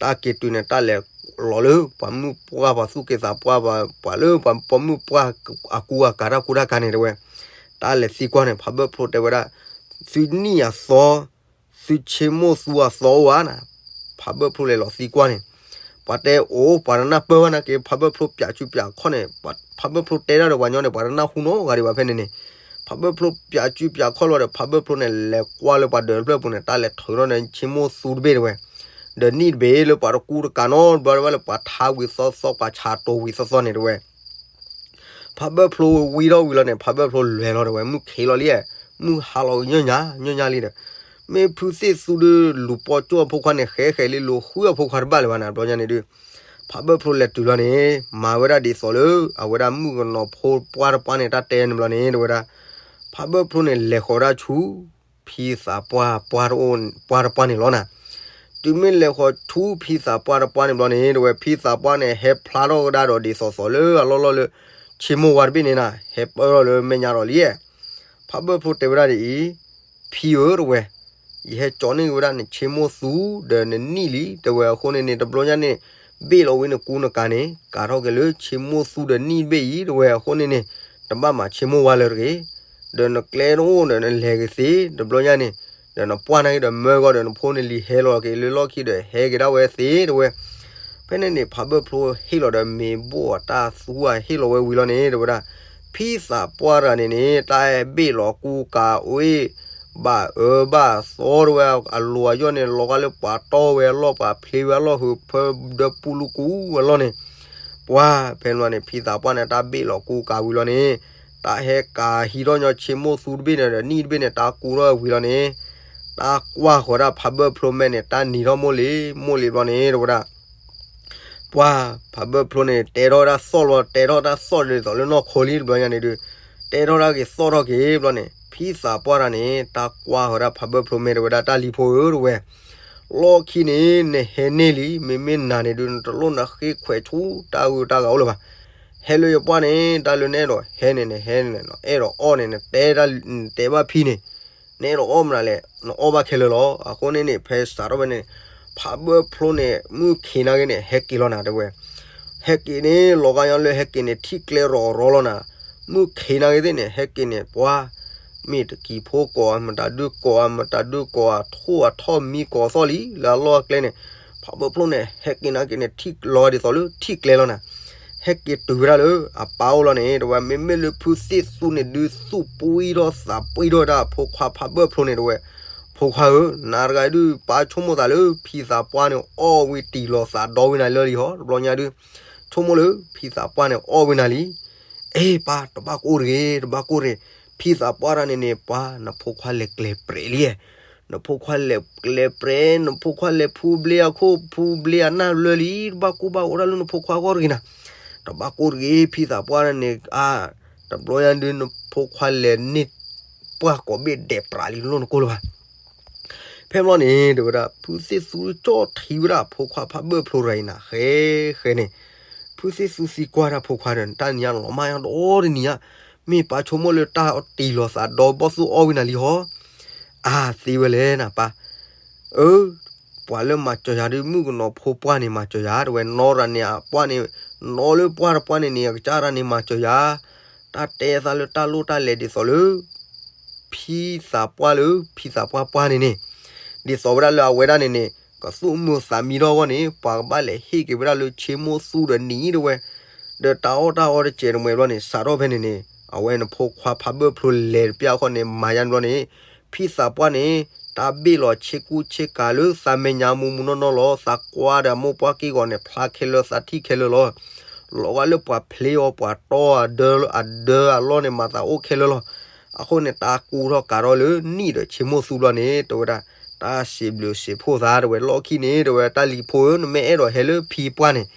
တၢ်က့ၤတုၤန့ၣ် တၢ်လဲၤလီၤလၢ ပှၤမုၣ်ပှၢ် ပှၤသူၣ်က့သးပှၢ် ပှၤလၢပှၤပိာ်မုၣ်ပှၢ် အကူအကၤတၢ်ကူတၢ်ကၤန့ၣ် တဝဲ တၢ်လဲၤသံကွၢ်န့ၣ် ဖးဘၢၣ်ဖျိတဲဝဲဒၣ် သုနံၣ်အသီ သုဆ့မိၣ်သူအသီအိၣ်ဧါနၤ ဖးဘၢၣ်ဖျိလဲၤလီၤသံကွၢ်န့ၣ် ပှၤတဲအိၣ် ပှၤတနၢ်ပၢၢ်ဘၣ်နာ်က့ ဖးဘၢၣ်ဖျိပၠးစုပၠးခီၣ်န့ၣ် ဖးဘၢၣ်ဖျိတဲတၢ်ဒီးပှၤညီန့ၣ် ပှၤတနၢ်ဟူနီတဂၤဒံးဘၣ်ဖဲန့ၣ်န့ၣ် ဖးဘၢၣ်ဖျိပၠးစုပၠးခီၣ်လီၤဒီး ဖးဘၢၣ်ဖျိန့ၣ် လဲၤကွၢ်လၢပှၤဒၢးတဖျၢၣ်ပူၤန့ၣ် တၢ်လဲၤထုးထီၣ်န့ၣ် ဆ့မိၣ်သူတဘ့ၣ်တဝဲ ဒီးနံၣ်တဘ့ၣ်လၢပှၤတကူတကၤနီတဘျီဘၣ်လၢပှၤထါဝံၤသီသီ ပှၤဆးတိၤဝံၤသီသီန့ၣ်တဝဲ ဖးဘၢၣ်ဖျိဝံထီၣ်ဝံၤလီၤန့ၣ် ဖးဘၢၣ်ဖျိလဲၤလီၤတဝဲ မုၢ်ခံးလီၤလံ, မုၢ်ဟါလီၤညၣ်ညါ ညၣ်ညါလံဒီး မ့ၢ်ဖုသ့ၣ်သူဒုး လူၤပိာ်ကၠိအဖိခွါန့ၣ် ဃဲဃဲလံ လူၤဃုအဖိခွါတဘၣ်လၢၤဘၣ်နၤ တဘျီညါန့ၣ်ဒုး ဖးဘၢၣ်ဖျိလဲၤတုၤလီၤန့ၣ် မၤဝဲဒၣ်ဒ်သိးလၢ အဝဲဒၣ်မုၣ်ကနီၤဖိပှၢ်တပှၢ်န့ၣ် တၢ်တဲန့ၣ်ဘျီန့ၣ် တဝဲဒၣ် ဖးဘၢၣ်ဖျိန့ၣ် လဲၤဃီၤဝဲဒၣ်ဆူ ဖံသးပှၢ် ပှၢ်တအိၣ် ပှၢ်တပှၢ်န့ၣ်လီၤနၤ တုၤမ့ၢ်လဲၤဃီၤဆူဖံသးပှၢ်တပှၢ်န့ၣ်ဘျီန့ၣ် တဝဲ ဖံသးပှၢ်န့ၣ် ဟဲဖျါထီၣ်ကဒါဒီးဒ်သိးသိးလၢအလီၢ်လီၢ်လၢ ဆ့မိၣ်ဝါတဘ့ၣ်န့ၣ်နၤ ဟဲပၢၢ်ထီၣ်လၢမဲာ်ညါဒီးလံ ဖးဘၢၣ်ဖျိတဲဝဲဒၣ်ဒ်အံၤ, ဖံဧၢ တဝဲ, ယဟဲကၠီန့ၢ်က့ၤဝဲဒၣ်နဆ့မိၣ်သူ ဒီးနနံၣ်လံ တဝဲအဃိန့ၣ်န့ၣ် တဘျီညါန့ၣ် ဘ့ၣ်လီၤဝံၤနကူနကၤန့ၣ် ကၤထီၣ်က့ၤလၢဆ့မိၣ်သူဒီးနံၣ်တဘ့ၣ်အံၤ တဝဲအဃိန့ၣ်န့ၣ် တဘၣ်မၤဆ့မိၣ်ဝါလၢၤတဂ့ၤ, ဒီးနကျဲတအိၣ်ဒီးနလဲၤက့ၤသ့ တဘျီညါန့ၣ် ဒီးနပှၢ်နာ်က့ဒီးမၢကီဒီးနဖိန့ၣ်လံၤဟဲလီၤက့ၤလၢလီၢ်ခံဒီးဟဲက့ၤဒၣ်ဝဲသ့ တဝဲ ဖဲန့ၣ်န့ၣ် ဖးဘၢၣ်ဖျိဟ့ၣ်လီၤဒီးမ့ၤဘိၣ်အတၢ်သူအဟ့ၣ်လီၤဝဲဝံၤလီၤန့ၣ် တဝဲဒၣ် ဖံသးပှၢ်တဂၤန့ၣ်န့ၣ် တၢ်ဘ့ၣ်လီၤကူကၤအ့ၣ် ဘၣ်အၢဘၣ်သီတဝဲ အလိၤအယီၢ်န့ၣ် လီၤဂာ်လၢပှၤတီၢ်ဝဲအလီၢ် ပှၤဖျ့ဝဲအလီၢ် ဟုးဖၢဒီပူလူကူအလီၢ်န့ၣ် ပှၤ ဖဲန့ၣ်န့ၣ် ဖံသးပှၢ်န့ၣ် တၢ်ဘ့ၣ်လီၤကူကၤဝံၤလီၤန့ၣ် တၢ်ဟဲကၤဟံးထီၣ်ညီဆ့မိၣ်သူတဘ့ၣ်န့ၣ်ဒီးနံၣ်တဘ့ၣ်န့ၣ် တၢ်ကူထီၣ်ဝံၤလီၤန့ၣ် တၢ်ကွၢ်ဃီၤဒၣ်ဖးဘၢၣ်ဖျိမဲာ်န့ၣ် တၢ်နံၤထီၣ်မိၢ်လံၤ မိၢ်လံၤဘျီန့ၣ် တဝဲဒၣ် ပှၤ ဖးဘၢၣ်ဖျိန့ၣ် တဲထီၣ်ဝဲဒၣ်သီၣ်လီၤ တဲထီၣ်တၢ်သီၣ်ဒ်သိးလၢနီၢ်ခိလံ တဘျီညါန့ၣ်ဒုး တဲထီၣ်တၢ်က့ၤသီၣ်ထီၣ်က့ၤဘျီန့ၣ် ဖံသးပှၢ်တဂၤန့ၣ် တၢ်ကွၢ်ဃီၤဒၣ်ဖးဘၢၣ်ဖျိမဲာ် တဝဲဒၣ် တၢ်လံၤဖိဧၢ တဝဲ လီၢ်ခံန့ၣ် နဟဲန့ၢ်လံ မ့မ့ၢ်နၤန့ၣ်ဒုး နတလိၣ်နဃ့ခွဲးဆူတၢ်ဂုၤတၢ်ဂၤအိၣ်လၢၤဘၣ်. ဟဲလၢယပှၢ်န့ၣ် တၢ်လၢနအဲၣ်ဒိးဟဲန့ၣ် နဟဲန့ၣ် နအဲၣ်ဒိးအီၣ်န့ၣ် နတဲတၢ် နတဲဘၣ်ဖံန့ၣ် နအဲၣ်ဒိးအီၣ်မနုၤလဲၣ် နအီၣ်ဘၣ်ခဲလၢာ်လီၤ. အဃိန့ၣ်န့ၣ် ဖဲစးထီၣ်ဝဲန့ၣ် ဖးဘၢၣ်ဖျိန့ၣ် မုၢ်ခံးနာ်က့န့ၣ် ဟဲက့ၤလီၤနၤ တဝဲ ဟဲက့ၤန့ၣ် လီၤဂာ်ညါလၢဟဲက့ၤန့ၣ် ထံၣ်ကျဲရီၤရီၤလီၤနၤ မုၢ်ခံးနာ်က့သ့ၣ်န့ၣ် ဟဲက့ၤန့ၣ် ပှၤ မ့ၢ်တကံၤဖိကိး မတၤဒုကိး မတၤဒုကိး ထိၣ်အထီၣ်မံကိးသီၣ်လံ လၢအလီၢ်အကျဲန့ၣ် ဖးဘၢၣ်ဖျိန့ၣ် ဟဲက့ၤနာ်က့န့ၣ် ထံၣ်လီၤဒ်သိးလၢထံၣ်ကျဲလီၤနၤ ဟဲက့ၤတုၤဝဲဒၣ်လၢအပၢ်အိၣ်လီၤန့ၣ် တဝဲ မ့မ့ၢ်လၢဖုသ့ၣ်သူန့ၣ်ဒုး သူၣ်ပှံထီၣ်သးပှံထီၣ်ဒၣ်ဖိခွါဖးဘၢၣ်ဖျိန့ၣ် တဝဲ ဖိခွါဧၢ နၤတဂၤဒုး ပၢ်ဆိကမိၣ်သးလၢ ဖံသးပှၢ်န့ၣ် အီၣ်ဝံၤတံၢ်လီၤသးဒီဝံၤနၤလၢလံဟီ တဘျီညါဒုး ဆိကမိၣ်လၢ ဖံသးပှၢ်န့ၣ် အီၣ်ဝံၤနၤလံ အ့ ပၢ် တဘၣ်ကိၢ်တဂ့ၤ တဘၣ်ကိၢ်တဂ့ၤ ဖံသးပှၢ်တဂၤန့ၣ်န့ၣ် ပှၤ နဖိခွါလဲၤကျဲၤပြဲးလံ နဖိခွါလဲၤကျဲၤပြဲး နဖိခွါလဲၤဖူဘျ့အခိၣ် ဖူဘျ့အနၢ်လၢလံ တဘၣ်ကိၢ်ဘၣ်ဂီၤဒၣ်လၢနဖိခွါအဂီၢ်တဂ့ၤနၤ တဘၣ်ကိၢ်တဂ့ၤ ဖံသးပှၢ်န့ၣ် အါ တဘျီညါဒုး နဖိခွါလဲၤန့ၢ် ပှၢ်ကိးဘ့ၣ်ဒဲးပြးလံ လိၣ်နကိၢ်လၢၤဘၣ် ဖဲဘျီန့ၣ် တဝဲဒၣ် ဖုသ့ၣ်သူကၠီၣ်ထံဝဲဒၣ် ဖိခွါဖးဘၢၣ်ဖျိတဂၤအံၤနၤ ဃဲ ဃဲန့ၣ် ဖုသ့ၣ်သူသံကွၢ်တၢ်ဖိခွါဒီး တၢ်နံၤညါလီၤမၢ်ညါဒီးတနံၤညါ မ့ၢ်ပၢ်ဆိကမိၣ်လၢတၢ်တံၢ်လီၤသးဒီဘီၣ်သူအီၣ်ဝံၤနၤလံဟီ အါ သ့ဝဲလဲၣ်နၤပၢ် အၢ ပှၤလၢမၤစၢၤယၤဒီး မုၣ်ကနီၤဖိပှၢ်န့ၣ်မၤစၢၤယၤ တဲဝဲ, နီၢ်ရၤန့ၣ်အပှၢ်န့ၣ်, နီၢ်လၢပှၢ်တပှၢ်န့ၣ်န့ၣ် အကစၢ်ရၤန့ၣ်မၤစၢၤယၤ, တၢ်တဲသးလၢတၢ်လိၣ်တၢ်လဲၤဒ်သိးလၢ ဖံသးပှၢ်လၢ ဖံသးပှၢ်ပှၢ်န့ၣ်န့ၣ်, ဒ်သိးဝဲဒၣ်လၢအဝဲဒၣ်န့ၣ်န့ၣ် ကသူၣ်မုာ်သးမံထီၣ်အဂီၢ်န့ၣ် ပှၤကဘၣ်လဲၤဟ့ၣ်က့ၤဝဲဒၣ်လၢဆ့မိၣ်သူဒီးနံၤ တဲဝဲ, ဒီးတၢ်အီၣ်တၢ်အီတစဲးတမှဲဘျီန့ၣ် စးထီၣ်ဖဲန့ၣ်န့ၣ် အဝဲန့ၣ်ဖိခွါဖးဘၢၣ်ဖျိလဲၤတပျၢ်အဃိန့ၣ် မၤယါန့ၣ်ဘျီန့ၣ် ဖံသးပှၢ်န့ၣ် တၢ်ဘ့ၣ်လီၤဆ့ကူဆ့ကၤလၢသးမဲာ်ညါမူမူနီၢ်နီၢ်လီၤ. သးကွၢ်ဒီးအမိၢ်ပှၢ်က့ၢ်ဂီၤန့ၣ် ဖျါခဲလၢာ် သးထံၣ်ခဲလၢာ်လီၤ. လီၤဂာ်လၢပှၤဖျ့အီၤ ပှၤတီအီၤ အဒၢအလီၢ်န့ၣ် မၤသးအိၣ်ခဲလၢာ်လီၤ. အဃိန့ၣ် တၢ်ကူထီၣ်ကၤထီၣ်လၢနံၤဒီးဆ့မိၣ်သူဘျီန့ၣ် တဲဝဲဒၣ်, တၢ်စံးဘျုးစံးဖှိၣ်သး တဲဝဲ, လီၢ်ခံန့ၣ် တဲဝဲ, တၢ်လံၤဖိဧၢ, နမ့ၢ်အဲၣ်ဒိးဟဲလၢဖံပှၢ်န့ၣ်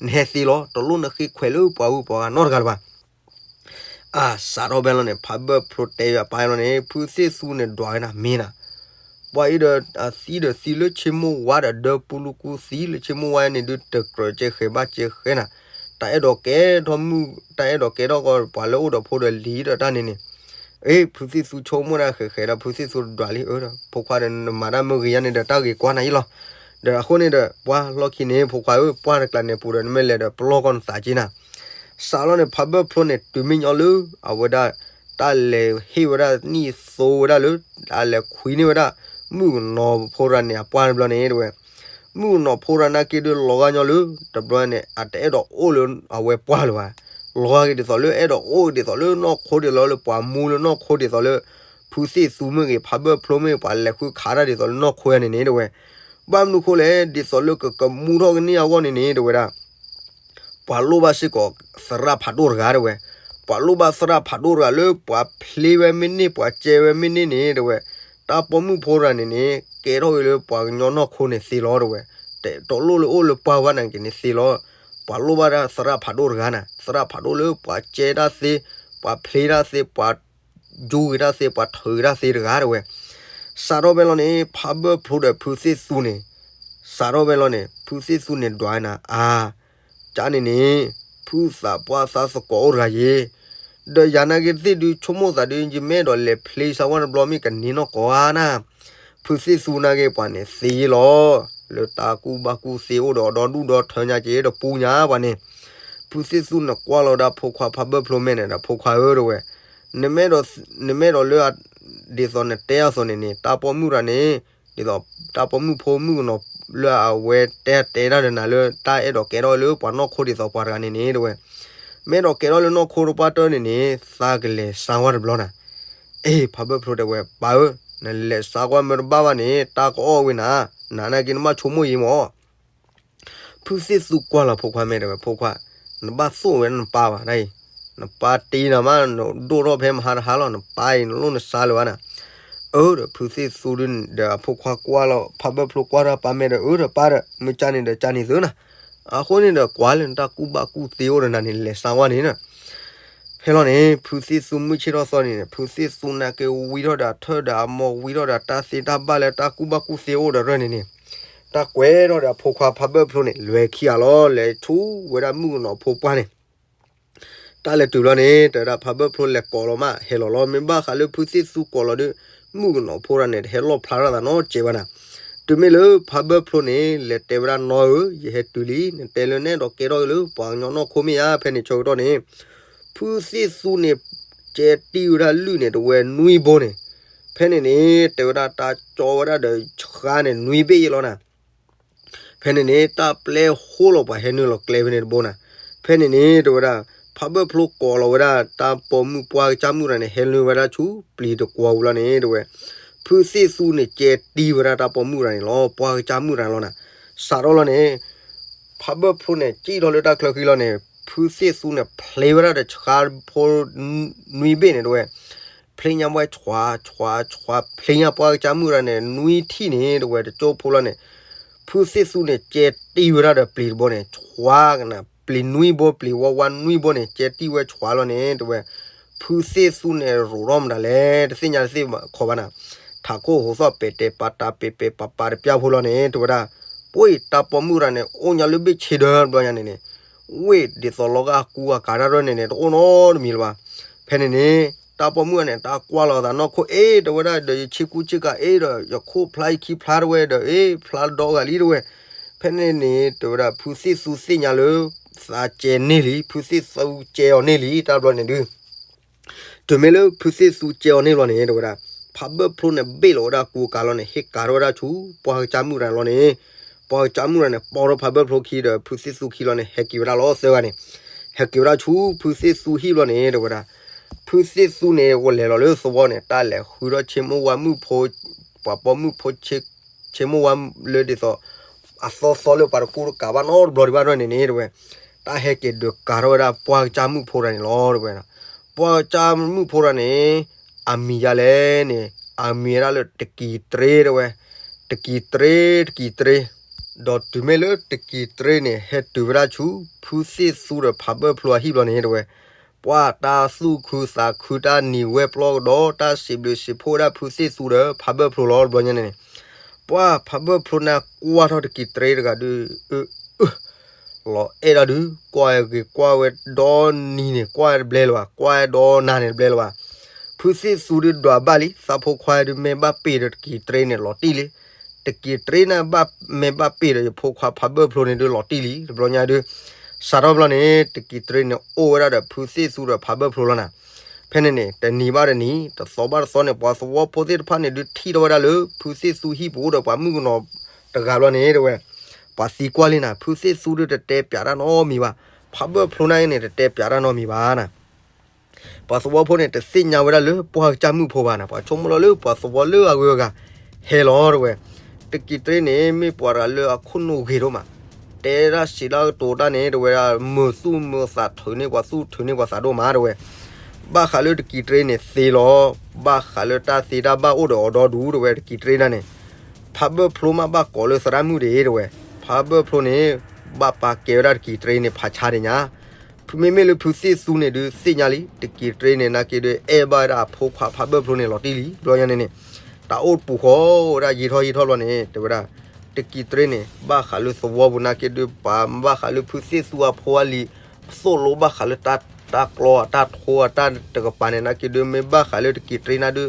နဟဲသ့လီၤ. တလိၣ်နဃ့ခွဲးလၢပှၤဂုၤပှၤဂၤနီတဂၤလၢၤဘၣ်. အစးထီၣ်ဖဲလီၤန့ၣ် ဖးဘၢၣ်ဖျိတဲဝဲအပၢ်လီၤန့ၣ် ဖုသ့ၣ်သူန့ၣ်ဒွးဝဲနၤ မ့ၢ်နၤ, ပှၤအံၤဒီးအသံဒီးသံလၢဆ့မိၣ်ဝါဒီး ဒၢပူလူကူသံလၢဆ့မိၣ်ဝါန့ၣ် ဒုးတကြၢးကဲဃဲၤဘၣ်ကဲဃဲၤနၤ, တၢ်အဲၣ်ဒိးကဲထီၣ်မုၣ် တၢ်အဲၣ်ဒိးကဲထီၣ်ကီး ပှၤလၢအိၣ်ဒီးဖိဒီးလံၤဒီးတၢ်န့ၣ်န့ၣ်, အ့ ဖုသ့ၣ်သူဆိကမိၣ်ဒၣ်ဃဲၤဃဲၤဒီး ဖုသ့ၣ်သူဒွးလံ အၢဒီး ဖိခွါဒီး နမၤတၢ်မ့ၢ်ဂ့ၤယါန့ၣ်ဒီး တၢ်ဂ့ၤကွၢ်နၤအံၤလီၤ. ဒီးအဃိန့ၣ်ဒီး ပှၤလီၢ်ခံန့ၣ် ဖိခွါဧၢ, ပှၢ်တကျးန့ၣ်ပူၤဒီး နမ့ၢ်လဲၤဒီးပလီၢ်ကီၢ်နသးက့နၤ. စးလီၤန့ၣ် ဖးဘၢၣ်ဖျိန့ၣ် တုၤမ့ၢ်ညီလၢ အဝဲဒၣ် တၢ်လဲၤဟ့ၣ်ဝဲဒၣ်နံၣ်သိဝဲဒၣ်လၢ တၢ်လဲၤခွံန့ၢ်ဝဲဒၣ် မုၣ်ကနီၤဖိရၤန့ၣ်အပှၢ်တဘျီန့ၣ် တဲဝဲ, မုၣ်ကနီၤဖိရၤနာ်က့ဒုးလီၤဂာ်ညီလၢ တဘျီန့ၣ် အတအဲၣ်ဒိးအိၣ်လၢအဝဲပှၢ်လၢၤဘၣ်. လီၤဂာ်က့ၤဒ်သိးလၢအဲၣ်ဒိးအိၣ်က့ၤဒ်သိးလၢနီၢ်ခိဒ်သိးလၢ ပှၤမူလၢနီၢ်ခိဒ်သိးလၢ ဖုသ့ၣ်သူမ့ၢ်ဂ့ၤ ဖးဘၢၣ်ဖျိမ့ၢ်ဂ့ၤ ပှၤလဲၤဃုခးတၢ်ဒ်သိးလၢနီၢ်ခိယါန့ၣ်န့ၣ် တဲဝဲ. ဘၣ်မနုၤဃိလဲၣ် ဒ်သိးလၢကကမူထီၣ်ကန့ၢ်အဂီၢ်န့ၣ်န့ၣ် တဲဝဲဒၣ် ပှၤလိၣ်ဘၣ်စ့ၢ်ကီး သရၣ်ဖးဒိၣ်တဂၤ တဲဝဲ, ပှၤလိၣ်ဘၣ်သရၣ်ဖးဒိၣ်တဂၤလၢ ပှၤဖျ့ဝဲမ့ၢ်န့ၢ် ပှၤကဲဝဲမ့ၢ်န့ၢ်န့ၣ် တဲဝဲ, တၢ်ပိာ်မုၣ်ဖိတဂၤန့ၣ်န့ၣ် ကဲထီၣ်က့ၤလၢပှၤကညီနီၢ်ခိန့ၣ်သ့လီၤ တဲဝဲ, တလိၣ်လၢအိၣ်လၢပှၢ်ဘၣ်နာ်က့န့ၣ်သ့လီၤ. ပှၤလိၣ်ဘၣ်ဒၣ်သရၣ်ဖးဒိၣ်တဂၤနၤ, သရၣ်ဖးဒိၣ်လၢပှၤကဲတၢ်သ့, ပှၤဖျ့တၢ်သ့, ပှၤယူၤဂ့ၤတၢ်သ့, ပှၤထုးဂ့ၤတၢ်သ့တဂၤ တဲဝဲ. စးထီၣ်ဖဲလီၤန့ၣ် ဖးဘၢၣ်ဖျိဒီးဖုသ့ၣ်သူန့ၣ် စးထီၣ်ဖဲလီၤန့ၣ် ဖုသ့ၣ်သူန့ၣ်ဒွးနၤ အါ ကန့ၣ်န့ၣ် ဖုသးပှၢ်သးသကိးအိၣ်တဂၤယ့ၤ, ဒီးယၤနာ်က့သ့ၣ်ဒုးဆိကမိၣ်သးဒုး ယမ့ၢ်အဲၣ်ဒိးလဲၤဖျ့စၢ်ဝဲတဘျီမ့ၢ်ကန့ၢ်နီၢ်ကီၢ်ဧါနၤ, ဖုသ့ၣ်သူနာ်က့ပှၤန့ၣ်သ့ယ့ၤလီၤ. လၢတၢ်ကူၣ်ဘၣ်ကူၣ်သ့အိၣ်ဒီးဒီဒူၣ်ဒီထၢညါက့ၤဒီးပူညါပှၤန့ၣ်, ဖုသ့ၣ်သူန့ၣ်ကွၢ်လီၤဝဲဒၣ်ဖိခွါဖးဘၢၣ်ဖျိမဲာ်န့ၣ်ဒီး ဖိခွါဧၢ တဲဝဲ, နမ့ၢ်ဒီး နမ့ၢ်ဒီးလၢ ဒ်သိးနတဲအသိးန့ၣ်န့ၣ် တၢ်ပိာ်မုၣ်တဂၤန့ၣ် ဒ်သိး တၢ်ပိာ်မုၣ်ဖိမုၣ်ကနီၤလၢအဝဲတဲတဲတၢ်ဒီးနၤလၢ တၢ်အဲၣ်ဒိးကဲထီၣ်လၢပှၤနီၢ်ခိဒ်သိးပှၤတဂၤန့ၣ်န့ၣ် တဲဝဲ, မ့ၢ်အဲၣ်ဒိးကဲထီၣ်လၢနီၢ်ခိတပှၢ်တၢၢ်န့ၣ်န့ၣ် သးကလဲၤစၢ်ဝဲတဘျီနၤ. အ့ ဖးဘၢၣ်ဖျိတဲဝဲ ပၢ်ဧၢ, နလဲၤစၢ်ကွၢ်မ့ၢ်တဘၣ်ဘၣ်န့ၣ် တၢ်ကအီၣ်ဝဲနၤ, နနာ်က့နဘၣ်ဆိကမိၣ်ယံၤမး ဖုသ့ၣ်သူကွၢ်လီၤဖိခွါမဲာ်တဲဝဲ ဖိခွါ, နဘၣ်သိၣ်ဝဲဒၣ်နပၢ်ဘၣ်ဒ်အံၤ, နပၢ်တ့နၤမး နဒိၣ်ထီၣ်ဖဲမဟါတဟါလီၤ နပၢ်အံၤနလိၣ်နစၢ်လၢၤဘၣ်နၤ. အၢ ဒီးဖုသ့ၣ်သူဒုးဒီးအဖိခွါကွၢ်လီၤ ဖးဘၢၣ်ဖျိကွၢ်ဒီးပၢ်မဲာ်ဒီး အၢ ဒီးပၢ်ဒီး မ့ၢ်ကန့ၣ်ဒီးကန့ၣ်သုနၤ, အဃိန့ၣ်ဒီး ကွၢ်လၢနတၢ်ကူၣ်ဘၣ်ကူၣ်သ့အိၣ်ဒီးနၤန့ၣ် လဲၤစၢ်ဝဲန့ၣ်နၤ. ဖဲလီၤန့ၣ် ဖုသ့ၣ်သူမုၢ်ဆ့ၣ်ထီၣ်သီန့ၣ် ဖုသ့ၣ်သူနာ်က့ဝံထီၣ်ဒီးအထၢၣ်ဒီးအမိၢ် ဝံထီၣ်ဒီးတၢ်သ့တၢ်ဘၣ်လၢတၢ်ကူၣ်ဘၣ်ကူၣ်သ့အိၣ်ဒီးရၢၢ်န့ၣ်န့ၣ်, တၢ်ကွဲထီၣ်ဒီးအဖိခွါဖးဘၢၣ်ဖျိန့ၣ် လဲၤခံဂၤလီၤ လဲၤဆူဝဲဒၣ်မုၣ်ကနီၤဖိပှၢ်န့ၣ် တၢ်လဲၤတုၤဘျီန့ၣ် တဲဝဲဒၣ်ဖးဘၢၣ်ဖျိလဲၤကိးလီၤမး ဟဲလီၤလီၤ မ့ၢ်ဘၣ်ဃးလၢဖုသ့ၣ်သူကိးလီၤဒီး မုၣ်ကနီၤဖိတဂၤန့ၣ် တဟဲလီၣ်ဖျါထီၣ်သးနီတစဲးဘၣ်နၤ. တုၤမ့ၢ်လၢဖးဘၢၣ်ဖျိန့ၣ် လဲၤတဲဝဲဒၣ်နီၢ်ဧၢ ယဟဲတုၤလံ နတဲလၢနအဲၣ်ဒိးကဲထီၣ်လၢပှၤကညီနီၢ်ခိမ့ၢ်ဧါ ဖဲန့ၣ်ဆၢကတီၢ်န့ၣ် ဖုသ့ၣ်သူန့ၣ် ကဲတံၢ်ဝဲဒၣ်လုၢ်န့ၣ် တဝဲနွံဘိန့ၣ်, ဖဲန့ၣ်န့ၣ် တဲဝဲဒၣ်တၢ်ကၠီဝဲဒၣ်ဒီးဆှါန့ၣ် နွံဘ့ၣ်ယ့လီၤနၤ. ဖဲန့ၣ်န့ၣ် တၢ်ပျဲဃိလီၤပှၤဟဲနုာ်လီၤကျဲဖဲန့ၣ်တဘိနၤ. ဖဲန့ၣ်န့ၣ် တဲဝဲဒၣ် ဖးဘၢၣ်ဖျိကိးလီၤဝဲဒၣ် တၢ်ပိာ်မုၣ်ပှၢ်ကစၢ်မုၣ်တဂၤန့ၣ် ဟဲနုာ်ဝဲဒၣ်ဆူပျံၤတကွီၤပူၤလီၤန့ၣ် တဲဝဲ ဖုသ့ၣ်သူန့ၣ် ကဲတံၢ်ဝဲဒၣ်တၢ်ပိာ်မုၣ်တဂၤန့ၣ်လီၤ ပှၢ်ကစၢ်မုၣ်တဂၤန့ၣ်လီၤနၤ. စးထီၣ်လီၤန့ၣ် ဖးဘၢၣ်ဖျိန့ၣ် ကံၣ်ထီၣ်လၢတၢ်ချၢဃံလီၤန့ၣ် ဖုသ့ၣ်သူန့ၣ် ဖျ့ဝဲဒၣ်ဒီးဆှါဖိ နွံဘ့ၣ်န့ၣ် တဲဝဲ ဖျ့ညါဝဲဆှါ ဆှါ ဆှါ ဖျ့ညါပှၢ်ကစၢ်မုၣ်တဂၤန့ၣ် နွံထံၣ်န့ၣ် တဲဝဲ တကၠိဖိလီၤန့ၣ် ဖုသ့ၣ်သူန့ၣ် ကဲတံၢ်ဝဲဒၣ်ဒီးပျံၤတဘိန့ၣ် ဆှါကနၤ ပျံၤနွံဘိ ပျံၤဝါဝါနွံဘိန့ၣ် ကဲတံၢ်ဝဲဆှါလီၤန့ၣ် တဲဝဲ ဖုသ့ၣ်သူန့ၣ် ရိးထီၣ်မတၤလဲၣ် တသ့ၣ်ညါတသ့ၣ်ခီဘၣ်နၤ. ထးခိၣ်ဟိးသီၣ်ပဲာ်တဲာ်ပာ်တၢ်ပဲာ်ပဲာ်ပာ်ပာ်တပျၢ်ဖိလီၤန့ၣ် တဲဝဲဒၣ် ပှ့ၢ်တၢ်ပိာ်မုၣ်တဂၤန့ၣ် အိၣ်ညါလၢဘ့ၣ်ဆ့ဒၢတဘျီညါန့ၣ်န့ၣ် ဝ့ၢ်ဒ်သိးလီၤဂာ်အကူအကၤတၢ်ရၢၢ်န့ၣ်န့ၣ် တအိၣ်နီတမံၤလၢၤဘၣ်. ဖဲန့ၣ်န့ၣ် တၢ်ပိာ်မုၣ်န့ၣ် တၢ်ကွၢ်လီၤသးနီၢ်ခိၣ်အ့ၣ် တဲဝဲဒၣ်ဒီး ယဆ့ကူဆ့ကၤအ့ၣ်ဒီး ယခိၣ်ဖျါယခံဖျါတဝဲဒီး အ့ၣ် ဖျါဒီဂၤလံတဝဲ. ဖဲန့ၣ်န့ၣ် တဲဝဲဒၣ် ဖုသ့ၣ်သူသ့ၣ်ညါလၢ သးကဲန့ၢ်လံ ဖုသ့ၣ်သူကဲအီၤန့ၢ်လံ တၢ်ဘျီန့ၣ်ဒုး တုၤမ့ၢ်လၢဖုသ့ၣ်သူကဲအီၤန့ၢ်ဘျီန့ၣ် တဲဝဲဒၣ် ဖးဘၢၣ်ဖျိန့ၣ် ဘ့ၣ်လီၤဝဲဒၣ်ကူကၤလီၤန့ၣ် ဟဲကၤထီၣ်ဝဲဒၣ်ဆူ ပှၢ်ကစၢ်မုၣ်တဂၤန့ၣ်လီၤန့ၣ်, ပှၢ်ကစၢ်မုၣ်တဂၤန့ၣ် ပိာ်ထီၣ်ဖးဘၢၣ်ဖျိခံဒီး ဖုသ့ၣ်သူခံလီၤန့ၣ် ဟဲက့ၤဝဲဒၣ်လီၤသၢဂၤန့ၣ်, ဟဲက့ၤဝဲဒၣ်ဆူဖုသ့ၣ်သူဟံၣ်ဘျီန့ၣ် တဲဝဲဒၣ် ဖုသ့ၣ်သူန့ၣ် အိၣ်လဲၤလီၤလၢသဝီန့ၣ် တၢ်လဲၤဃုထီၣ်ဆ့မိၢ်ဝါမုၣ်ဖိ, ပှၤပိာ်မုၣ်ဖိ ဆ့မိၢ်ဝါလၢဒ်သိး အသီသီလၢပှၤတကူတကၤဘၣ်နီတဘျီဒံးဘၣ်ဒ်န့ၣ်န့ၣ် တဲဝဲ, တၢ်ဟဲက့ၤဒုးကၤထီၣ်ဝဲဒၣ်ပှၢ်ကစၢ်မုၣ်ဖိတဂၤန့ၣ်လီၤ တဲဝဲ. ပှၢ်ကစၢ်မုၣ်ဖိတဂၤန့ၣ် အမံၤယၤလဲၣ်န့ၣ် အမံၤဝဲဒၣ်လၢတကံၤတရ့ တဲဝဲ, တကံၤတရ့ တကံၤတရ့, ဒီးတုၤမ့ၢ်လၢတကံၤတရ့န့ၣ် ဟဲတုၤဝဲဒၣ်ဆူ ဖုသ့ၣ်သူဒီးဖးဘၢၣ်ဖျိအဟံၣ်ဘျီန့ၣ် တဲဝဲ, ပှၢ်တၢ်သူၣ်ခုသးခုတၢ်နံၤဝဲပျီကဒီး တၢ်စံးဘျုးစံးဖှိၣ်ဝဲဒၣ်ဖုသ့ၣ်သူဒီးဖးဘၢၣ်ဖျိလီၤ တဘျီညါန့ၣ်န့ၣ်, ပှၢ်ဖးဘၢၣ်ဖျိန့ၣ်ကွၢ်ထီၣ်တကံၤတရ့တဂၤဒုး အၢ အၢ လီၤအဲၣ်ဒၣ်ဒုး ကွၢ်ဂ့ၤကွၢ်ဝဲဒီနံၤန့ၣ် ကွၢ်တဘျဲလၢၤဘၣ် ကွၢ်ဒီနၤန့ၣ်တဘျဲလၢၤဘၣ်. ဖုသ့ၣ်သူဒုးဒွးဘၣ်လံ သးဖိခွါဒုးမ့ၢ်ဘၣ်ပ့ၢ်ဒီးတကံၤတရ့န့ၣ် လီၤတံၢ်လံ. တကံၤတရ့န့ၣ် မ့ၢ်ဘၣ်ပ့ၢ်ဒီးယဖိခွါဖးဘၢၣ်ဖျိန့ၣ်ဒုးလီၤတံၢ်လံ တဘျီညါဒုး, စးထီၣ်ဘျီန့ၣ် တကံၤတရ့န့ၣ်အိၣ်ဝဲဒၣ်ဒီးဖုသ့ၣ်သူဒီးဖးဘၢၣ်ဖျိလီၤနၤ. ဖဲန့ၣ်န့ၣ် တနံၤဘၣ်တနံၤ တသီဘၣ်တသီန့ၣ် ပှၤသဝီဖိသ့ၣ်တဖၣ်န့ၣ်ဒုးထံၣ်ထီၣ်ဝဲဒၣ်လၢ ဖုသ့ၣ်သူဟံၣ်ပူၤအိၣ်ဒီးပှၤမုၣ်ကနီၤတဂၤဘျီန့ၣ် တဲဝဲ, ပှၤသံကွၢ်လံနၤ ဖုသ့ၣ်သူဒုးတတဲပၠးတၢ်နီတမံၤဘၣ်, ဖးဘၢၣ်ဖျိန့ၣ်န့ၣ် တတဲပၠးတၢ်နီတမံၤဘၣ်နၤ. ပှၤသဝီဖိန့ၣ် တသ့ၣ်ညါဝဲဒၣ်လၢပှၢ်ကစၢ်မုၣ်ဖိဘၣ်နၤ, ပှၤဆိကမိၣ်လီၤလၢပှၤသဝီလၢအဂုၤအဂၤ ဟဲလီၤ တဲဝဲ. တကံၤတရ့န့ၣ် မ့ၢ်ပှၤတဂၤလၢအခိၣ်နူာ်ဂ့ၤဒိၣ်မး, တဲဒၣ်စံးဒၣ်ကတိၤတၢ်န့ၣ် တဲဝဲဒၣ် မုာ်သူၣ်မုာ်သး ထုးန့ၢ်ပှၤသူၣ်ထုးန့ၢ်ပှၤသးဒိၣ်မး တဲဝဲ. ဘၣ်ဃးလၢတကံၤတရ့န့ၣ်သ့လီၤ, ဘၣ်ဃးလၢတၢ်သ့တၢ်ဘၣ်အိၣ်ဒီးအီၤဒီဒူၣ် တဲဝဲ တကံၤတရ့န့ၣ်န့ၣ်, ဖးဘၢၣ်ဖျိမးဘၣ်ကိးလၢသရၣ်မုၣ်ဒံး တဲဝဲ. ဖးဘၢၣ်ဖျိန့ၣ် ဘၣ်ပာ်ကဲဝဲဒၣ်တကံၤတရ့န့ၣ် ဖးဆါဒံးညါ မ့မ့ၢ်လၢဖုသ့ၣ်သူန့ၣ်ဒုးသ့ၣ်ညါလံ တကံၤတရ့န့ၣ် နာ်က့ဒုးအဲၣ်ဘၣ်ဝဲဒၣ်အဖိခွါဖးဘၢၣ်ဖျိန့ၣ်လီၤတံၢ်လံ ဘျီညါန့ၣ်န့ၣ်, တၢ်အိၣ်တပူၤဃီဝဲဒၣ်ယံာ်ထီၣ်ယံာ်ထီၣ်ဘျီန့ၣ် တဲဝဲဒၣ်, တကံၤတရ့န့ၣ် ဘၣ်ဃးလၢသဝီပူၤနာ်က့ဒုး ပှၤဘၣ်ဃးလၢဖုသ့ၣ်သူအဖိအလံၤ သိၣ်လိဘၣ်ဃးလၢတၢ်ကျီအတၢ်ထိအတၢ်တကပၤန့ၣ် နာ်က့ဒုးမ့ၢ်ဘၣ်ဃးလၢတကံၤတရ့န့ၣ်ဒုး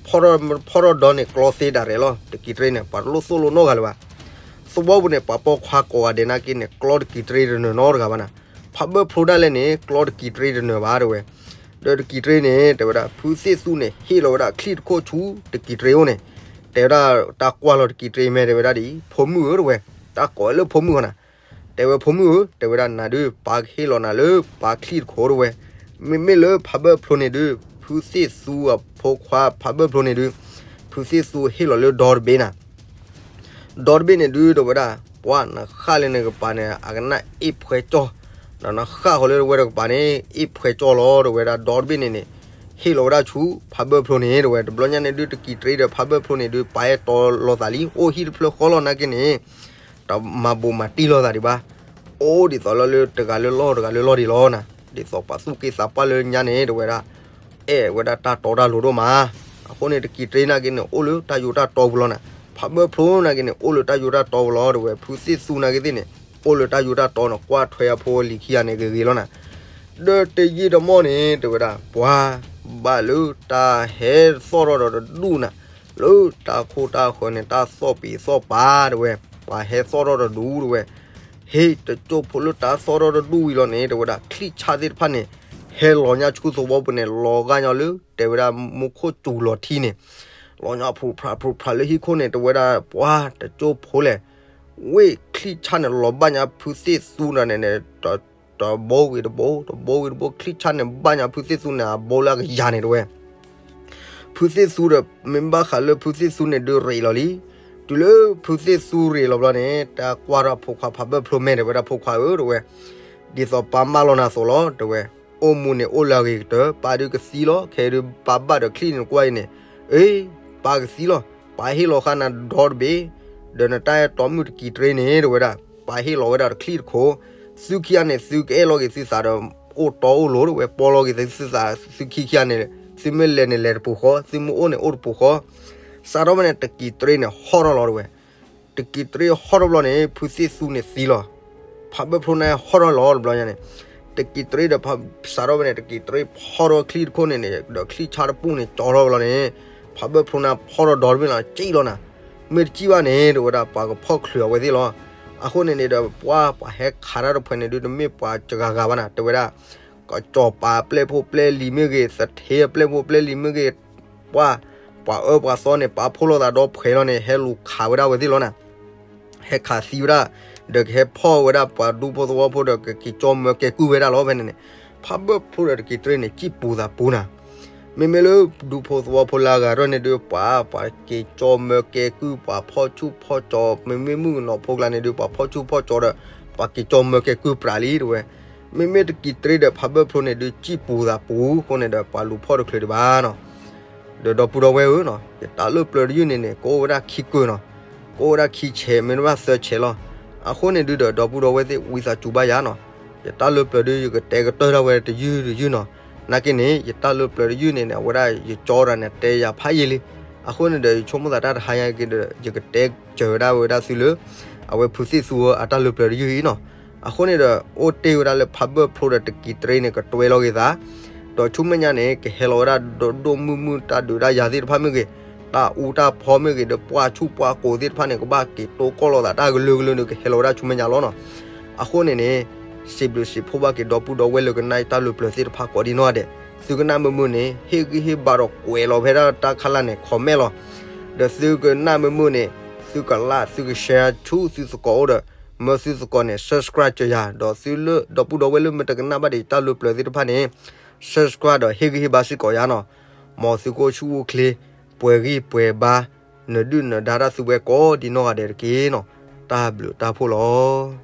ဖီၣ်ထီၣ်ဒီးန့ၣ်ကျီသ့ဒၣ်ရဲၣ်လီၤ တကံၤတရ့န့ၣ် ပှၤတလိၣ်သိၣ်လိနီတဂၤလၢၤဘၣ်. သဝီပူၤန့ၣ် ပှၤပိာ်ခွါကိးဂၤဒဲးနာ်က့န့ၣ် ကျီတကံၤတရ့တနၢၤနီတဂၤဘၣ်နၤ, ဖးဘၢၣ်ဖျိဒၣ်လဲာ်န့ၣ် ကျီတကံၤတရ့တနၢၤဘၣ် တဲဝဲ. ဒီးတကံၤတရ့န့ၣ် တဲဝဲဒၣ် ဖုသ့ၣ်သူန့ၣ် ဟ့ၣ်လီၤဝဲဒၣ်ချံၣ်တခိၣ်ဆူတကံၤတရ့အအိၣ်န့ၣ်, တဲဝဲဒၣ်တၢ်ကွၢ်လီၤတကံၤတရ့မဲာ် တဲဝဲဒၣ်ဒ်အံၤ ဖိမုၣ်ဧၢ တဲဝဲ, တၢ်ကိးဝဲလၢဖိမုၣ်ဃီနၤ, တဲဝဲဖိမုၣ်ဧၢ တဲဝဲဒၣ်နၤဒုး ပၢ်ကဟ့ၣ်လီၤနၤလၢပၢ်ချံၣ်တခိၣ် တဲဝဲ. မ့မ့ၢ်လၢဖးဘၢၣ်ဖျိန့ၣ်ဒုး ဖုသ့ၣ်သူအဖိခွါဖးဘၢၣ်ဖျိန့ၣ်ဒုး ဖုသ့ၣ်သူဟ့ၣ်လီၤလၢဒီတဘ့ၣ်နၤ ဒီတဘ့ၣ်န့ၣ်ဒုး တဲဝဲဒၣ် ပှၤနဃၣ်လၢနကပၤန့ၣ် အကနၣ်အ့ၣ်ဖှဲကၠီၣ်, နဃၣ်ဃီလၢဝဲတကပၤန့ၣ် အ့ၣ်ဖှဲကၠီၣ်လီၤ တဲဝဲဒၣ် ဒီတဘ့ၣ်န့ၣ်န့ၣ် ဟ့ၣ်လီၤဝဲဒၣ်ဆူဖးဘၢၣ်ဖျိန့ၣ် တဲဝဲ. တဘျီညါန့ၣ်ဒုး တကံၤတရ့ဒီးဖးဘၢၣ်ဖျိန့ၣ်ဒုး ပာ်အဲၣ်တီလိာ်သးလံ အိၣ်ဟံၣ်တဖျၢၣ်ဃီလီၤနာ်က့န့ၣ် တမၤဘူးမၤတံၢ်လိာ်သးဒံးဘၣ်, အိၣ်ဒ်သိးလီၤလၢတဂၤလၢလီၢ်တဂၤလၢလီၢ်ဒံးလီၤနၤ, ဒ်သိးပှၤသူၣ်က့သးပှၢ်လၢညါန့ၣ် တဲဝဲဒၣ် အဲၣ်ဝဲဒၣ်တၢ်တီတၢ်လိၤဒိၣ်မး. အဃိန့ၣ် တကံၤတရ့နာ်က့န့ၣ် အိၣ်လၢတၢ်ယိးတၢ်တီပူၤလီၤနၤ, ဖးဘၢၣ်ဖျိနာ်က့န့ၣ် အိၣ်လၢတၢ်ယိးတၢ်တီပူၤလီၤ တဲဝဲ. ဖုသ့ၣ်သူနာ်က့သ့ၣ်န့ၣ် အိၣ်လၢတၢ်ယိးတၢ်တီန့ၣ် ကွၢ်ထွဲအဖိအလံၤခံဂၤန့ၣ်ဂ့ၤဂ့ၤလီၤနၤ. ဒီးတယံာ်တမီၢ်န့ၣ် တဲဝဲဒၣ် ပှၤဘၣ်လၢတၢ်ဟဲသီၣ်ထီၣ်ဒီးတဒူၣ်နၤ, လၢတၢ်ခိၣ်တၢ်ဃၢၤန့ၣ် တၢ်သီၣ်ပံၤသီၣ်ပၤ တဲဝဲ, ပှၤဟဲသီၣ်ထီၣ်တဒူၣ် တဲဝဲ. ဟ့ၣ်တကၠိၢ်ဖိလၢတၢ်သီၣ်ထီၣ်တဒူၣ်ဝံၤလီၤန့ၣ် တဲဝဲဒၣ် ချံၣ်ဆၣ်သ့ၣ်တဖၣ်န့ၣ် ဟဲလီၤညါဆူသဝီပူၤန့ၣ် လီၤဂာ်ညီလၢ တဲဝဲဒၣ်မူခိၣ်စူၤလီၤထံန့ၣ် လီၤညီဖုးဖးဖုးဖးလၢဟံၣ်ခိၣ်န့ၣ် တဲဝဲဒၣ် ပှၤတကၠိၢ်ဖိလဲၣ်, ဝ့ၢ်ချံၣ်ဆၣ်န့ၣ် လီၤဘၣ်ညါဖုသ့ၣ်သူန့ၣ်န့ၣ် တဘိဝံၤတဘိ တဘိဝံၤတဘိ ချံၣ်ဆၣ်န့ၣ် ဘၣ်ညါဖုသ့ၣ်သူန့ၣ် အဘိလၢအကယၤန့ၣ် တဲဝဲ. ဖုသ့ၣ်သူဒီး မ့ၢ်ဘၣ်ဃးလၢဖုသ့ၣ်သူန့ၣ်ဒုးရ့းလီၤလံ. တုၤလၢဖုသ့ၣ်သူရ့းလီၤဘျီန့ၣ် တၢ်ကွၢ်ထီၣ်ဖိခွါဖးဘၢၣ်ဖျိမဲာ် တဲဝဲဒၣ် ဖိခွါဧၢ တဲဝဲ, ဒ်သိးပၢ်မၢလီၤနၤအသိးလီၤ တဲဝဲ. အိၣ်မူန့ၣ်အိၣ်လၢအဂ့ၤကတၢၢ် ပၢ်ဒုးကသံလီၤ ခဲဒုးပၢ်ဘၣ်ဒီးချံၣ်န့ၣ်ကွၢ်အံၤန့ၣ်, အ့ ပၢ်ကသံလီၤ ပၢ်ဟ့ၣ်လီၤဃာ်နၤဒီတဘ့ၣ်, ဒီးနတၢ်အဲၣ်တီမုၣ်တကံၤတရ့န့ၣ် တဲဝဲဒၣ် ပၢ်ဟ့ၣ်လီၤဝဲဒၣ်တချံၣ်တခိၣ်, သုခံဂၤန့ၣ် သုကအဲၣ်လီၤက့ၤသုသးဒီး အိၣ်တီအိၣ်လိၤ တဲဝဲ, ပီလီၤက့ၤသုသး သုခံခံဂၤန့ၣ် သုမ့ၢ်လဲၤန့ၣ်လဲၤတပူၤဃီ သုမ့ၢ်အိၣ်န့ၣ်အိၣ်တပူၤဃီ. စးထီၣ်ဖဲန့ၣ် တကံၤတရ့န့ၣ် ဟီၣ်ထီၣ်လီၤ တဲဝဲ. တကံၤတရ့ဟီၣ်ထီၣ်ဘျီန့ၣ် ဖုသ့ၣ်သူန့ၣ်သံလီၤ. ဖးဘၢၣ်ဖျိန့ၣ်ဟီၣ်ထီၣ်လီၤတဘျီညါန့ၣ်, တ တကံၢ်တရံးဒီး ဖး စးထီၣ်ဝဲန့ၣ် တကံၢ်တရံးဖီထီၣ်ချံတခိၣ်န့ၣ်န့ၣ် ဒီးချံဆါတပူၣ်န့ၣ် ကၠီထီၣ်ဝဲလီၤန့ၣ်, ဖးဘၢၣ်ဖျိနၤဖီထီၣ်ဒီတဘ့ၣ်လီၤ စံၣ်လီၤနၤ, မ့ၢ်တစံၣ်ဘၣ်န့ၣ် တဲဝဲဒၣ် ပှၤကဖီၣ်ချုးအဝဲသ့ၣ်လီၤ. အဃိန့ၣ်န့ၣ်ဒီး ပှၤ ပှၤဟဲခးတၢ်တဖုန့ၣ်ဒုး တမ့ၢ်ပှၤတဂၤဂၤဘၣ်နၤ, တဲဝဲဒၣ် ကစီၤပၤပျဲၢ်ဖိပျဲၢ်လံၤမ့ၢ်ဂ့ၤ, သထ့အပျဲၢ်ဖိပျဲၢ်လံၤမ့ၢ်ဂ့ၤ, ပှၤ ပှၤအၢပှၤသီန့ၣ် ပာ်ဖှိၣ်လိာ်သးဒီဖှဲးလီၤန့ၣ် ဟဲလူၤခးဝဲဒၣ်ဝဲသ့ၣ်လီၤနၤ, ဟဲခးသံဝဲဒၣ်, ဒီးကဟဲဖီၣ်ဝဲဒၣ်ပှၤဒူဖိသဝီဖိဒီး ကက့ၤကၠီမၢကဲကုၢ်ဝဲဒၣ်လီၤ. ဖဲန့ၣ်န့ၣ် ဖးဘၢၣ်ဖျိဒီးတကံၢ်တရံးန့ၣ် စံၣ်ပူၤသးပူၤနၤ, မ့မ့ၢ်လၢဒူဖိသဝီဖိလၢအဂၤထီၣ်န့ၣ်ဒုး ပှၤ ပှၤက့ၤကၠီမၢကဲကုၢ် ပှၤဖီၣ်ဆူၣ်ဖီၣ်ကၠီ မ့မ့ၢ်မုၣ်ကနီၤဖိကျါန့ၣ်ဒုး ပှၤဖီၣ်ဆူၣ်ဖီၣ်ကၠီဒီး ပှၤက့ၤကၠီမၢကဲကုၢ်ပြးလံ တဲဝဲ. မ့မ့ၢ်တကံၢ်တရံးဒီး ဖးဘၢၣ်ဖျိန့ၣ်ဒုး စံၣ်ပူၤသးပူၤအဃိန့ၣ်ဒီး ပှၤလူၤဖီၣ်တချုးဒံးဘၣ်နီၤ. ဒီးဒီပုၢ်ဒီဝဲၢ်ဧၢနီၤ, ယတၢ်လၢပျၢၤတယုၢ်န့ၣ်န့ၣ် ကအိၣ်ဝဲဒၣ်ခံကုၢ်နီၤ, ကအိၣ်ဝဲဒၣ်ခံဆဲး မ့တမ့ၢ်သၢဆဲးလီၤ. အဃိန့ၣ်ဒုးဒီး ဒီပုၢ်ဒီဝဲၢ်သ့ၣ် ဝံသးစူၤဘၣ်ယၤနီၤ, ယတၢ်လၢပျၢၤဒုး ယကတဲကတၢၢ်ဒၣ်ဝဲတယုၢ်တယုၢ်နီၤ. နာ်က့န့ၣ် ယတၢ်လၢပျၢၤတယုၢ်န့ၣ်န့ၣ် အဝဲဒၣ်ယကၠီတၢ်န့ၣ် တဲယၤဖးယံာ်လံ. အဃိန့ၣ်ဒီး ယဆိကမိၣ်သးတၢ်တဟါညါက့ၤဒီး ယကတဲစၢၤဝဲဒၣ်ဝဲဒၣ်သုလၢ အဝဲဖုသ့ၣ်သူဝဲအတၢ်လၢပျၢၤတယုၢ်အံၤနီၤ. အဃိန့ၣ်ဒီး အိၣ်တ့ၢ်ဝဲဒၣ်လၢဖးဘၢၣ်ဖျိဒီးတကံၢ်တရံးန့ၣ် ကတွဲလီၤဂ့ၤသး, ဒီးဆူမဲာ်ညါန့ၣ် ကဟဲလီၤဝဲဒၣ်ဒိၣ်ဒိၣ်မုၢ်မုၢ်တၢ်ဒုးတၢ်ယၤသ့ၣ်တဖၣ်မ့ၢ်ဂ့ၤ, တၢ်အူတၢ်ဖီမ့ၢ်ဂ့ၤ ဒီးပှၢ်ဆူၣ်ပှၢ်ကိၤသ့ၣ်တဖၣ်န့ၣ် ကဘၣ်က့ၤတိကိၢ်လိာ်သးတၢ်ကလုာ်ကလုာ်န့ၣ် ကဟဲလီၤဝဲဒၣ်ဆူမဲာ်ညါလီၤနီၤ. အဃိန့ၣ်န့ၣ် စံးဘျုးစံးဖှိၣ်ဘၣ်က့ၤဒီပုၢ်ဒီဝဲၢ်လၢကနၣ်တၢ်လၢပျၢၤသ့ၣ်တဖၣ်ကိးဒံနီၢ်ဂၤဒဲး, သုကနၣ်မုာ်မုာ်န့ၣ် ဟ့ၣ်ဂံၢ်ဟ့ၣ်ဘါဒီးကွဲးလီၤဖဲဒၣ်တၢ်ခါလၢ်န့ၣ် comment လီၤ. ဒီးသုကနၣ်မုာ်မုာ်န့ၣ် သုက like သုက share ဆူသုသကိးအိၣ်ဒီး မၢသုသကိးန့ၣ် subscribe စၢၤယၤ, ဒီးသုလၢ ဒီပုၢ်ဒီဝဲၢ်လၢမ့ၢ်တကနၣ်ဘၣ်ဒံးတၢ်လၢပျၢၤသ့ၣ်တဖၣ်န့ၣ် subscribe ဒီးဟ့ၣ်ဂံၢ်ဟ့ၣ်ဘါစ့ၢ်ကီးယၤနီၤ. မ်သုကအိၣ်ဆူၣ်အိၣ်ချ့ ပှဲၤဂံၢ်ပှဲၤဘါ နဒုၣ်နဒါတၢ်သုဝဲကိးဒံနီၢ်ဂၤဒဲးတက့ၢ်နီၤ. တၢ်ဘျုးတၢ်ဖှိၣ်လီ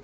ၤ.